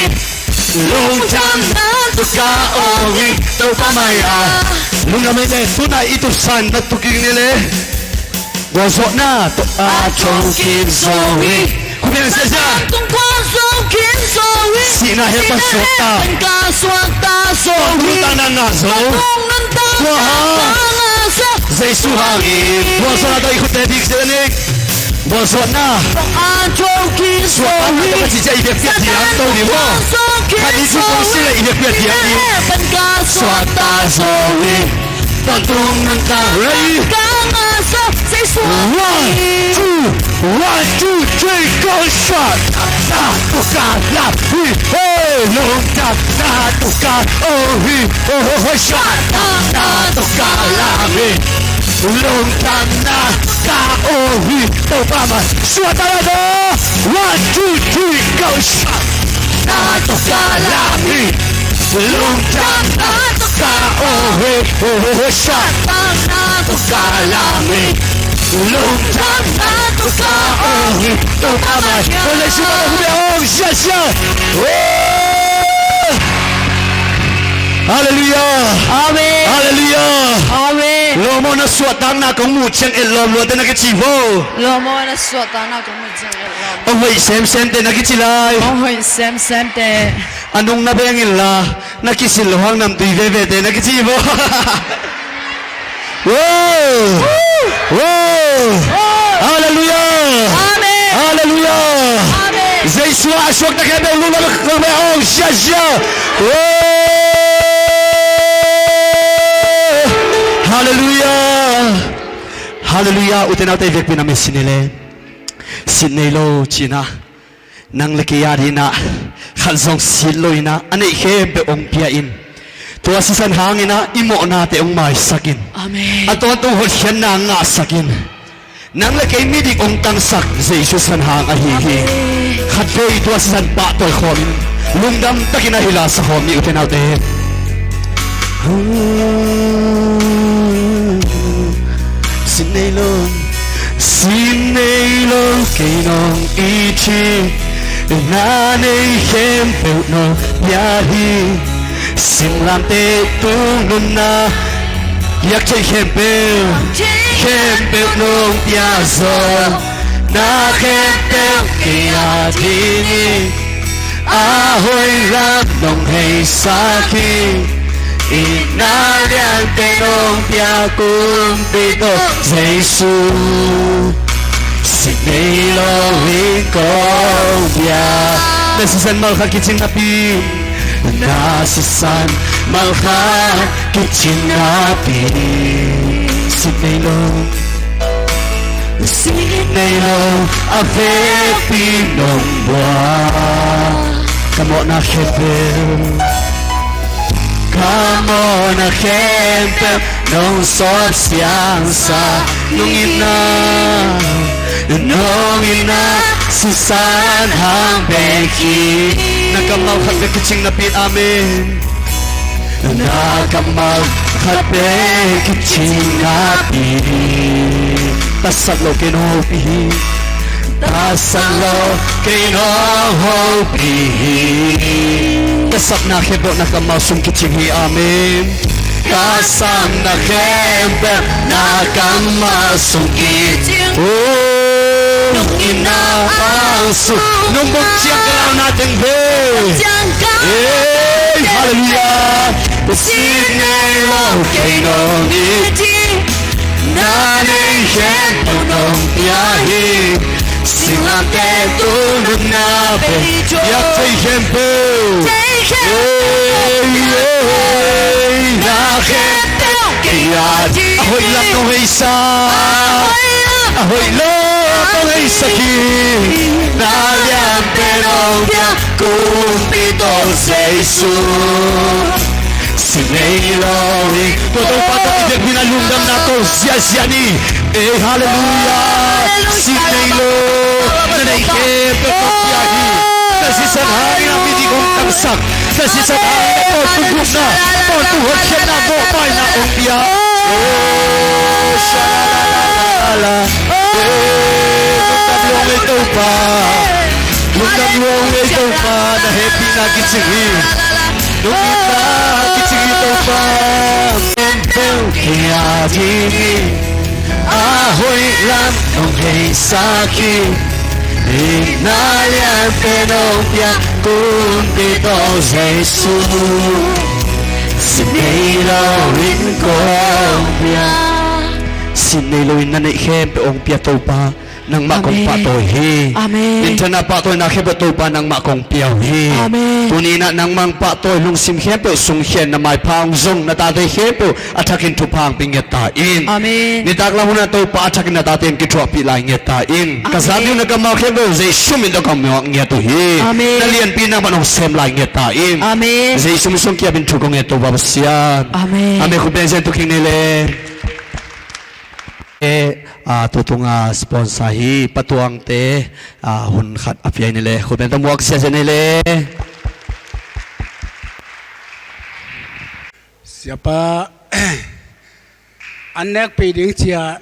Lungdamna tawh ka awng hi. Topa mai-ah. Lungdam hi le, tu-in i tup san na tu kik ni le. Gualzawhna tawh a thawh kik zo hi. Khuamial sia sia. Sihna hell pan suakta. Sihna hell pan ka suakta zo hi. Tua tungtang na ngah zo. Tua tungtang na ngah zo. Jesu hangin. Gualzawhna tawh i khutte dik zel ni. Gualzawhna. Suahtakna tawh ka cih ciang i biakpiak diak to ding maw. Khat nih thum kong cih leh i biakpiak diak ding. Suakta zo hi. Tua tungtang na ngah zo. One, two, one, two, three, go. Suahtakna tawh ka lam hi. Hey, lungdamna tawh ka awng hi. Oh, oh, oh, suahtakna tawh ka lam hi. Lungdamna tawh ka awng hi. Topa mai-ah. Suahtakna tawh. One, two, three, go. Suahtakna tawh ka lam hi. Lungdamna tawh ka awng hi. Oh, oh, oh, suahtakna tawh ka lam hi. Lungdamna tawh ka awng hi. Topa mai-ah. Tua leh sumah hu bia awng sia sia. Halleluiah. Amen. Halleluiah. Amen. Lawm aw, na suahtakna kong muh ciang etlawm lua teh na kici vo. Lawm aw, na suahtakna kong muh ciang etlawm. Hong hoih semsem teh na kici lai. Hong hoih semsem teh. A nung na beng inla, na kisil loh hang namtui veve teh na kici vo. Wow! Wow! Halleluiah! Amen. Halleluiah! Amen. Suah, suakta khempeuh lungdam khempeuh, oh, sia, sia. Oh, halleluiah. Halleluiah. Ute naute, vekpi in amen. Sin nei le, sin nei lo ci-in ah, nang le kei a dingin ah khat zong sit lo-in ah, a neih khempeuh hong pia in. Tua sisan hangin ah i mawhnate hong maisak in. Amen. A tawntung hotkhiatna ngahsak in. Nang le kei midik hong tangsak Jesu sisan hang ahi hi. Amen. Khatvei tua sisan pahtawi khawm in, lungdam takin a hila sa khawm ni, ute naute. Sin nei lo, sin nei lo, kei nong it hi. Na nei khempeuh nong pia hi. Singlamteh tung nunna, biak thei khempeuh, khempeuh nong pia zaw. Na khempeuh kei a ding hi. A hoih lam nong heisak hi. I na liante nong pia kumpi tawh Jesu. Sin nei lo in kong pia. Na sisan malkhat kicing napi. Na sisan malkhat kicing napi. Sin nei lo, sin nei lo, a vekpi nong buak. Ka mawhna khempeuh, ka mawhna khempeuh nong sawp siangsa. Nong itna, nong itna sisan hang bek hi. Na kammal khat bek kicing napi in, amen. Na kammal khat bek kicing napi in. Tasat lo kei nong hopih hi. Tasat lo kei nong hopih hi. Ka sapna khempeuh na kammal sung kicing hi. Amen. Ka sapna khempeuh na kammal sung kicing. Oh, nong itna hang sung, nong buk ciang ka launa teng ve. Ei, halleluiah. Sin nei lo kei nong it hi. Na nei khempeuh nong pia hi. Singlamteh tung nunna bei. Biak thei khempeuh. Ei, ei, na khempeuh kei a ding. A hoih lam nong heisak. A hoih lam nong heisak hi. Na liante nong pia kumpi tawh Jesu. Sin nei lo hi. Tua Topa tawh i vekpi in ah lungdamna ko ziahziah ni. Ei, halleluiah. Sin nei lo, na neih khempeuh kong pia hi. Na sisan hangin ah midik hong tangsak. Na sisan hangin ah tawntung gupna, tawntung hotkhiatna, mawhmaina hong pia. Oh, sha-la-la-la-la. Ei, lungdam lua ung ei Topa. Lungdam lua ung ei Topa, na hehpihna kicing hi. Nong itna kicing hi Topa. Khempeuh kei a ding hi. A hoih lam nong heisak hi. I na liante nong pia kumpi tawh Jesu. Sin nei lo in kong pia. Sin nei lo in na neih khempeuh hong pia Topa. Nangmah kong pahtawi hi. Amen. Minthanna pahtawina khempeuh Topa nangmah kong pia uh hi. Amen. Tuni in ah nangmah pahtawi lungsim khempeuh sungkhia in na maipha hong zong na tate khempeuh a thakin thupha hong pia ngiat ta in. Amen. Nitak lam hun ah Topa a thakin na tate hong kithuahpih lai ngiat ta in. Amen. Ka zat ding na kammal khempeuh Jesu min tawh ka muak ngiat uh hi. Amen. Na lianpi nangmah hong sem lai ngiat ta in. Amen. Jesu min suang kiap in thu kong nget Topa Pasian. Amen. Amen. Khut beng zia in tu khing ni le. Eh, ah, tu tunga sponsor hi, Pa Tuangte, ah, hun khat a pia ni le, khut beng tawh muak ziahziah ni le. Siapa, an nekpih ding ci-a,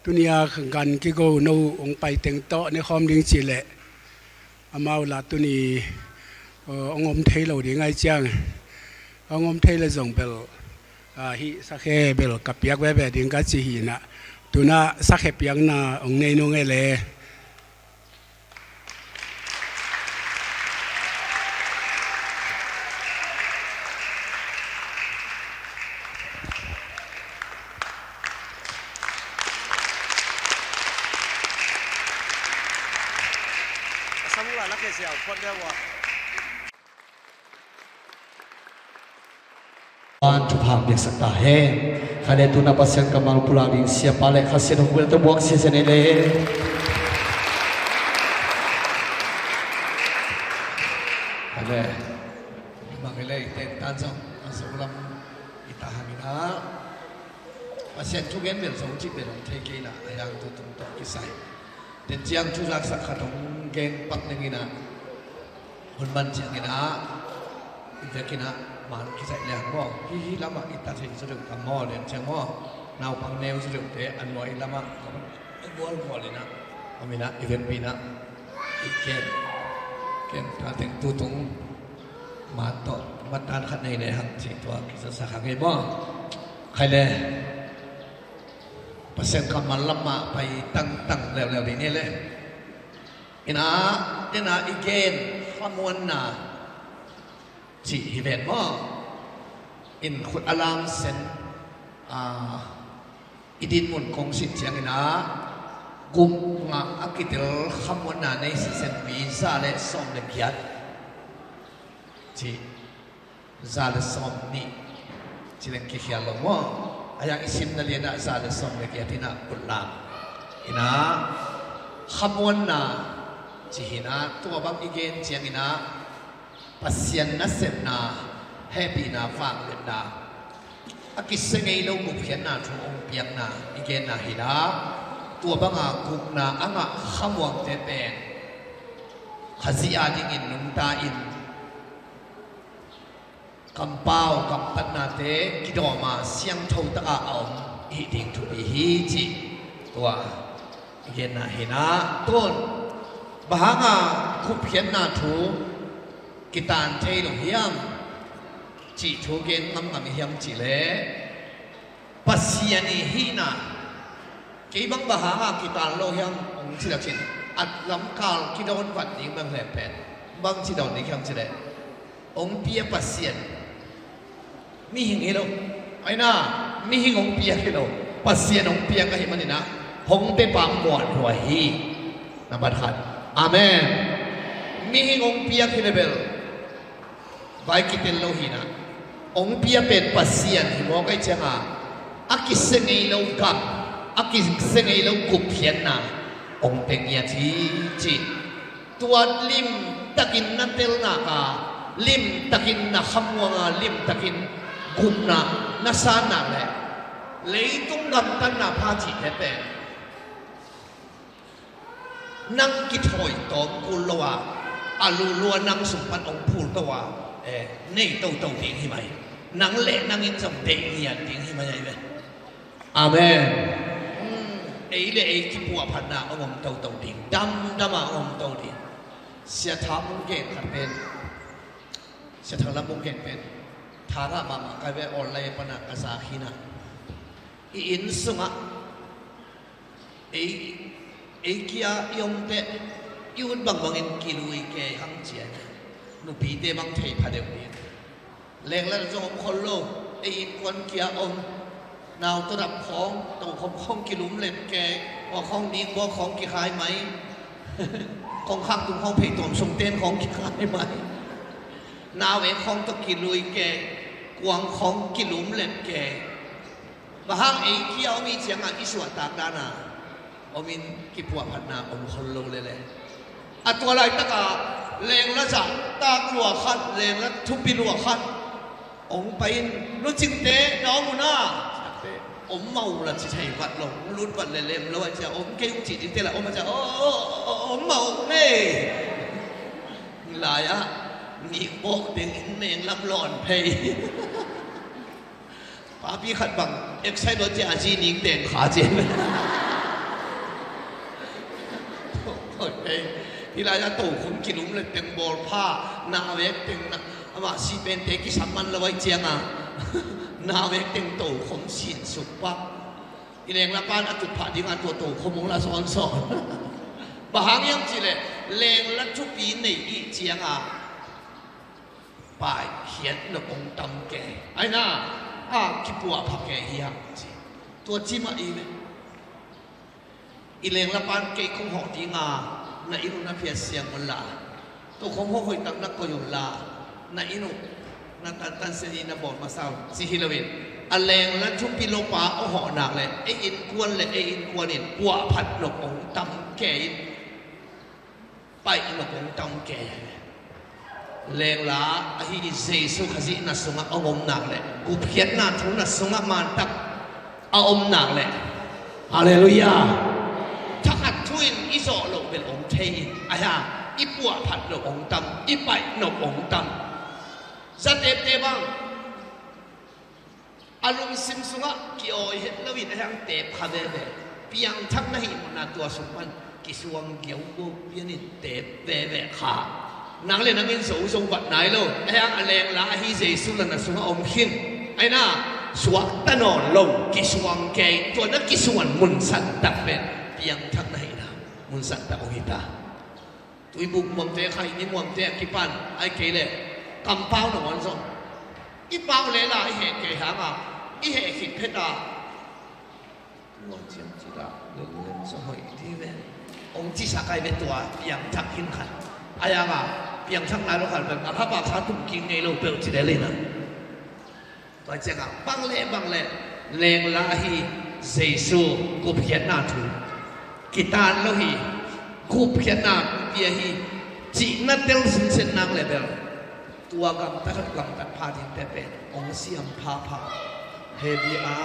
tuni-a gan kigo no hong pai teng tawh ne khawm ding ci leh, amau la tuni, uh, hong om thei lo ding ahih ciang, hong om thei le zong bel, uh, hih sakhe bel ka piak veve ding ka ci hi in ah, tu-in ah sakhe piakna hong nei nung e le. Ban thupha piaksak ta hen. Khaile tuna Pasian kammal pulak ding siapa le khasiat hong pulak tawh buak siasia nei le. Khaile. Mangilei tentan zong a zo lam i ta hangin ah Pasian thugen bel zong cih bel hong thei kei inah a hiang tutung tawh kisai. Tenciang thuzaksak khat hong gen pak ning inah hun man ciangin ah i vekin ah man kisai liang maw? Hihi lamah i ta thei zaw deuh tam maw? Tenciang maw? Naupang neu zaw deuhte a nuai lamah a gualgual inah a minah i vekpi inah i ken ken ta teng tutung man tawh matan khat nei le hang cih tua kisasa kha ngei maw? Khaile Pasian kammal lamah pai tangtang leuleu dih ni le. Inah tena i gen khamuanna cih hi ven maw? In khut a lamsen a i dinmun kong sin ciangin ah gum ngah a kitel khamuanna nei sisen mi za le sawm le giat cih za le sawm nih ci leng kikhial lo maw? A yang i simna lianah za le sawm le giat hinah kutlam hinah khamuanna ci hinah tua bang i gen cianginah Pasian nasepna hehpihna vangliatna a kisia ngei lo gupkhiatna thu hong piakna i genna hinah tua banga gupna a ngah khamuangte pen Khazih a dingin nungta in kampau kampatnate kidawma siangtho taka a om i hih ding thupi hi cih tua i genna hinah tun bang hanga gupkhiatna thu kitan thei lo hiam cih thu gen ngamngam i hiam cihleh Pasian i hihna kei bang bang hanga kitan lo hiam hong ci lak cin at lamkal kidawn vat ding bang hlem pen bang ci dawn ding hiam cileh hong pia Pasian mihing hi lo. Aina mihing hong piak hi lo. Pasian hong piak ahi maninah hong pepa muanhuai hi. Nambat khat. Amen. Mihing hong piak hi le bel vai kitel lo hinah hong pia pen Pasian hi mawk ahi cianga a kisia ngei lo gam a kisia ngei lo gupkhiatna hong pe ngiat hi ci. Tua limtakin na telnaka limtakin na khamuanga limtakin gupna na sannak le leitung gamtatna pha cihte pen nang kithawi tawm kul lo a a lulua nang sung pan hong phul to a eh nei toto ding hi mai. Nang le nangin zong deih ngiat ding hi mai ahi ve. Amen. Ei le ei kipuahphatna hong om toto ding damdama hong om to ding. Sia Thang hong gen khat pen Sia Thang lam hong gen pen thangah mahmah kai ve online pana ka za khinah i inn sungah Ei, ei kia i omte i ut bangbangin kilui ke hang cian nupite bang thei pha deuh ding. Lenglat zong om khol lo. Ei innkuan kia om nau tawdap khawng tokhom khawng kilum let ke aw khawng dingbaw khawng kikhai mai. Khawng khangtung khawng pheituam sungten khawng kikhai mai. Nau ek khawng tawh kilui ke kuang khawng kilum let ke. Bang hang ei kia om i cianga i suahtak dana omin kipuahphatna om khol lo lele. A tua laitaka lengla zahtak lua khat lengla thupi lua khat ong pai-in lucingte na om una om mau la ci thei vat lo. Lut vat le lem lo a cia om kei ung ci dingte la om a cia om mau hei. Lai-ah nih bawk dingin menglam lawn phei. Papi khat bang excite lo cia a zi ning teng kha cia. Hi lai-ah tokhom kilum le teng bawlpha na vek teng na amah sipente kisam man lo ai cianga na vek teng tokhom sin sukpak. I lengla pan a tutphah dinga tua tokhom hong la sawnsawn. Bang hang hiam cihleh lengla thupi nei i cianga paikhiat nop hong tam ke aina a kipuahpha ke hi hang ci. Tua ci mah i ve. I lengla pan kei kong hawh dinga na inn un a phiat siang unla Tukhom hawh hoih tak na koih unla, na inn uh na tantan sia in na bawl masa uh ci hi loin, a lengla thupi lopa hong hawh nak leh ei innkuan le ei innkuan in puahphat nop hong tam kei in, paih nop hong tam kei. Lengla ahi Jesu Khazih na sungah hong om nak leh, gupkhiatna thu na sungah mantak a om nak leh, Halleluiah, thakhat thu in i zawh loh bel hong thei in, ahi hang i puahphat nop hong tam, i paih nop hong tam. Zatepte bang a lungsim sungah ki-awi het loin, ahi hang teep kha veve. Piangthak na hih munah tua sung pan kisuang giaugiau pianin teep veve kha. Nang le nang in zozo vat nai lo, ahi hang a lengla ahi Jesu la na sungah om khin. Ahi na, suakta nawn lo, kisuang kei, tua na kisuan munsan tak pen piangthak na hihna munsan tak hong hi ta. Tuibuk muamte, khaini muamte a kipan, ahih kei leh kampau nangawn zong i pau lela i heh kei hanga, i heh khit phet a, tua ciang ci dah lel lel sa hoih dih ve, hong cisak ahi ve. Tua piangthak khin khat, ahi hanga piangthak nai lo khat pen a khapa kha tum kik ngei lo peuh ci lel in a. Tua ciangah bang le bang le lengla ahi Jesu gupkhiatna thu kitan lo hi, gupkhiatna pia hi cihna tel sinsen nak le bel, tua gamtat gamtat pha dingte pen hong siam phapha. Heavy a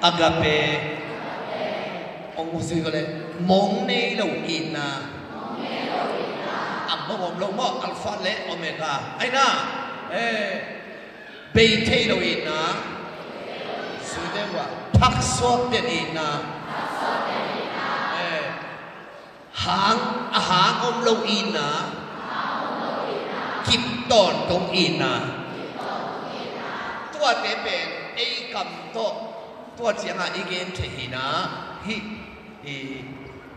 Agape. Hong sui ko le, mong nei lo itna. A mong om lo maw, Alpha le Omega. Ahi na, eh, bei thei lo itna. Sui deuh a, thaksuak den itna. Eh, hang, a hang om lo itna, kip tawntawng itna. Tuate pen ei kam tawh tua ciangah i gen thei hi na, hih i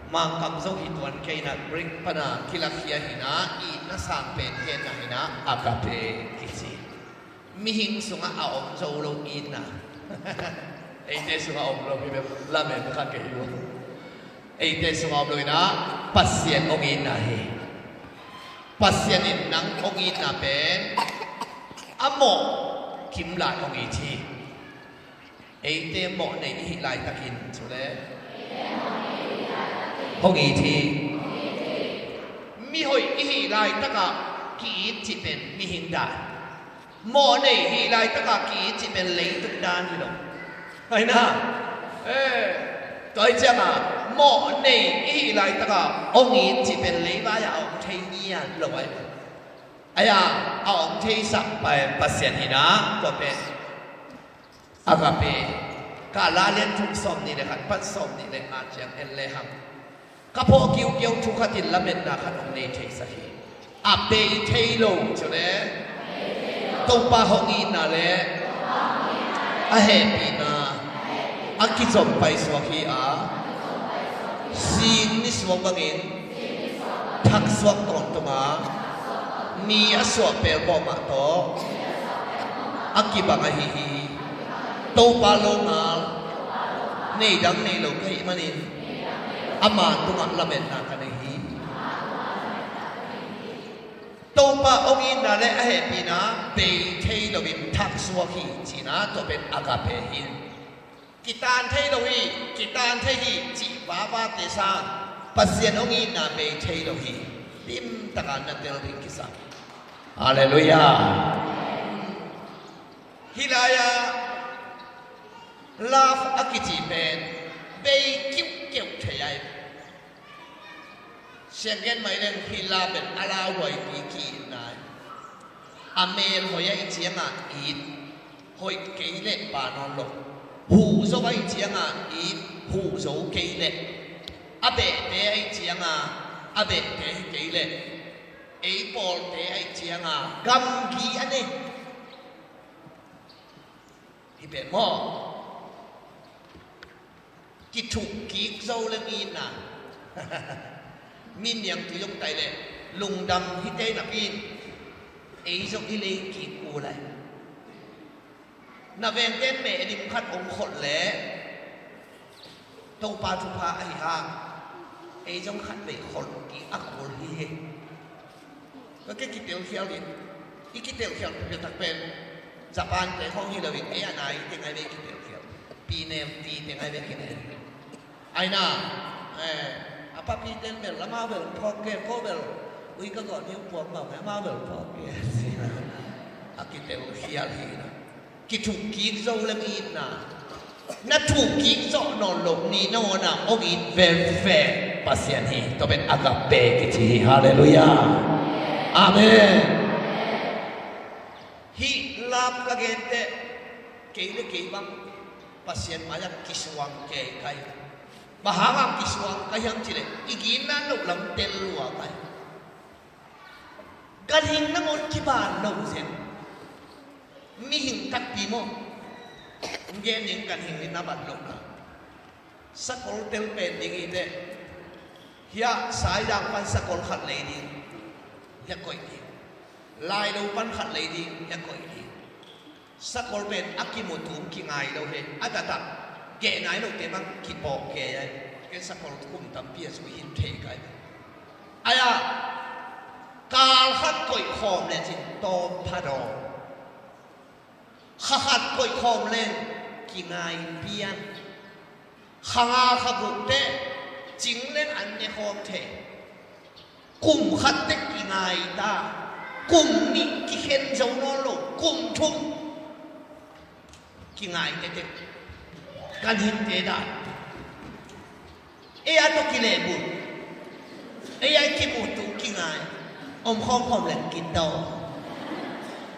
Mangkam zo hi tuan kei na, Greek pana kilakhia hi na, itna sang pen genna hi na, agape kici. Mihing sungah a om zo lo itna. Eite sungah om lo hi bek, lamen kha kei uh. Eite sungah om lo itna, Pasian hong itna hi. Pasian in nang hong itna pen a mawh kim lai hong it hi. Eite mawh nei i hih laitakin, cu le, hong it hi. Mihoih i hih laitakah ki-it cih pen mihing dan. Mawh nei hih laitakah ki-it cih pen leitung dan hi lo. Ahi na, eh, tua hi ciangah mawh nei i hih laitakah hong it cih pen leivai-ah a om thei ngiat lo ahi. Ahi a, a om theisak pai Pasian hi na, tua pen agape. Ka la lian thum sawm nih le khat pan sawm nih le nga ciang en le hang. Ka phawh kiukiau thu khat in lametna khat hong nei theisak hi. A bei thei lo, cu le, Topa hong itna le a hehpihna a kizom paisuak hi a, sin nisuak bangin thaksuak tawntung a, ni a suah pelmawh mah tawh a kibang ahi hi. Topa longal, nei dang nei lo ka hih manin, ama tungah lametna ka nei hi. Topa hong itna le a hehpihna bei thei loin thaksuak hi cihna, tua pen agape hi. Kitan thei lo hi, kitan thei hi cih vavate sang Pasian hong itna bei thei lo hi. Limtaka na tel ding kisam. Halleluiah. Hih lai-ah love a kici pen bei kiukiau thei ai. Sianggen mai leng hih love pen a lauhuai ki ki-itna ai. A mel hoih ahih ciangah it, hoih kei leh pha nawn lo. Huh zo ahih ciangah it, huh zo kei leh. A behte ahih ciangah a behte hi kei leh. Ei pawlte ahih ciangah gamgi a nei. Hi pen maw? Kithuh kik zo leng itna. Mi niangtui zong tai leh lungdam hi te napi in ei zong i lei kik uh lai. Na vengte in meh lim khat hong kholh leh Topa thupha ahi hang, ei zong khatvei kholh kik a kul hi hi. Ka ke kitelkhial in, i kitelkhial peuhpeuh tak pen Japan te khawng hi loin ei a nai teng ai ve kitelkhial. Pi nem pi teng ai ve kinem. Aina, eh, a papi ten bel amau bel phawk ke, ko bel ui ka gawh niu puak mah amau bel phawk ke. A kitelkhial hi na. Kithuk kik zo leng itna, na thuk kik zawh nawn lo ni na aw na hong it velvel Pasian hi. Tua pen agape kici hi. Halleluiah. Amen. Hih love ka gen teh kei le kei bang Pasian mai-ah kisuang kei kai. Bang hangah kisuang kai hiam cih leh i ginna loh lam tel lua kai. Ganhing nangawn kiban lo zen. Mihing takpi maw? Hong gen ning, ganhing in a ban lohna. Sakol tel pen ding hi teh. Hiah Saizang pan sakol khat lei ding, hiah koih ding. Lailo pan khat lei ding, hiah koih ding. Sakol pen a kimutung kingai lo hi. A taktak geh nai lote bang kipawh kei ai. Ken sakol kum tampi a zui hi thei kai. Ai-ah kal khat koih khawm lecin tawm pha daw. Kha khat koih khawm leng kingai pian. Kha nga kha guk teh cing leng an ne khawm thei. Kum khat teh kingai ta. Kum nih kikhen zo nawn lo. Kum thum kingai tete. Ganhingte dan. Ei a tawh kilehbulh. Ei a i kimuhtuh kingai. Om khawmkhawm leh kitaw.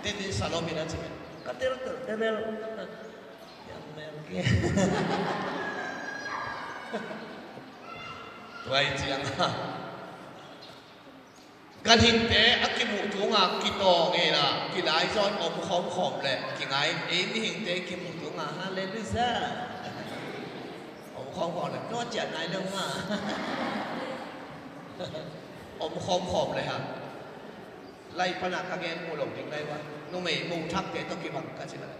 Tenin Salom in a ci pen ka teltel tebel. Tua i ciang a ganhingte a kimuh tunga kitawng ina kilaizawn om khawmkhawm leh kingai. Ei mihingte kimuh tunga halleluiah om khawmkhawm leh tua ciah nai lo ma. Om khawmkhawm leh ha lai pana ka gen mu lo ding lai wa. Numei muh thakte tawh kibang ka ci leh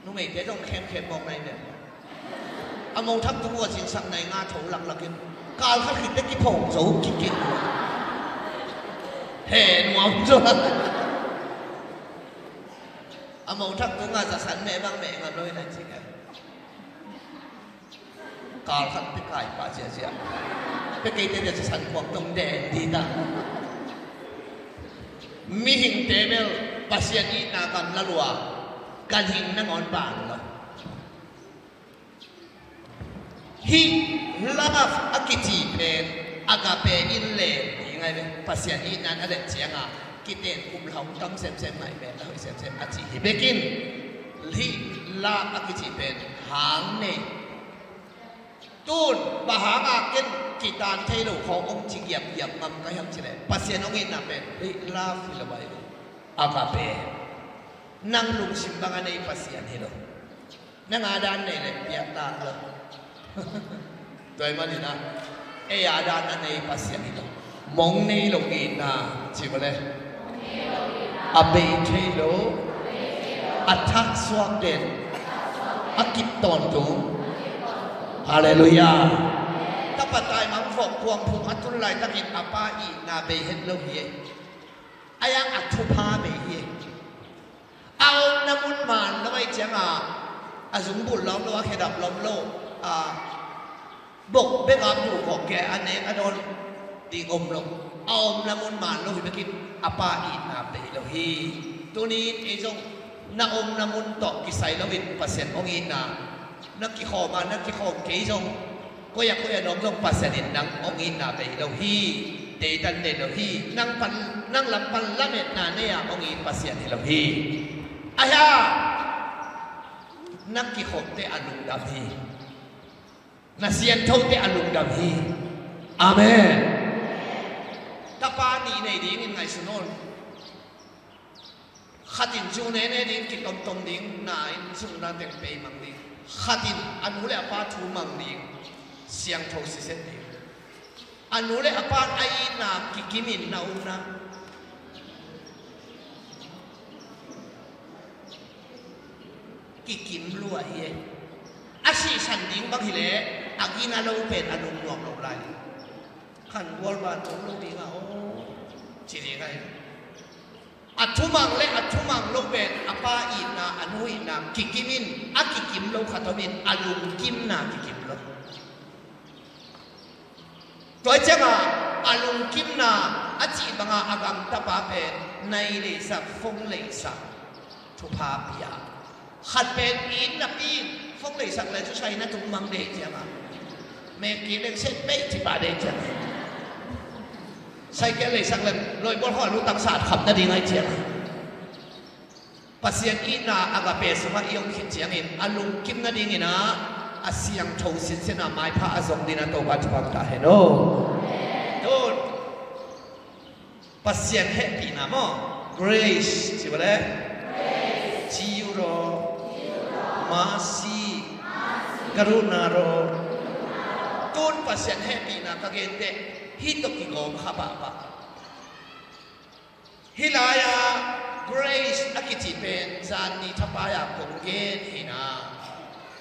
numeite zong khemkhem mawk nai nen. A mo thak tung ua cinsak nai nga tho laklakin kal khat khit teh kiphawng zo kik in. He nuam zo. A mo thak tunga zasan meh bang meh ngam lo in a ci ka. Kal khat teh kai pah ziahziah. Pia keite dia zasan kuang tong den dita. Mihingte bel Pasian itna gamla lua, ganhing nangawn bang lo. Hih love a kici pen agape in len ding ai ve. Pasian itna in a let cianga kiten kumla hong tam semsem, mai pen la hoih semsem a ci hi bekin. Hih love a kici pen hang nei. Tun bang hanga ken kitan thei lo khawng hong ci giapgiap ngam ka hiam cih leh Pasian hong itna pen hih love hi lo ai ve. Agape. Nang lungsim banga nei Pasian hi lo. Nang a dan nei leh piaktak lo. Tua ahih manin ah ei a dan a nei Pasian hi lo. Mong nei lo itna ci mawle. A bei thei lo. A thaksuak den. A kip tawntung. Halleluiah. Tapa taimang vok puangphung a tun laitakin a pa itna bei het lo hi. A yang a thupha bei hi. A omna mun man lo ahih cianga a zungbulh lawm lo, a khedap lawm lo, a bok bek a buh khawh kei a nek a dawn ding om lo. A omna mun man lo hi bekin a pa itna bei lo hi. Tunin ei zong na omna mun tawh kisai loin Pasian hong itna na kikhawm a na kikhawm kei zong koi a koi a nuam zong Pasian in nang hong itna bei lo hi. Deidan nei lo hi. Nang pan, nang lam pan lametna nei a hong it Pasian hi lo hi. Ahi a na kikhopte a lungdam hi. Na siangthote a lungdam hi. Amen. Tapa nih nei dingin ngaihsun un. Khatin zu nene ding, kitomtom ding, na in zumna teng pei mang ding. Khatin a nu le a pa thu mang ding, siangtho siset ding. A nu le a pa a itna kikimin na umna. kikim lua hi e. A sihsan ding bang hileh a gina lo pen a lungnuam lo lai hi. Khan gualban om lo ding a aw ci ding ahi. A thumang le a thumang lo pen a pa itna, a nu itna kikim in, a kikim lo khat om in, a lungkimna kikim lo. Tua ciangah a lungkimna a cih bangah a gamtapa pen nai leisak, phone leisak, thupha pia. Khat pen in napi in phone leisak le cu sai na tung mang dei ciangah, mek kik deng set pei ci pah dei ciangah, cycle leisak le loibual khawng a lutang sat khap nading ai ciangah. Pasian itna agape sungah i om khit ciangin a lungkim nadingin ah a siangtho sinsen ah maipha a zong dingin ah Topa thupha pia ta hen aw. Tun Pasian hehpihna maw? Grace ci bale. Ci uh raw. Mercy. Karuna raw. Tun Pasian hehpihna ka gen teh hih tawh kigawm kha pahpah. Hih lai-ah grace a kici pen zanni thapai-ah kong gen hi na,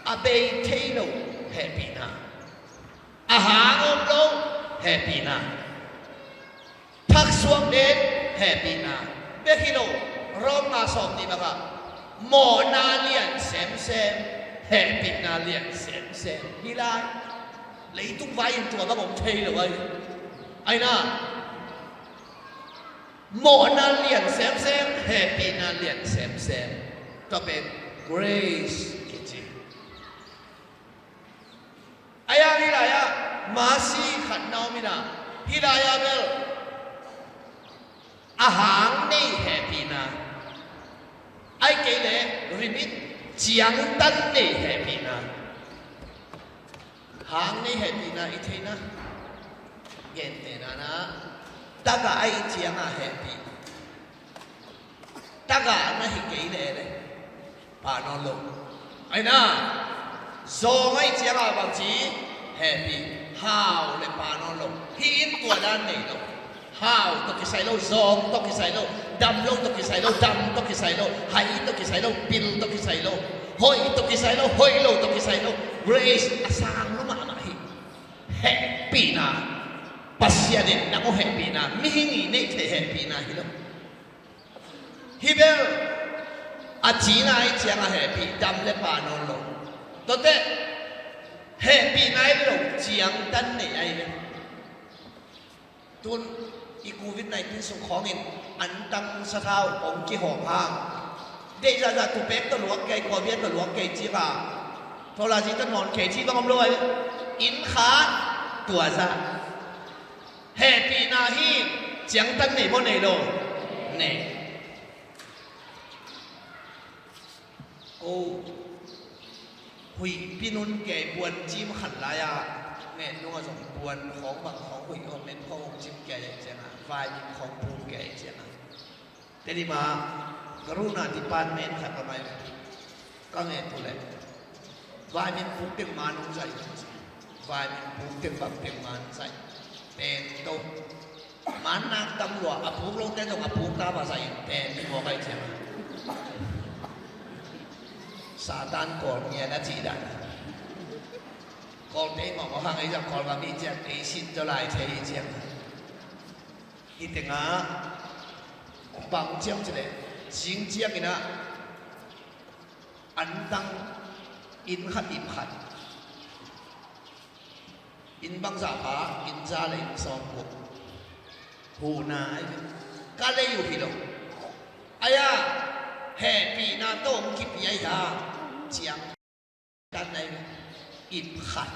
a bei thei lo hehpihna, a hang om lo hehpihna, thaksuak den hehpihna bek hi lo, Rom nga sawm nih bangah mawhna lian semsem, hehpihna lian semsem. Hih lai leitung vai-in tua bang om thei lo ai. Ai na, mawhna lian semsem, hehpihna lian semsem. Tua pen grace kici. Ai-a hih lai-ah mercy khat na om in ah, hih lai-ah bel a hang nei hehpihna, ai kei leh remit ciangtan nei hehpihna. Hang nei hehpihna i theihna, gentehna-in ah, tagah a ih ciangah hehpih. Tagah na hi kei leh leh pha nawn lo. Ai na, zawng a ih ciangah bangci hehpih, hau leh pha nawn lo. Hih in tua dan nei lo. Hau tawh kisai lo, zawng tawh kisai lo, dam lo tawh kisai lo, dam tawh kisai lo, hai tawh kisai lo, pil tawh kisai lo, hoih tawh kisai lo, hoih lo tawh kisai lo. Grace a sang lo mahmah hi. Hehpihna, Pasian in nang aw hehpihna, mihing ih neih theih hehpihna hi lo. Hih bel a cina ih ciangah hehpih, dam le pha nawn lo. Tuate hehpihna hi lo, ciangtan nei ahi ve. Tun i covid nineteen sung khawngin antang sathau hong kihawm hang, deih zahzah, tupek tawh luak kei, khuabia tawh luak kei cih a, thawlazi tawh nawn kei cih bang om lo ai. Inn khat tua zah. Hehpihna hi, ciangtan nei maw nei lo? Nei. Ko huihpi nun kei, puan cim khat lai-ah ngen nungah zong puan khawng bang khawng huih khawng nen khawng hong cim kei ahi ciangah, vaimim khawng pum kei ahi ciangah, Tedim ah Karuna department khat ka mai ve. Ka nget uh leh vaimim pum teng man hong zaih, vaimim pum teng bang teng man zaih, pen to. Man nak tam lua, a puk lote zong a puk ta va zaih in pen mi mawk ahi ciang. Satan kawl ngian a cih dan. Kawlte mawk a hang ei zang kawl va mi ciang ei sin zaw lai thei hi ciang. Hih tengah bang ciang cileh zing ciang inah antang inn khat ip khat. Inn bangzah pha, inn za le inn sawm guk. Huhna ahi ve. Ka lei uh hi lo. Ahi a, hehpihna tawh hong kipia hi a, ciangtan ahi ve. Ip khat.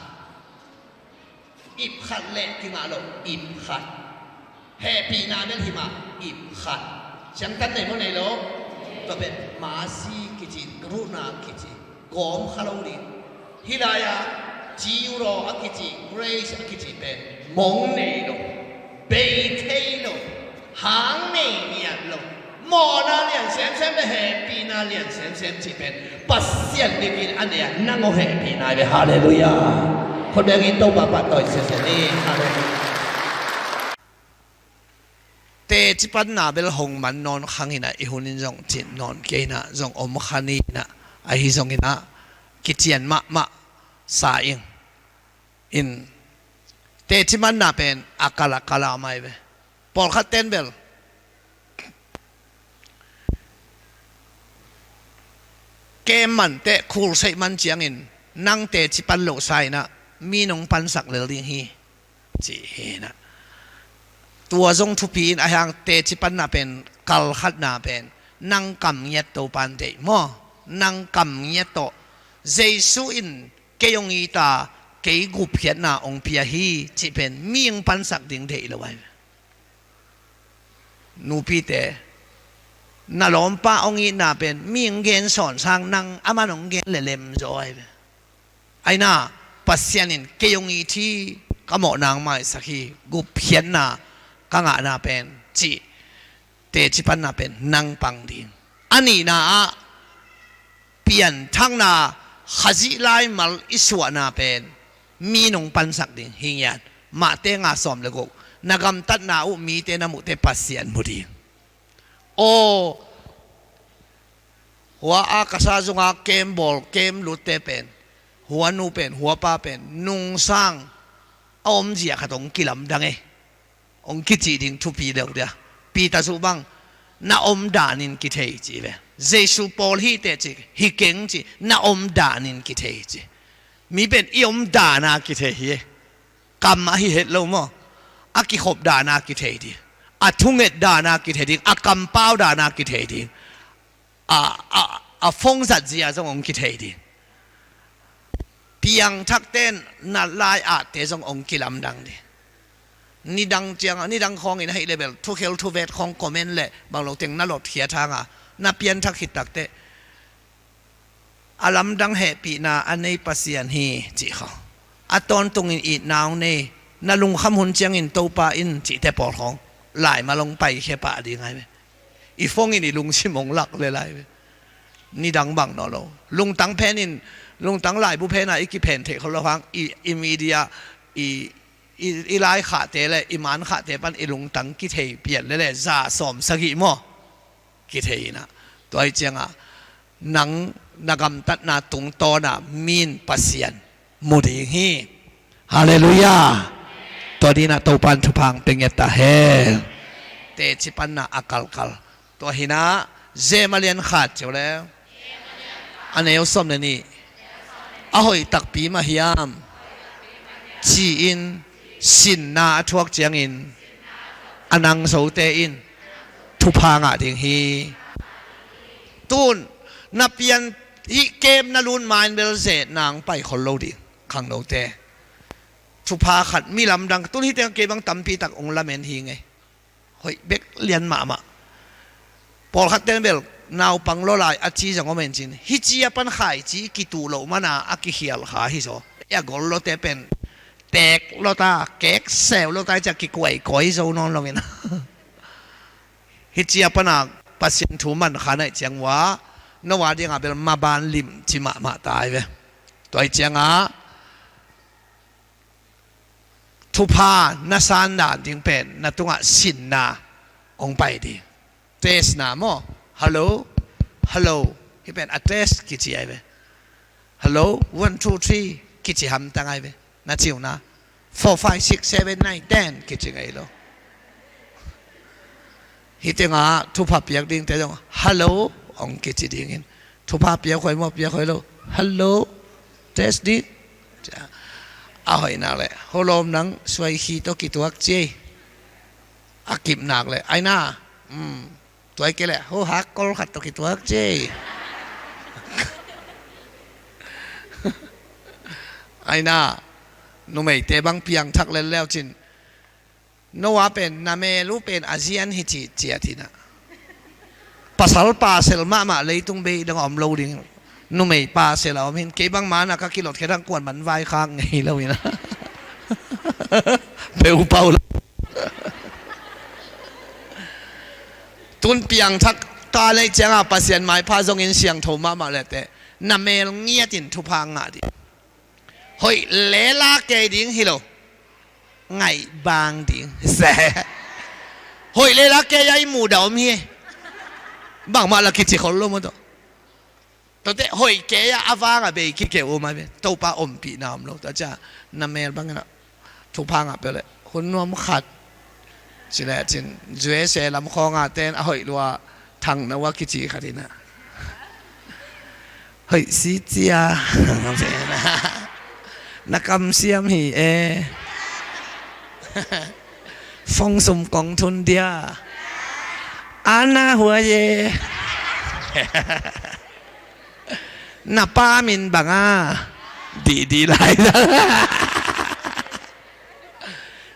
Ip khat le kingah lo, ip khat. Hehpihna bel hi mah, ip khat. Ciangtan nei maw nei lo? Tua pen mercy kici, karuna kici, gawm kha lo ding. Hih lai-ah, ci uh law a kici, grace a kici pen mong nei lo, bei thei lo, hang nei ngiat lo. Mawhna lian semsem le hehpihna lian semsem cih pen Pasian dingin a nei a, nang aw hehpihna hi ve. Halleluiah. Khut bengin Topa pahtawi siasia ni. Halleluiah. Teci panna bel hong man nawn kha inah, i hun in zong cin nawn kei inah, zong om kha ni inah, Ahi zongin ah kician mahmah sa ing. In teci manna pen a kal a kal a mai ve. Pawlkhat ten bel kem man teh khulseih man ciangin nang teci pan loh sa in ah mi nong pansak lel ding hi, ci hi in ah. Tua zong thupi in a hiang teci panna pen kal khatna pen nang kam ngiat Topan deih maw? Nang kam ngiat tawh Jesu in kei hong it a, kei gupkhiatna hong pia hi cih pen mi hong pansak ding deih lo ai. Nupite, na lawmpa hong itna pen mi hong gen sawn sang nang a man hong gen le lem zaw ai. Aina, Pasian in kei hong it hi, ka mawhna hong maisak hi, gupkhiatna ka ngahna pen cih teci panna pen nang pang ding. A nihna ah pianthakna, Khazih laimal i suahna pen mi nong pansak ding hi ngiat. Mahte nga sawm le guk. Na gamtatna uh mite na muhte Pasian mu ding. Aw, hua a kasa zunga kem bawl kem lutte pen, hua nu pen, hua pa pen nungsang a omzia khat hong kilamdang e. Hong kicih ding thupi deuh dia. Peter suh bang, na om danin kithei ci ve. Jesu pawl hi teh ci, hi keng ci, na om danin kithei ci. Mi pen i om dana kithei hi. Kam ahi het lo maw? A kikhop dana kithei ding, a thunget dana kithei ding, a kampau dana kithei ding, a, a, a phone zatzia zong hong kithei ding. Piangthakte in na lai ahte zong hong kilamdang ding. Nidang ciang, nidang khawngin ahih leh bel thukhel thuvet khawng comment le bang lo teng na lotkhiat hanga na pianthak khit takteh a lamdang hehpihna a nei Pasian hi cih khawng, a tawntungin itna hong nei, na lungkham hun ciangin Topa in cihte pawl khawng laimal hong paikhia pah ding ai ve. I phone in i lungsim hong lak le lai ve. Nidang bang nawn lo. Lungtang phenin, lungtang laibu phena i kiphen theih khol lo hang, i, i media, i, i, i lai khahte le i man khahte pan i lungtang kithei pian lele za sawm sagih maw? Kithei inah. Tua hi ciangah nang na gamtatna tungtawnah min Pasian mu ding hi. Halleluiah. Tua dinah Topan thupha hong pia ngiat ta hen. Teci panna a kalkal. Tua hinah Jem a lian khat ciu le a neu sawm le nih. A hoih takpi mah hiam ci-in sinna a thuak ciangin a nang zote in thupha ngah ding hi. Tun na pian hih kem na lut ma-in bel zetna hong pai khol lo ding khangnote. Thupha khat mi lamdang tun hih teng kei bang tampi tak hong lamen hi ngei. Hoih bek lian mahmah. Pawlkhatte bel naupang lawlai a ci zong om en cin hih ci a pan khaici kituh loh mana a kikhial kha hi zaw. A gol lawte pen teek lawta keek seu lawta i ciah kikuaikuai zo nawn loin hih ci a pana Pasian thu man kha naih ciang ua no a dingah bel maban lim ci mahmah ta ai ve. Tua hi ciangah thupha na san dan ding pen na tungah sinna hong pai ding. Test na maw? Hello, hello. Hih pen a test kici ai ve. Hello, one, two, three kici hamtang ai ve. Na ciuna four, five, six, seven, nine, ten kici ngei lo. Hih tengah thupha piak dingte zong hello hong kici dingin thupha piak huai maw piak huai lo. Hello. Test ding. A hoih nak le holom nang suai khi tawh kituak ciei. A kip nak le aina. Tuai kei le ho hak kol khat tawh kituak ciei. Aina. Numeite bang piangthak lel leu cin. Noah pen na mel uh pen a zian hi cih ciat hinah. Pasal pasel mahmah leitung bei dang a om lo ding. Numei pasel a om hin kei bang mana ka kilot khedang kuan man vaikhak ngei lo hinah. Peu pau lo. Tun piangthak ta neih cianga Pasian maipha zongin siangtho mahmah lete na mel ngiatin thupha ngah dih. Hoih lela kei ding hi lo. Ngaih bang ding. Hoih lela kei a i muda om hi. Bangmah la kici khol lo maw tawh. Tuate hoih kei a, a vang a bei kikeu uh mah ve. Topa ompihna om lo. Tua ciang na mel bangin ah thupha ngah peuh leh hun nuam khat ci lecin U S A lam khawng a ten a hoih lua Thang No a kici khat in ah, hoih si cia, na kamsiam hi e, fongsum kong thun dia, ana hua ye. Na pa min bang a? Didi lai.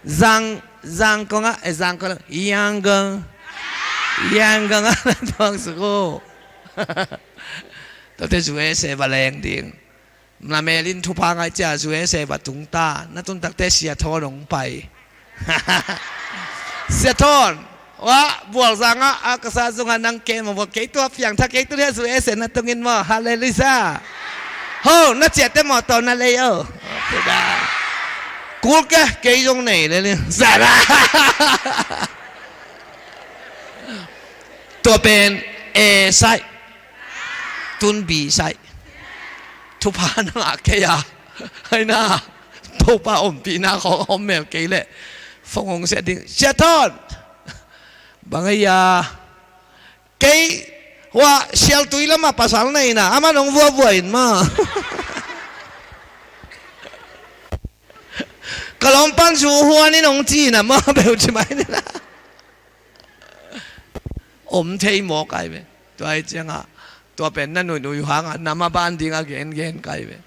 Zang, Zangkong a, eh, Zangkong, Yangon. Yangon a na tuang suk uh. Tuate U S A va leng ding. Na mel in thupha ngah ciang U S A va tung ta. Na tun takte Sia Thawn hong pai. Sia Thawn, wa, Bualzang ah, a ka sa zung a nang kem a buak kei tua piang tha kei tu le U S A na tung in maw. Halleluiah. Ho, na ciate mawtaw na lei o. Kul ke, kei zong nei le li. Zara. Tua pen A saih, tun B saih. Thupha na ngah kei a, hai na, Topa ompihna khawng om mel kei leh phone hong siat ding. Sia Thawn, bang a hia? Kei hua Sialtui lamah pasal na ina, aman hong vuavua in maw. Ka lawmpan zu huan in hong ci ina maw, beuh ci mai ni na. Om thei mawk ai ve. Tua hi ciangah tua pen na nuinui hangah na maban dingah gengen kai ve.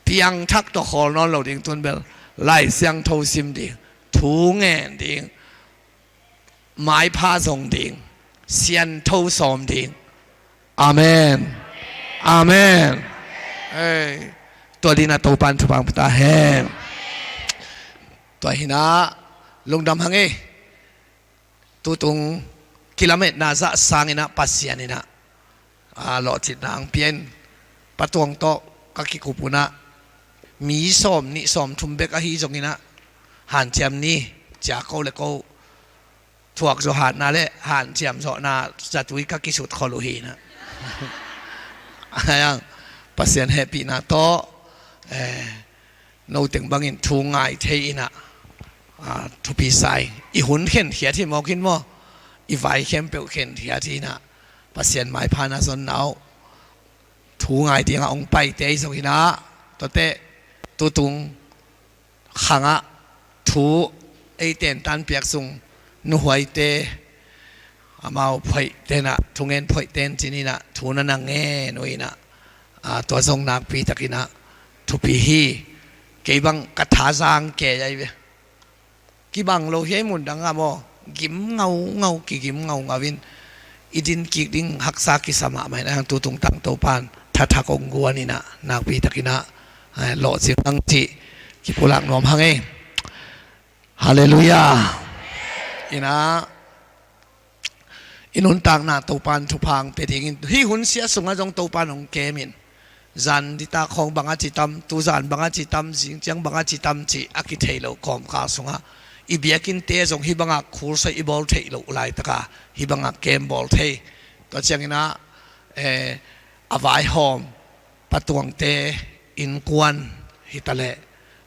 Piangthak tawh khawl nawn lo ding tun bel Lai Siangtho sim ding, thu ngen ding, maipha zong ding, siantho sawm ding. Amen. Amen. Ei, tua dinah Topan thupha pia ta hen. Tua hinah lungdam hang ei. Tutung kilametna zah sanginah Pasian inah, a, lawhcitna ang pian patuang tawh ka kikup unah mi sawm nih sawm thum bek ahi zonginah hanciam ni cia ko le ko thuak zawh hatna le hanciam zawhna zatui ka kisut khol uh hinah. Pasian hehpihna tawh, eh, noteng bangin thu ngai thei inah, a, thupi sa ing. I hun khenkhiat hi mawk in maw, i vai khempeuh khenkhiat hi inah Pasian maipha na zonna uh thu ngai dingah hong paite i zong inah, tuate tutung khangah thu ei tentan piak sung nuhuaite, amau phoih tenah, thungen phoih ten cin inah thu na na ngen uh inah, a, tua zong nakpi takinah thupi hi. Kei bang ka thazang kei ai ve. Kibang lo hi ei mun dang ah maw, gim ngaungau, kigim ngaungau in i din kik ding haksa kisa mahmah inah, hang tutung tang Topan thathak hong guan inah nakpi takinah, eh, lawhcing ang cih kipulak nuam hang ei. Halleluiah. Inah i nuntakna Topan thupha ang pia dingin hih hun siah sungah zong Topan hong kem in. Zan dita khawng banga citam, tuzan banga citam, zingciang banga citam cih a kithei loh kawmkal sungah i biakinnte zong hih bangah khulsoi i bawl theih loh laitaka hih bangah kem bawl thei. Tua cianginah, eh, a vaihawm patuangte innkuan hitaleh,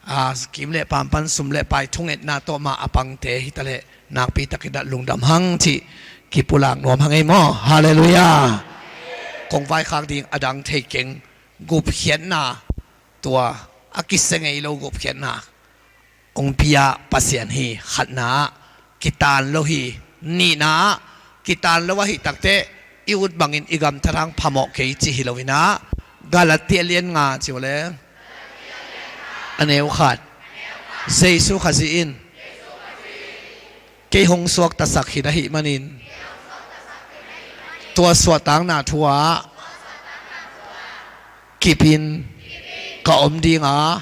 a, kim le pampan sum le pai thungetna tawh mah a pangte hitaleh nakpi takinah lungdam hang cih kipulak nuam hang ei maw. Halleluiah. Kong vaikhak ding a dang thei keng, gupkhiatna, tua a kisia ngei lo gupkhiatna hong pia Pasian hi. Khatna ah kitan lo hi. Nihna ah kitan lo ahih takteh i ut bangin i gamtat hang phamawh kei cih hi lo inah, Galatia lian nga ci uh le, a neu khat, Jesu Khazih in kei hong suaktasak khin ahih manin tua suahtakna thu ah kipin ka om dinga,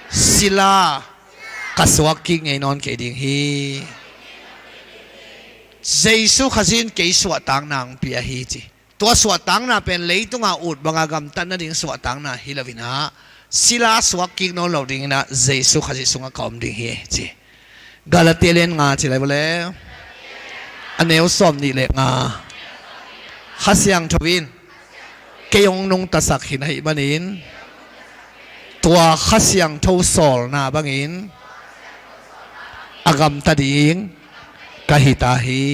sila ka suak kik ngei nawn kei ding hi. Jesu Khazih in kei suahtakna hong pia hi ci. Tua suahtakna pen leitunga ut banga gamtat nading suahtakna hi lo inah, sila suak kik nawn lo dinginah Jesu Khazih sungah ka om ding hi ci. Galatia lian nga ci lai vawle, a neu sawm nih le nga. Kha Siangtho in kei hong nungtasak hi na hih manin, tua Kha Siangtho sawlna bangin a gamta ding ka hi ta hi.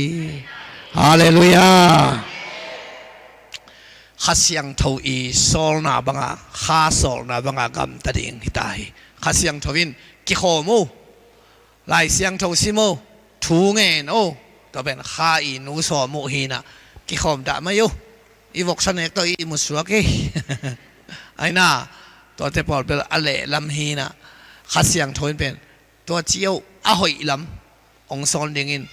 Halleluiah. Kha Siangtho i sawlna banga, Kha sawlna banga gamta ding hi ta hi. Kha Siangtho in kikhawm uh, Lai Siangtho sim uh, thu ngen uh, tua pen Kha i nu sawm uh hi na, kikhawm dah mai uh. I voksa nek tawh i musuak hi. Ai na, tuate pawl bel a lehlam hi na, Kha Siangtho in pen tua ci uh a hoih lam hong sawn dingin,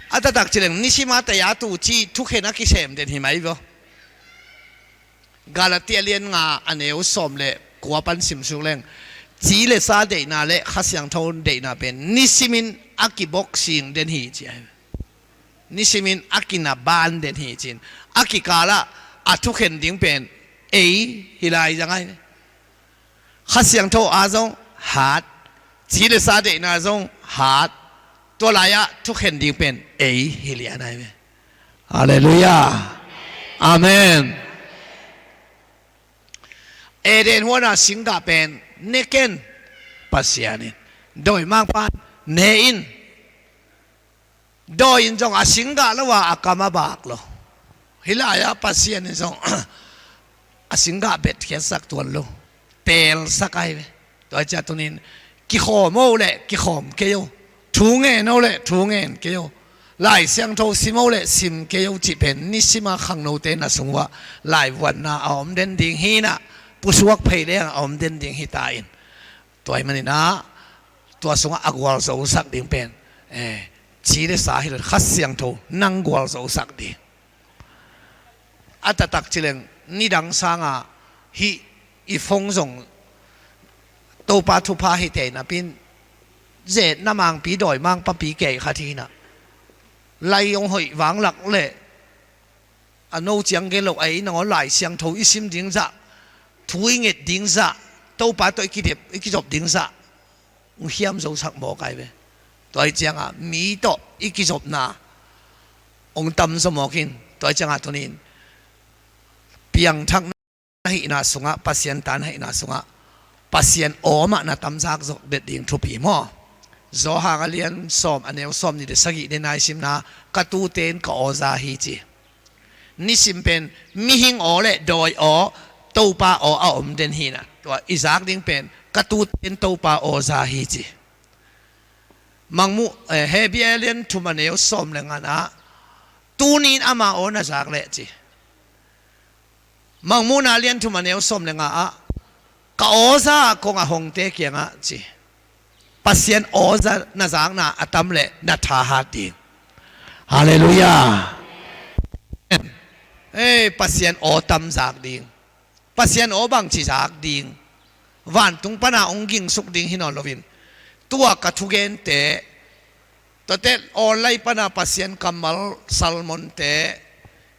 a taktak ci leng nisim a taya tu ci thukhen a kisem den hi mai vaw. Galatia lian nga a neu sawm le kua pan simsuk leng, ci le sa deihna le Kha Siangtho deihna pen nisimin a kibok sing den hi ci ahi. Nisimin a kinaban den hi cin, a kikalah a thukhen ding pen ei hi lai zang ahi. Kha Siangtho a zong hat, ci le sa deihna zong hat, tua lai-ah thukhen ding pen ei hi lian ahi ve. Halleluiah. Amen. Eden huana singgah pen ne ken, Pasian in, dawimangpa ne in, dawi in zong a singgah lo a, a kam a bak lo. Hih lai-ah Pasian in zong a singgah betkhiatsak tuan lo, teelsak ahi ve. Tua hi ciah tunin kikhawm o le kikhawm kei o, thu ngen o le thu ngen kei o, Lai Siangtho sim o le sim kei o cih pen nisima khangnote na sung uah laivuanna a om den ding hi na, pusuak phei leng a om den ding hi ta in. Tua ahih manin ah tua sungah a gualzosak ding pen, eh, ci le sa hi lo, Kha Siangtho nang gualzosak ding. A taktak ci leng nidang sanga hih i phone zong Topa thupha hi tei napi-in, ze na mangpi dawimangpapi kei khat hi na, lai hong hoih vanglak le a no ciang gen lo, ei nangawn Lai Siangtho i sim ding zah, thu i nget ding zah, Topa tawh i kidep, i kizop ding zah hong hiam zosak mawk ahi ve. Tua hi ciangah mi tawh i kizopna hong tamzaw mawk in, tua hi ciangah tunin piangthak na hihna sungah, Pasian ta na hihna sungah Pasian aw mah na tamzak zawk det ding thupi maw? Johan a lian sawm, a neu sawm nih le sagih den a i simna, ka tute in ka aw za hi ci. Nisim pen mihing aw le dawi aw, Topa aw a om den hi na, tua i zak ding pen ka tute in Topa aw za hi ci. Mangmuh, eh, Hebru a lian thum, a neu sawm le ngana, tuni in ama aw na zak leh ci. Mangmuhna lian thum, a neu sawm le nga ah, ka aw za kong a hongte kiangah ci. Pasian aw za na zakna a tam leh na thahat ding. Halleluiah. Ei, Pasian aw tam zak ding. Pasian aw bangci zak ding. Vantung pana hong gingsuk ding hi nawn loin, tua ka thugente, tuate online pana Pasian kammal sermonte,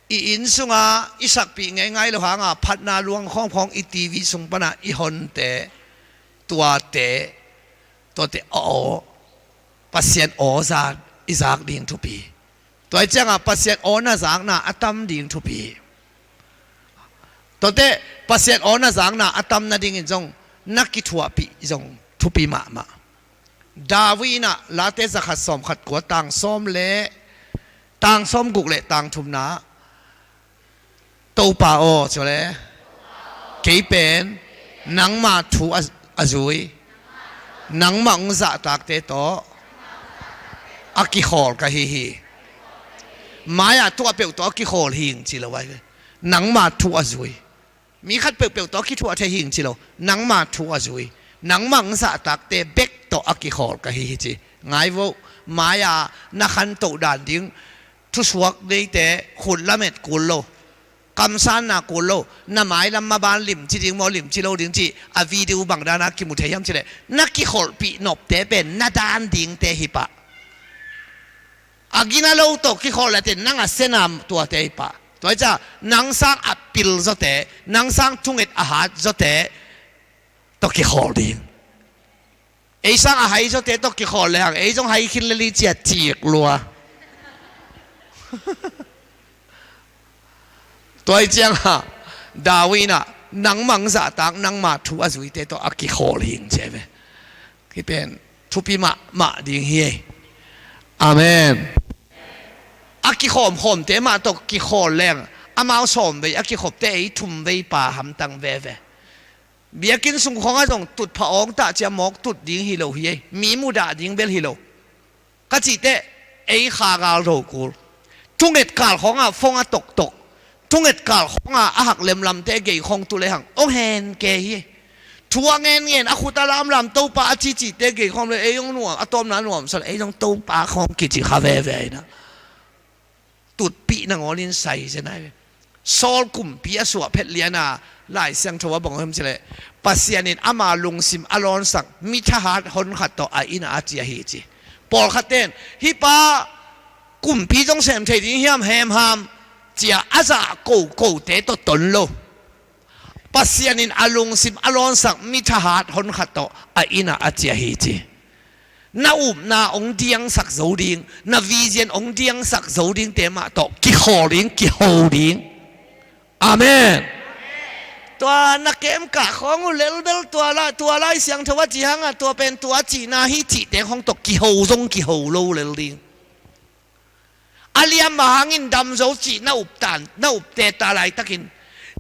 i inn sunga i sakpih ngeingai lo hanga phatna luang khawngkhawng i TV sung pana i honte, tuate, tuate aw, Pasian aw za i zak ding thupi. Tua hi ciangah Pasian aw na zakna a tam ding thupi. Tuate Pasian aw na zakna a tam nadingin zong na kithuahpih zong thupi mahmah. David in ah Late zakhat sawmkhat kua, tang sawm le, tang sawmguk le tang thumna, Topa aw, cule, kei pen nangma thu a, a zui, nangmah hong zahtakte tawh a kikhawl ka hi hi. Mai-ah thu a peuh tawh a kikhawl hing ci lo ahi ve. Nangma thu a zui. Mi khat peuhpeuh tawh a kithuah thei hing ci lo. Nangma thu a zui, nangmah hong zahtakte bek tawh a kikhawl ka hi hi ci. Ngai vo, mai-a na khantoh dan ding thusuak neite khut lamet kul lo, kamsanna kul lo, na mailam maban limci ding maw, limci lo ding cih a video bang dana kimu thei hiam cileh, na kikholhpih nopte pen na dan dingte hi pah. A gina lo tawh kikholh late nang a sena tuate hi pah. Tua hi ciah nang sang a pil zawte, nang sang thunget a hat zawte tawh kikhawl ding. Ei sang a hai zawte tawh kikhawl le hang ei zong hai khin le li ciah cik lua. Tua hi ciangah David in ah nangmah zahtak, nangma thu a zuite tawh a kikhawl hing ci hi ve. Hih pen thupi mahmah ding hi ei. Amen. A kikhawmkhawmte mah tawh kikhawl leng amau sawm vei a kikhopte ei thum vei pa hamtang veve. Biakinn sung khawngah zong tutphah awng tah cia mawk tut ding hi lo hi ei. Mi mudah ding bel hi lo. Ka cih teh ei kha gal do kul. Thunget kal khawngah phone a toktok, thunget kal khawngah a hak lemlamte gei khawng tu lehang hong hen kei hi. Thu a ngenngen, a khut a lamlam, Topa a cihcihte gei khawng le ei hong nuam, a tawpna nuam sa le ei zong Topa khawng kici kha veve ahi na. Tutpih nangawn in sai zen ahi ve. Saul kumpi a suah phet liana Lai Siangtho a bang hiam cileh, Pasian in ama lungsim a lawnsak mi thahat honkhat tawh a innah a ciah hi ci. Pawlkhatte in hih pa kumpi zong sem thei ding hiam, hemham cia a zah kokote tawh ton lo. Pasian in a lungsim a lawnsak mi thahat honkhat tawh a innah a ciah hi ci. Na upna hong diangsak zo ding, na vision hong diangsak zo dingte mah tawh kikhawl ding, kiho ding. Amen. Tua na kemkah khawng uh lelbel tua la, tua Lai Siangtho a ci hangah tua pen tua cihna hi cihte khawng tawh kiho zong kiho lo lel ding. A liam mah hangin damzo cih na uptan, na upte ta laitakin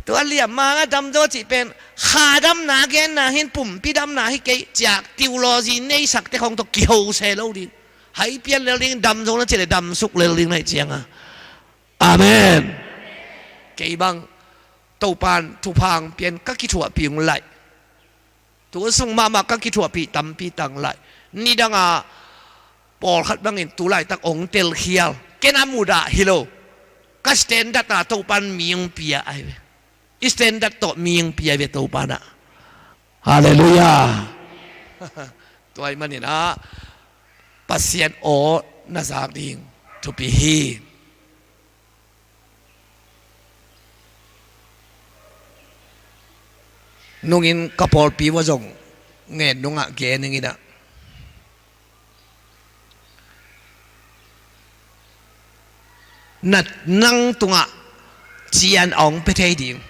tua liam mah hangah damzo cih pen kha damna genna hin pumpi damna hi kei ciak theology neisakte khawng tawh kiho se lo ding. Hai pian lel ding, damzo na cih le damsuk lel ding na hih cianga. Amen. Kei bang Topan thupha hong pian ka kithuahpih hong laih. Tu sung mahmah ka kithuahpih tampi tang laih. Nidanga pawlkhat bangin tu laitak hong telkhial. Ken a mudah hi lo. Ka standard a Topan mi hong pia ahi ve. I standard tawh mi hong pia ahi ve Topan ah. Halleluiah. Tua ahih manin ah Pasian aw na zak ding thupi hi. Nungin ka pawlpi uh a zong ngen nungah gen ing inah, na nang tungah cian a hong pia thei ding,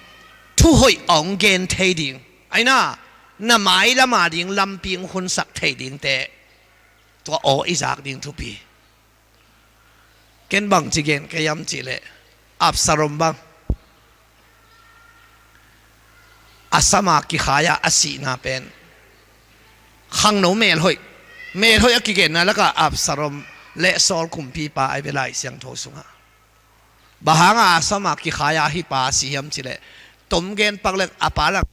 thuhoih a hong gen thei ding, aina na mailam a ding lampi hong hunsak thei dingte tua aw i zak ding thupi. Ken bangci gen ka hiam cihleh, Absalom bang a sama kikhai-a a sihna pen khangno melhoih, melhoih a kigenna lakah Absalom le Saul kumpipa ahi ve Lai Siangtho sungah. Bang hanga a sama kikhai-a hih pa a si hiam cihleh, tom gen pak leng a pa lang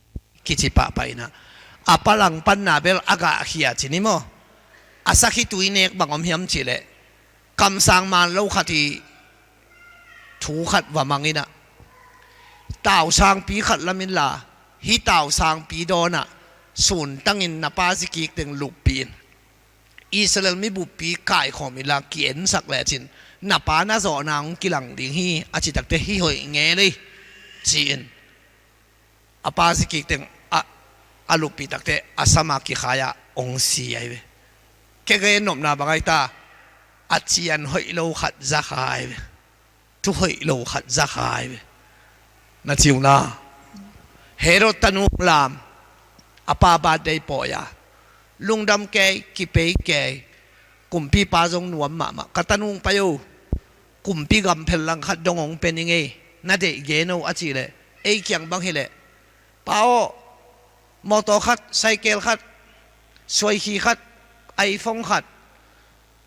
kici pahpah inah, a pa langpanna bel a gahkhia ci ni maw? A sakhi tui nek bang om hiam cihleh, kamsang man lo khat i thu khat va mang inah, tausangpi khat lam inla, hih tausangpi dawnah suntangin na pa zikik teng luppih in, Israel mi buppi kaikhawm inla ki-ensak lecin na pa na zawhna hong kilang ding hi a citakte hih hoih ngel ei ci-in, a pa zikik teng a, a luppih takte a sama kikhai-a hong si ahi ve. Kei ka gen nopna bang ahi ta, a cian hoih lo khat zakha ahi ve. Thuhoih lo khat zakha ahi ve. Na ci uh na, Herod tanu lam, a pa birthday pawi-a lungdam kei, kipei kei, kumpipa zong nuam mahmah, ka tanu pai o, kumpi gam phellang khat dong hong pia ning ei, na deih gen o a cihleh, ei kiang bang hileh, pa aw, mawtaw khat, saikel khat, suaikhi khat, iPhone khat,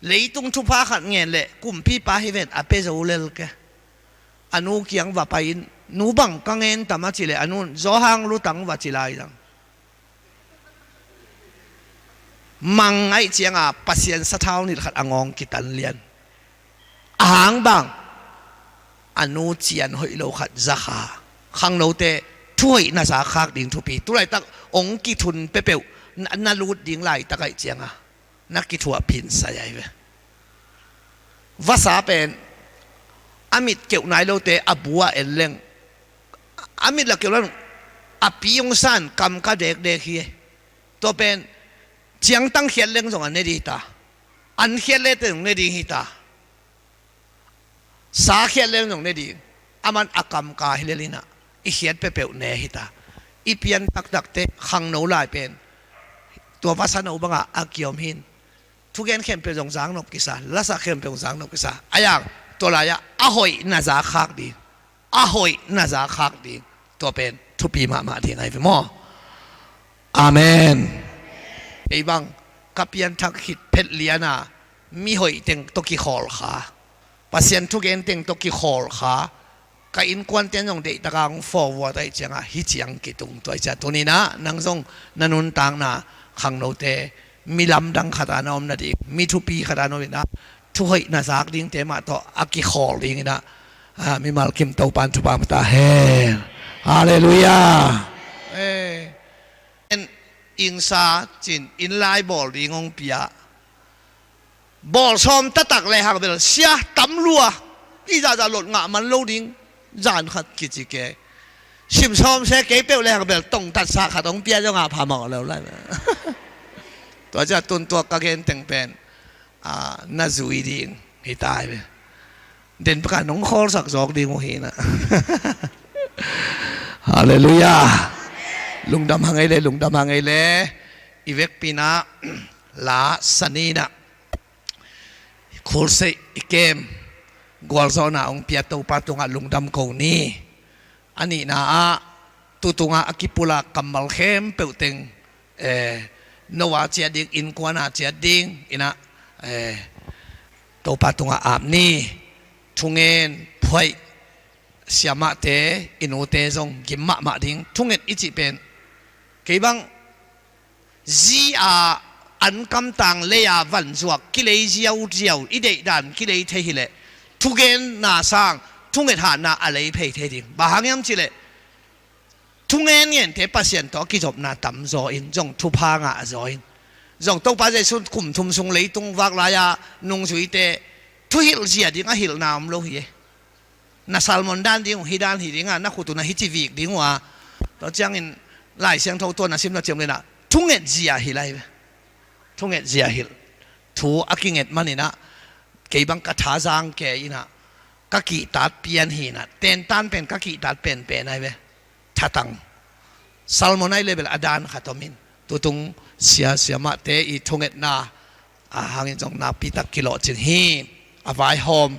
leitung thupha khat ngen leh kumpipa hi ven a pia zo lel ke. A nu kiang va pai-in, nu bang ka ngen tam a cihleh a nun zawhang lutang va ci lai zang. Mang aih cianga Pasian sathau nilh khat a ngawng kitan lian. A hang bang, a nu cian hoih lo khat zakha. Khangnote thuhoih na zakkhak ding thupi. Tulaitak hong kithun peuhpeuh na, na lut ding laitak aih cianga na kithuahpih in sai ahi ve. Vasa pen a mit keuh nai lote a bu-ah en leng, a mit la keuh lo, a pi hong san kam ka dekdek hi. Tua pen ciangtang khiat leng zong a ne ding hi ta. An khiat lete zong ne ding hi ta. Sa khiat leng zong ne ding. Aman a kamka hi lel inah, i khiat peuhpeuh ne hi ta. I pian taktakte khangno lai pen tua vasano bangah a kiom hin. Thugen khempeuh zong zang nop kisa, lasak khempeuh zong zang nop kisa. A yang tua lai-ah a hoih na zak khak ding, a hoih na zak khak ding, tua pen thupi mahmah ding ahi ve maw? Amen. Kei bang ka pianthak khit phet liana mi hoih teng tawh kikhawl kha, Pasian thugen teng tawh kikhawl kha, ka innkuan ten zong deihtaka hong forward ahih cianga hih ciang kitung tua ahih ciang tuninah nang zong na nuntakna khangnote mi lamdang khata na om nading, mi thupi khata na om inah, thuhoih na zak dingte mah tawh a kikhawl dinginah, ah, mimal kim Topan thupha mata hen. Halleluiah. Eh, en ingsa cin inn lai bawl ding hong pia. Bawl sawm taktak le hang bel sia tam lua. I zahzah lot ngah man lo ding. Zan khat kici ke. Sim sawm se kei peuh le hang bel tong tatsa khat hong pia zong a pha mawh lo lai. Tua ciah tun tua ka gen teng pen, ah, na zui ding hi ta hi ve. Den peka nong khawlsak zawk ding uh hi na. Halleluiah. Lungdam hang ei le, lungdam hang ei le. I vekpi inah la saninah khulseih i kem gualzawhna hong pia Topa tungah lungdam ko ni. A nihna ah tu tungah a kipula kammal khempeuh teng, eh, no a ciat ding, innkuan a ciat ding inah, eh, Topa tungah ap ni. Thungen phuaih siamahte, i nute zong gim mahmah ding. Thunget i cih pen kei bang zi a ankamtang lei a vanzuak kilei ziauziau i deihdan kilei thei hileh thugenna sang thunget hatna a lei phei thei ding. Bang hang hiam cihleh thungen ngente Pasian tawh a kizopna tam zaw in zong thupha ngah zaw in zong Topa Jesuh kum thum sung leitung vak lai-a nungzuite thuhilh zia ding a hilhna om lo hi e. Na sermon dan ding uh hi dan hi dinga na khut uh na hi ci vik ding uh a. Tua ciangin Lai Siangtho tua na sim na ciam lenah thunget zia hi lai ve. Thunget zia hilh thu a kinget maninah kei bang ka thazang ke inah ka kihtat pian hinah tentan pen ka kihtat penpen ai ve. Thatang sermon ai le bel a dan khat om in tutung sia siamahte i thungetna a hangin zong nakpitak kilawhcing hi. A vaihawm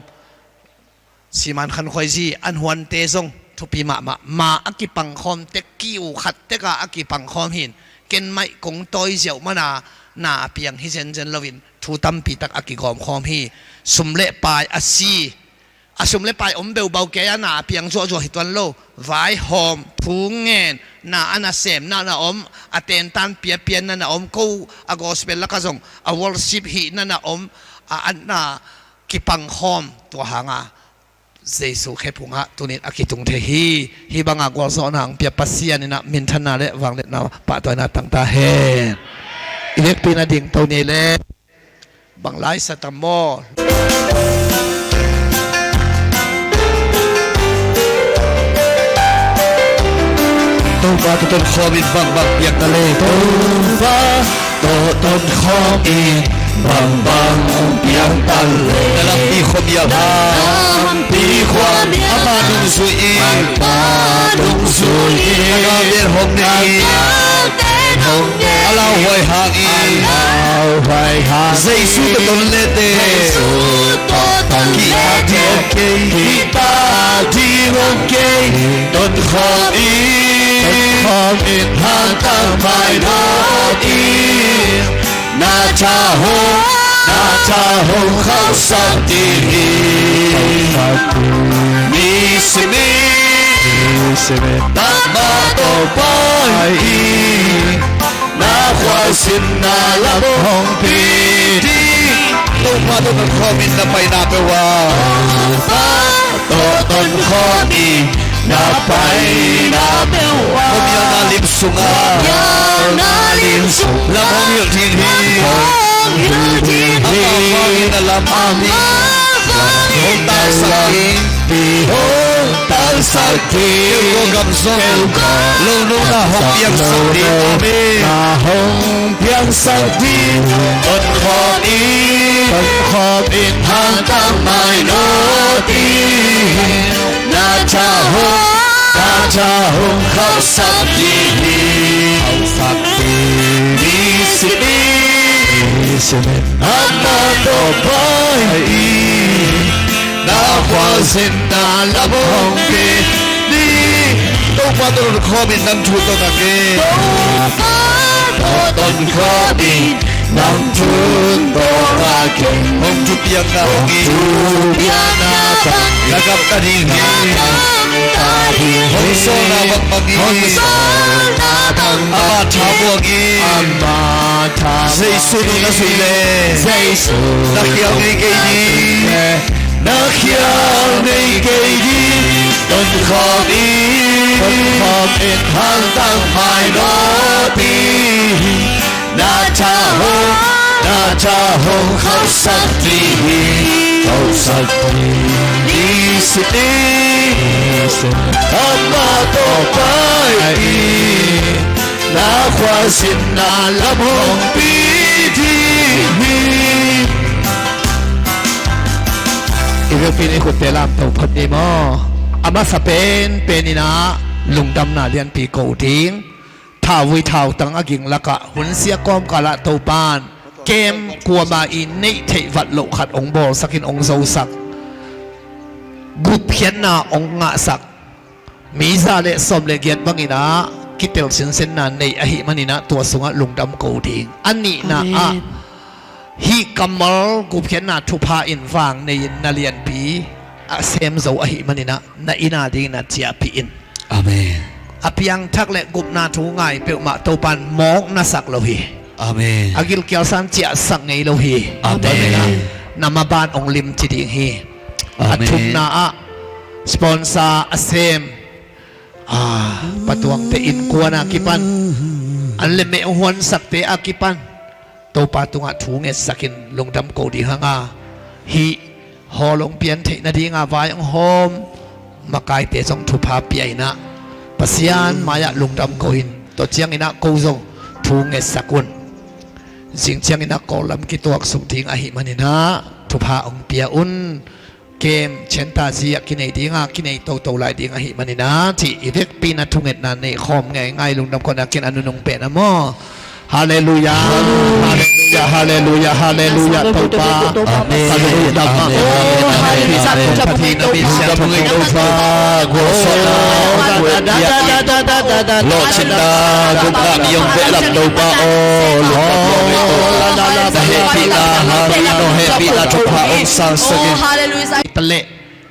Siman Khan Khuaisi an huante zong thupi mahmah. Ma a kipangkhawm tek kiu khat teka a kipangkhawm hin ken maih kong tawi ziauh mana na a piang hi zenzen loin thu tampitak a kigawmkhawm hi. Sum le pai a si a sum le pai om beubau kei a na a piang zuahzuah hi tuan lo. Vaihawm thu ngen na a nasemna na om a tentan piapianna na om ko a gospel laka zong a worship hihna na om a anna kipangkhawm tua hanga Jesuh khephungah tunin a kitung thei hi. Hih banga gualzawhna ang pia Pasian inah minthanna le vangliatna pahtawina tangta hen. I vekpi na ding to ni le bang lai sa tam maw? Topa tawh tonkhawm in bangbang piak ta le Topa tawh tonkhawm in bangbang hong piang ta le. Na lampi khuamial hang. Na lampi khuamial hang. Amah nungzui in. Amah nungzui in. Na galte hong nei in. Na galte hong nei in. A lauhuai hangin. A lauhuai hangin. Jesuh tawh ton lete. Jesuh tawh ton lete. Kihta ding hong kei. Kihta ding hong kei. Tonkhawm in. Tonkhawm in. Hantang mai nawn in. Na tha hong, na tha hong khauhsak ding hi. Khauhsak ding. Ni simin, ni simin. Tangmah tawh pai in. Na khualzinna lam hong pi ding. Topa tawh tonkhawm in na paina peuh ah. Topa tawh tonkhawm in. Na paina peuh ah. Khuamialna lim sungah. Khuamialna lim sungah. Lam hong hilh ding hi. Lam hong hilh ding hi. Amah vangin a lam. Amah vangin a lam. Hong talsak ding. Hong talsak ding. Keu ko gam zong. Keu ko gam zong. Lo nung na hong piangsak ding. Amen. Na hong piangsak ding. Tonkhawm in. Tonkhawm in. Hantang mai nawn in. Na tha hong, na Tha hong khauhsak ding hi. Khauhsak ding hi. Ni si ni. Ni si ni. Amah tawh pai in. Na khualzinna lam hong pi ding. Topa tawh tonkhawm in, nang thu tawh na ke. Topa tawh tonkhawm in. Nang thu tawh na ke. Hong thupiakna bang in. Hong thupiakna bang in. Na gamta ding hi. Na gamta ding hi. Hong sawlna bangbang in. Hong sawlna bangbang in. Amah thamuang in. Amah thamuang in. Jesu nung na zuih leh. Jesu nung na zuih leh. Na khial ngei kei ding. Na khial ngei kei ding. Tonkhawm in. Tonkhawm in. Hangtang mai lo ding. Na tha hong, na tha hong khauhsak ding hi, khauhsak ding hi. Ni si ni, amah tawh pai in, na khualzinna lam hong pi ding hi. I vekpi-in i khutte lamto phot ni maw. A masa penpen in ah lungdamna lianpi ko ding. Thauvui thautang a ging lakah hun sia kawmkalah Topa'n kem kuamah i neih theih vat loh khat hong bawlsakin hong zosak, gupkhiatna hong ngahsak, mi za le sawm le giat bangin ah kitel sinsenna nei ahih manin ah tua sungah lungdam ko ding. A nihna ah, amen, hih kammal gupkhiatna thupha in vang nei-in na lianpi a sem zo ahih manin ah na inn a dingin na ciahpih in. Amen. A piangthak le gupna thu ngai peuhmah Topa'n mawk na sak lo hi. Amen. A gilkial san ciahsak ngei lo hi. Amen. Tua manin ah na maban hong limci ding hi. Amen. A thumna ah sponsor a sem, a, patuangte innkuan a kipan, an le meh hong huansakte a kipan Topa tungah thu ngetsakin lungdam ko ding hang a, hih hall hong pian theih nadinga vai hong hawm makaite zong thupha pia in ah Pasian mai-ah lungdam ko in. Tua ciangin ah ko zong thu ngetsak un. Zing ciangin ah Kawllam kituaksuk ding ahih manin ah thupha hong pia un. Kem Center zi ah kinei dinga, kinei toto lai ding ahih manin ah cih i vekpi-in ah thungetna nei khawm ngeingai lungdam ko na ken a nunung pen a maw. Halleluiah. Halleluiah. Halleluiah. Halleluiah. Topa. Amen. Ka lungdam ah. Amen. Amen. Amen. Amen. Amen. Amen. Amen. Lawhcinna gupna mi hong behlap Topa aw, lungdam lawh. Na hehpihna hangin, na hehpihna thupha hong sangsak in. Hallelujah. Taleh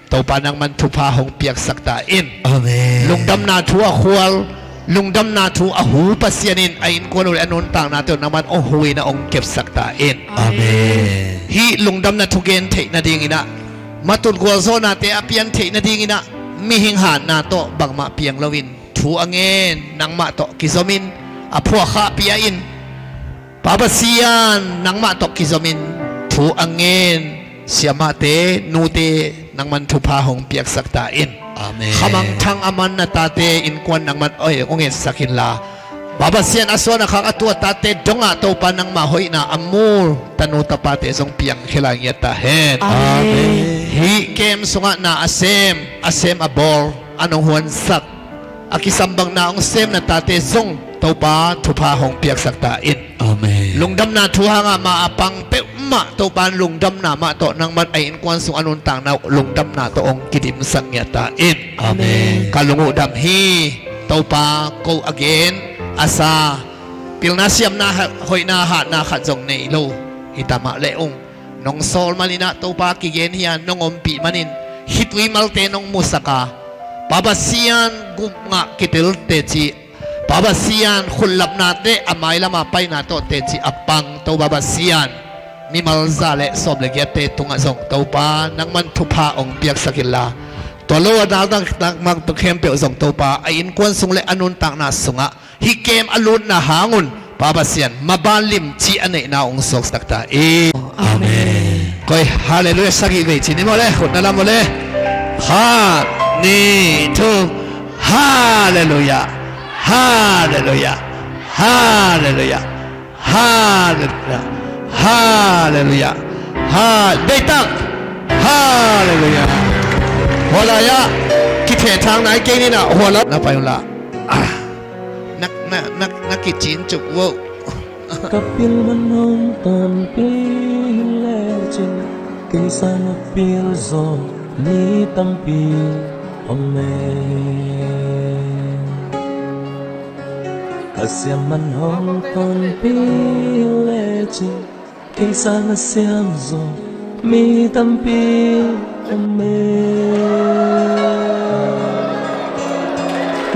Topa nangman thupha hong piaksak ta in. Amen. Lungdamna thu a khual, lungdamna thu a hu Pasian in a innkuan uh le a nuntakna tawh nangman hong hu in a hong kepsak ta in. Amen. Hih lungdamna thugen theih nadingin ah, matut gualzawhnate a pian theih nadingin ah, mihing hatna tawh bangmah piang loin thu a ngen nangmah tawh kizomin a phuahkhahpih a in, Pa Pasian nangmah tawh kizomin thu a ngen siamahte, nute nangman thupha hong piaksak ta in. Amen. Khamangthang a man na tate innkuan nangman hong etsak inla, Pa Pasian a suan a khak a tu a tate dongah Topa nangmah hoihna a mul tanu tapate zong piangkhia lai ngiat ta hen. Amen. Hih kem sungah na a sem, a sem a bawl, a nong huansak, a kisam bang na hong sem na tate zong Topa thupha hong piaksak ta in. Amen. Lungdamna thu hanga ma a pang peuhmah Topa in lungdamna mah tawh nangman a innkuan sung a nuntakna uh lungdamna tawh hong kidimsak ngiat ta in. Amen. Ka lung uh dam hi. Topa ko a gen a sa, pilna siamna ha-, hoihna hatna khat zong nei lo hi ta mah le ung. Nong sawl manin ah Topa kigen hi a, nong ompih manin khitui malte nong musak a, Pa Pasian gupngah kitel teci, Pa Pasian khutlapnate a mailama paina tawh teci a pang Topa Pasian, mimal za le sawm le giatte tungah zong Topa nangman thupha hong piaksak inla, tua lo a naltak takmak khempeuh zong Topa a innkuan sung le a nuntakna sungah hih kem a lutna hangun Pa Pasian maban limci a neihna hong suaksak ta in. Amen. Koi, halleluiah sagih vei ci ni maw le, khut na lam maw le. Khat, nih, thum. Halleluiah. Halleluiah. Halleluiah. Halleluiah. Halleluiah. Ha, deitak. Halleluiah. Tua lai-ah Khethang nai kei ni na, hua lo na pai un la. Ah. Na, na, na, na kicin cuk vo. Ka pil man hong tonpih lecin, kei sang a pil zaw mi tampi om e. Ka siam man hong tonpih lecin, kei sang a siam zaw mi tampi om e.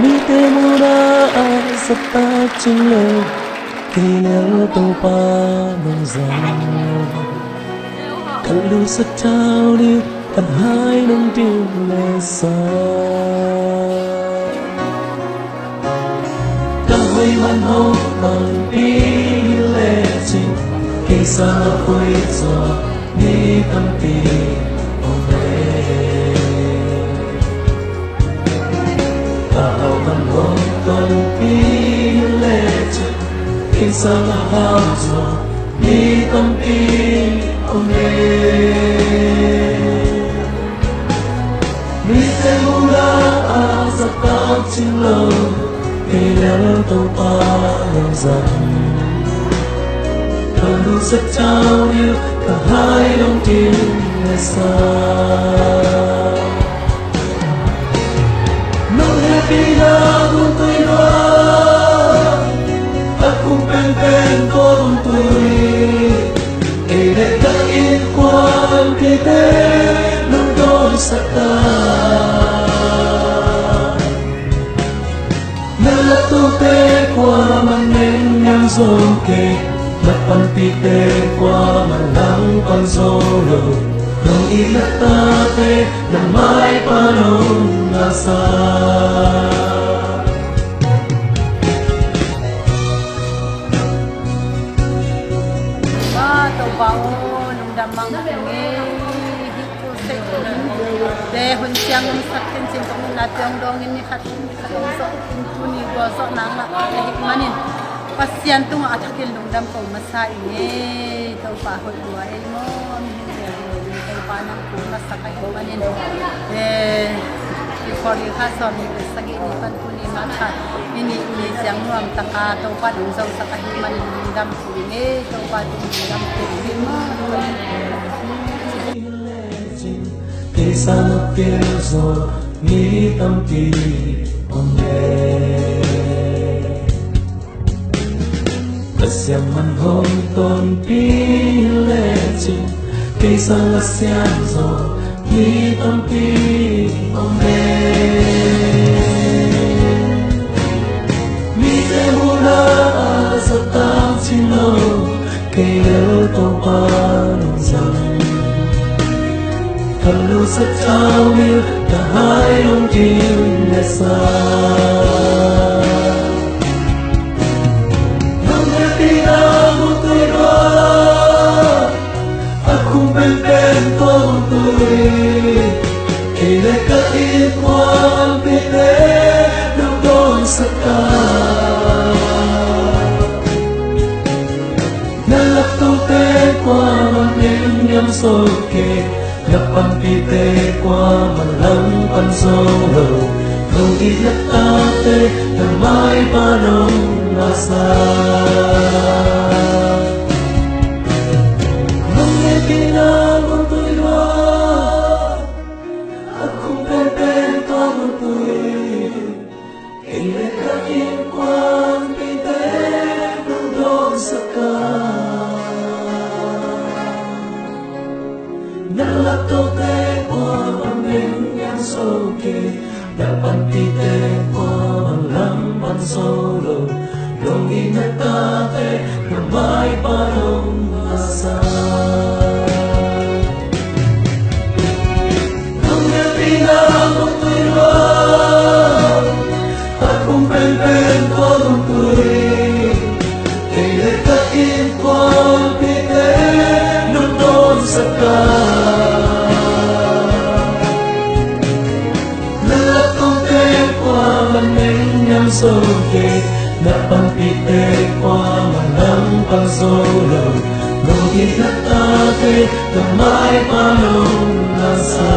Mite muhna ah zahtak cing lo, kei lel Topa nong zang. Ka lusak ciang ding, ka hai nong ding le sa. Ka hoih man hong tonpih lecin, kei sang a hoih zaw mi tampi om e. Ka hau man hong tonpih lecin, kei sang a hau zaw mi tampi om e. Mite muhna ah zahtak cing lo, kei lel Topa nong zang. Ka lusak ciang ding, ka hai nong ding le sa. Nong hehpihna gun tui lua, a kum penpen tua gun tui. Kei le ka innkuanpihte nong dawnsak ta. Na laptohte kuamah nengniam zo kei, na panpihte kuamah langpang zo lo. Nong itna tate na maipa nong ngahsa. Topa aw, lungdam mang ing e. Hih crusade te hun siang hong sak khin cin kong nunate hong dawng in, ni khat ni khat hong zawh in, tuni gualzawhna ngah ka hih manin Pasian tungah a thakin lungdam ko masa ing e. Topa hoih lua ei maw, mihing Topa nang kul masa ka hih manin, eh, i khuari kha sawm ni le sagih ni pan tuni mah kha i nih ni ciang nuam taka Topa nong zosak ahih manin lungdam ko ing e. Topa tung lungdam ko ing e maw. Kei sang a pil zaw mi tampi om e. Pasian man hong tonpih lecin, kei sang a siam zaw mi tampi om e. Mite muhna ah zahtak cing lo, kei lel Topa nong zang. Ka lusak ciang ding, ka hai nong ding le sa. Nong hehpihna gun tui lua, a kum penpen tua gun tui. Kei le ka innkuanpihte nong dawnsak ta. Na laptohte kuamah nengniam zo kei, na panpihte kuamah langpang zo lo. Nong itna tate na maipa nong ngahsa. Nong hehpihna gun tui lua, a kum penpen tua gun tui. Kei le ka innkuanpihte nong dawnsak a. Na laptohte kuamah nengniam zo kei, na panpihte kuamah langpang zo lo. Nong itna tate na maipa nong ngahsa. Nong hehpihna gun tui lua, a kum penpen tua gun tui. Kei le ka innkuanpihte nong dawnsak a. Na laptohte kuamah nengniam zo kei, na panpihte kuamah langpang zo lo. Nong itna tate na maipa nong ngahsa.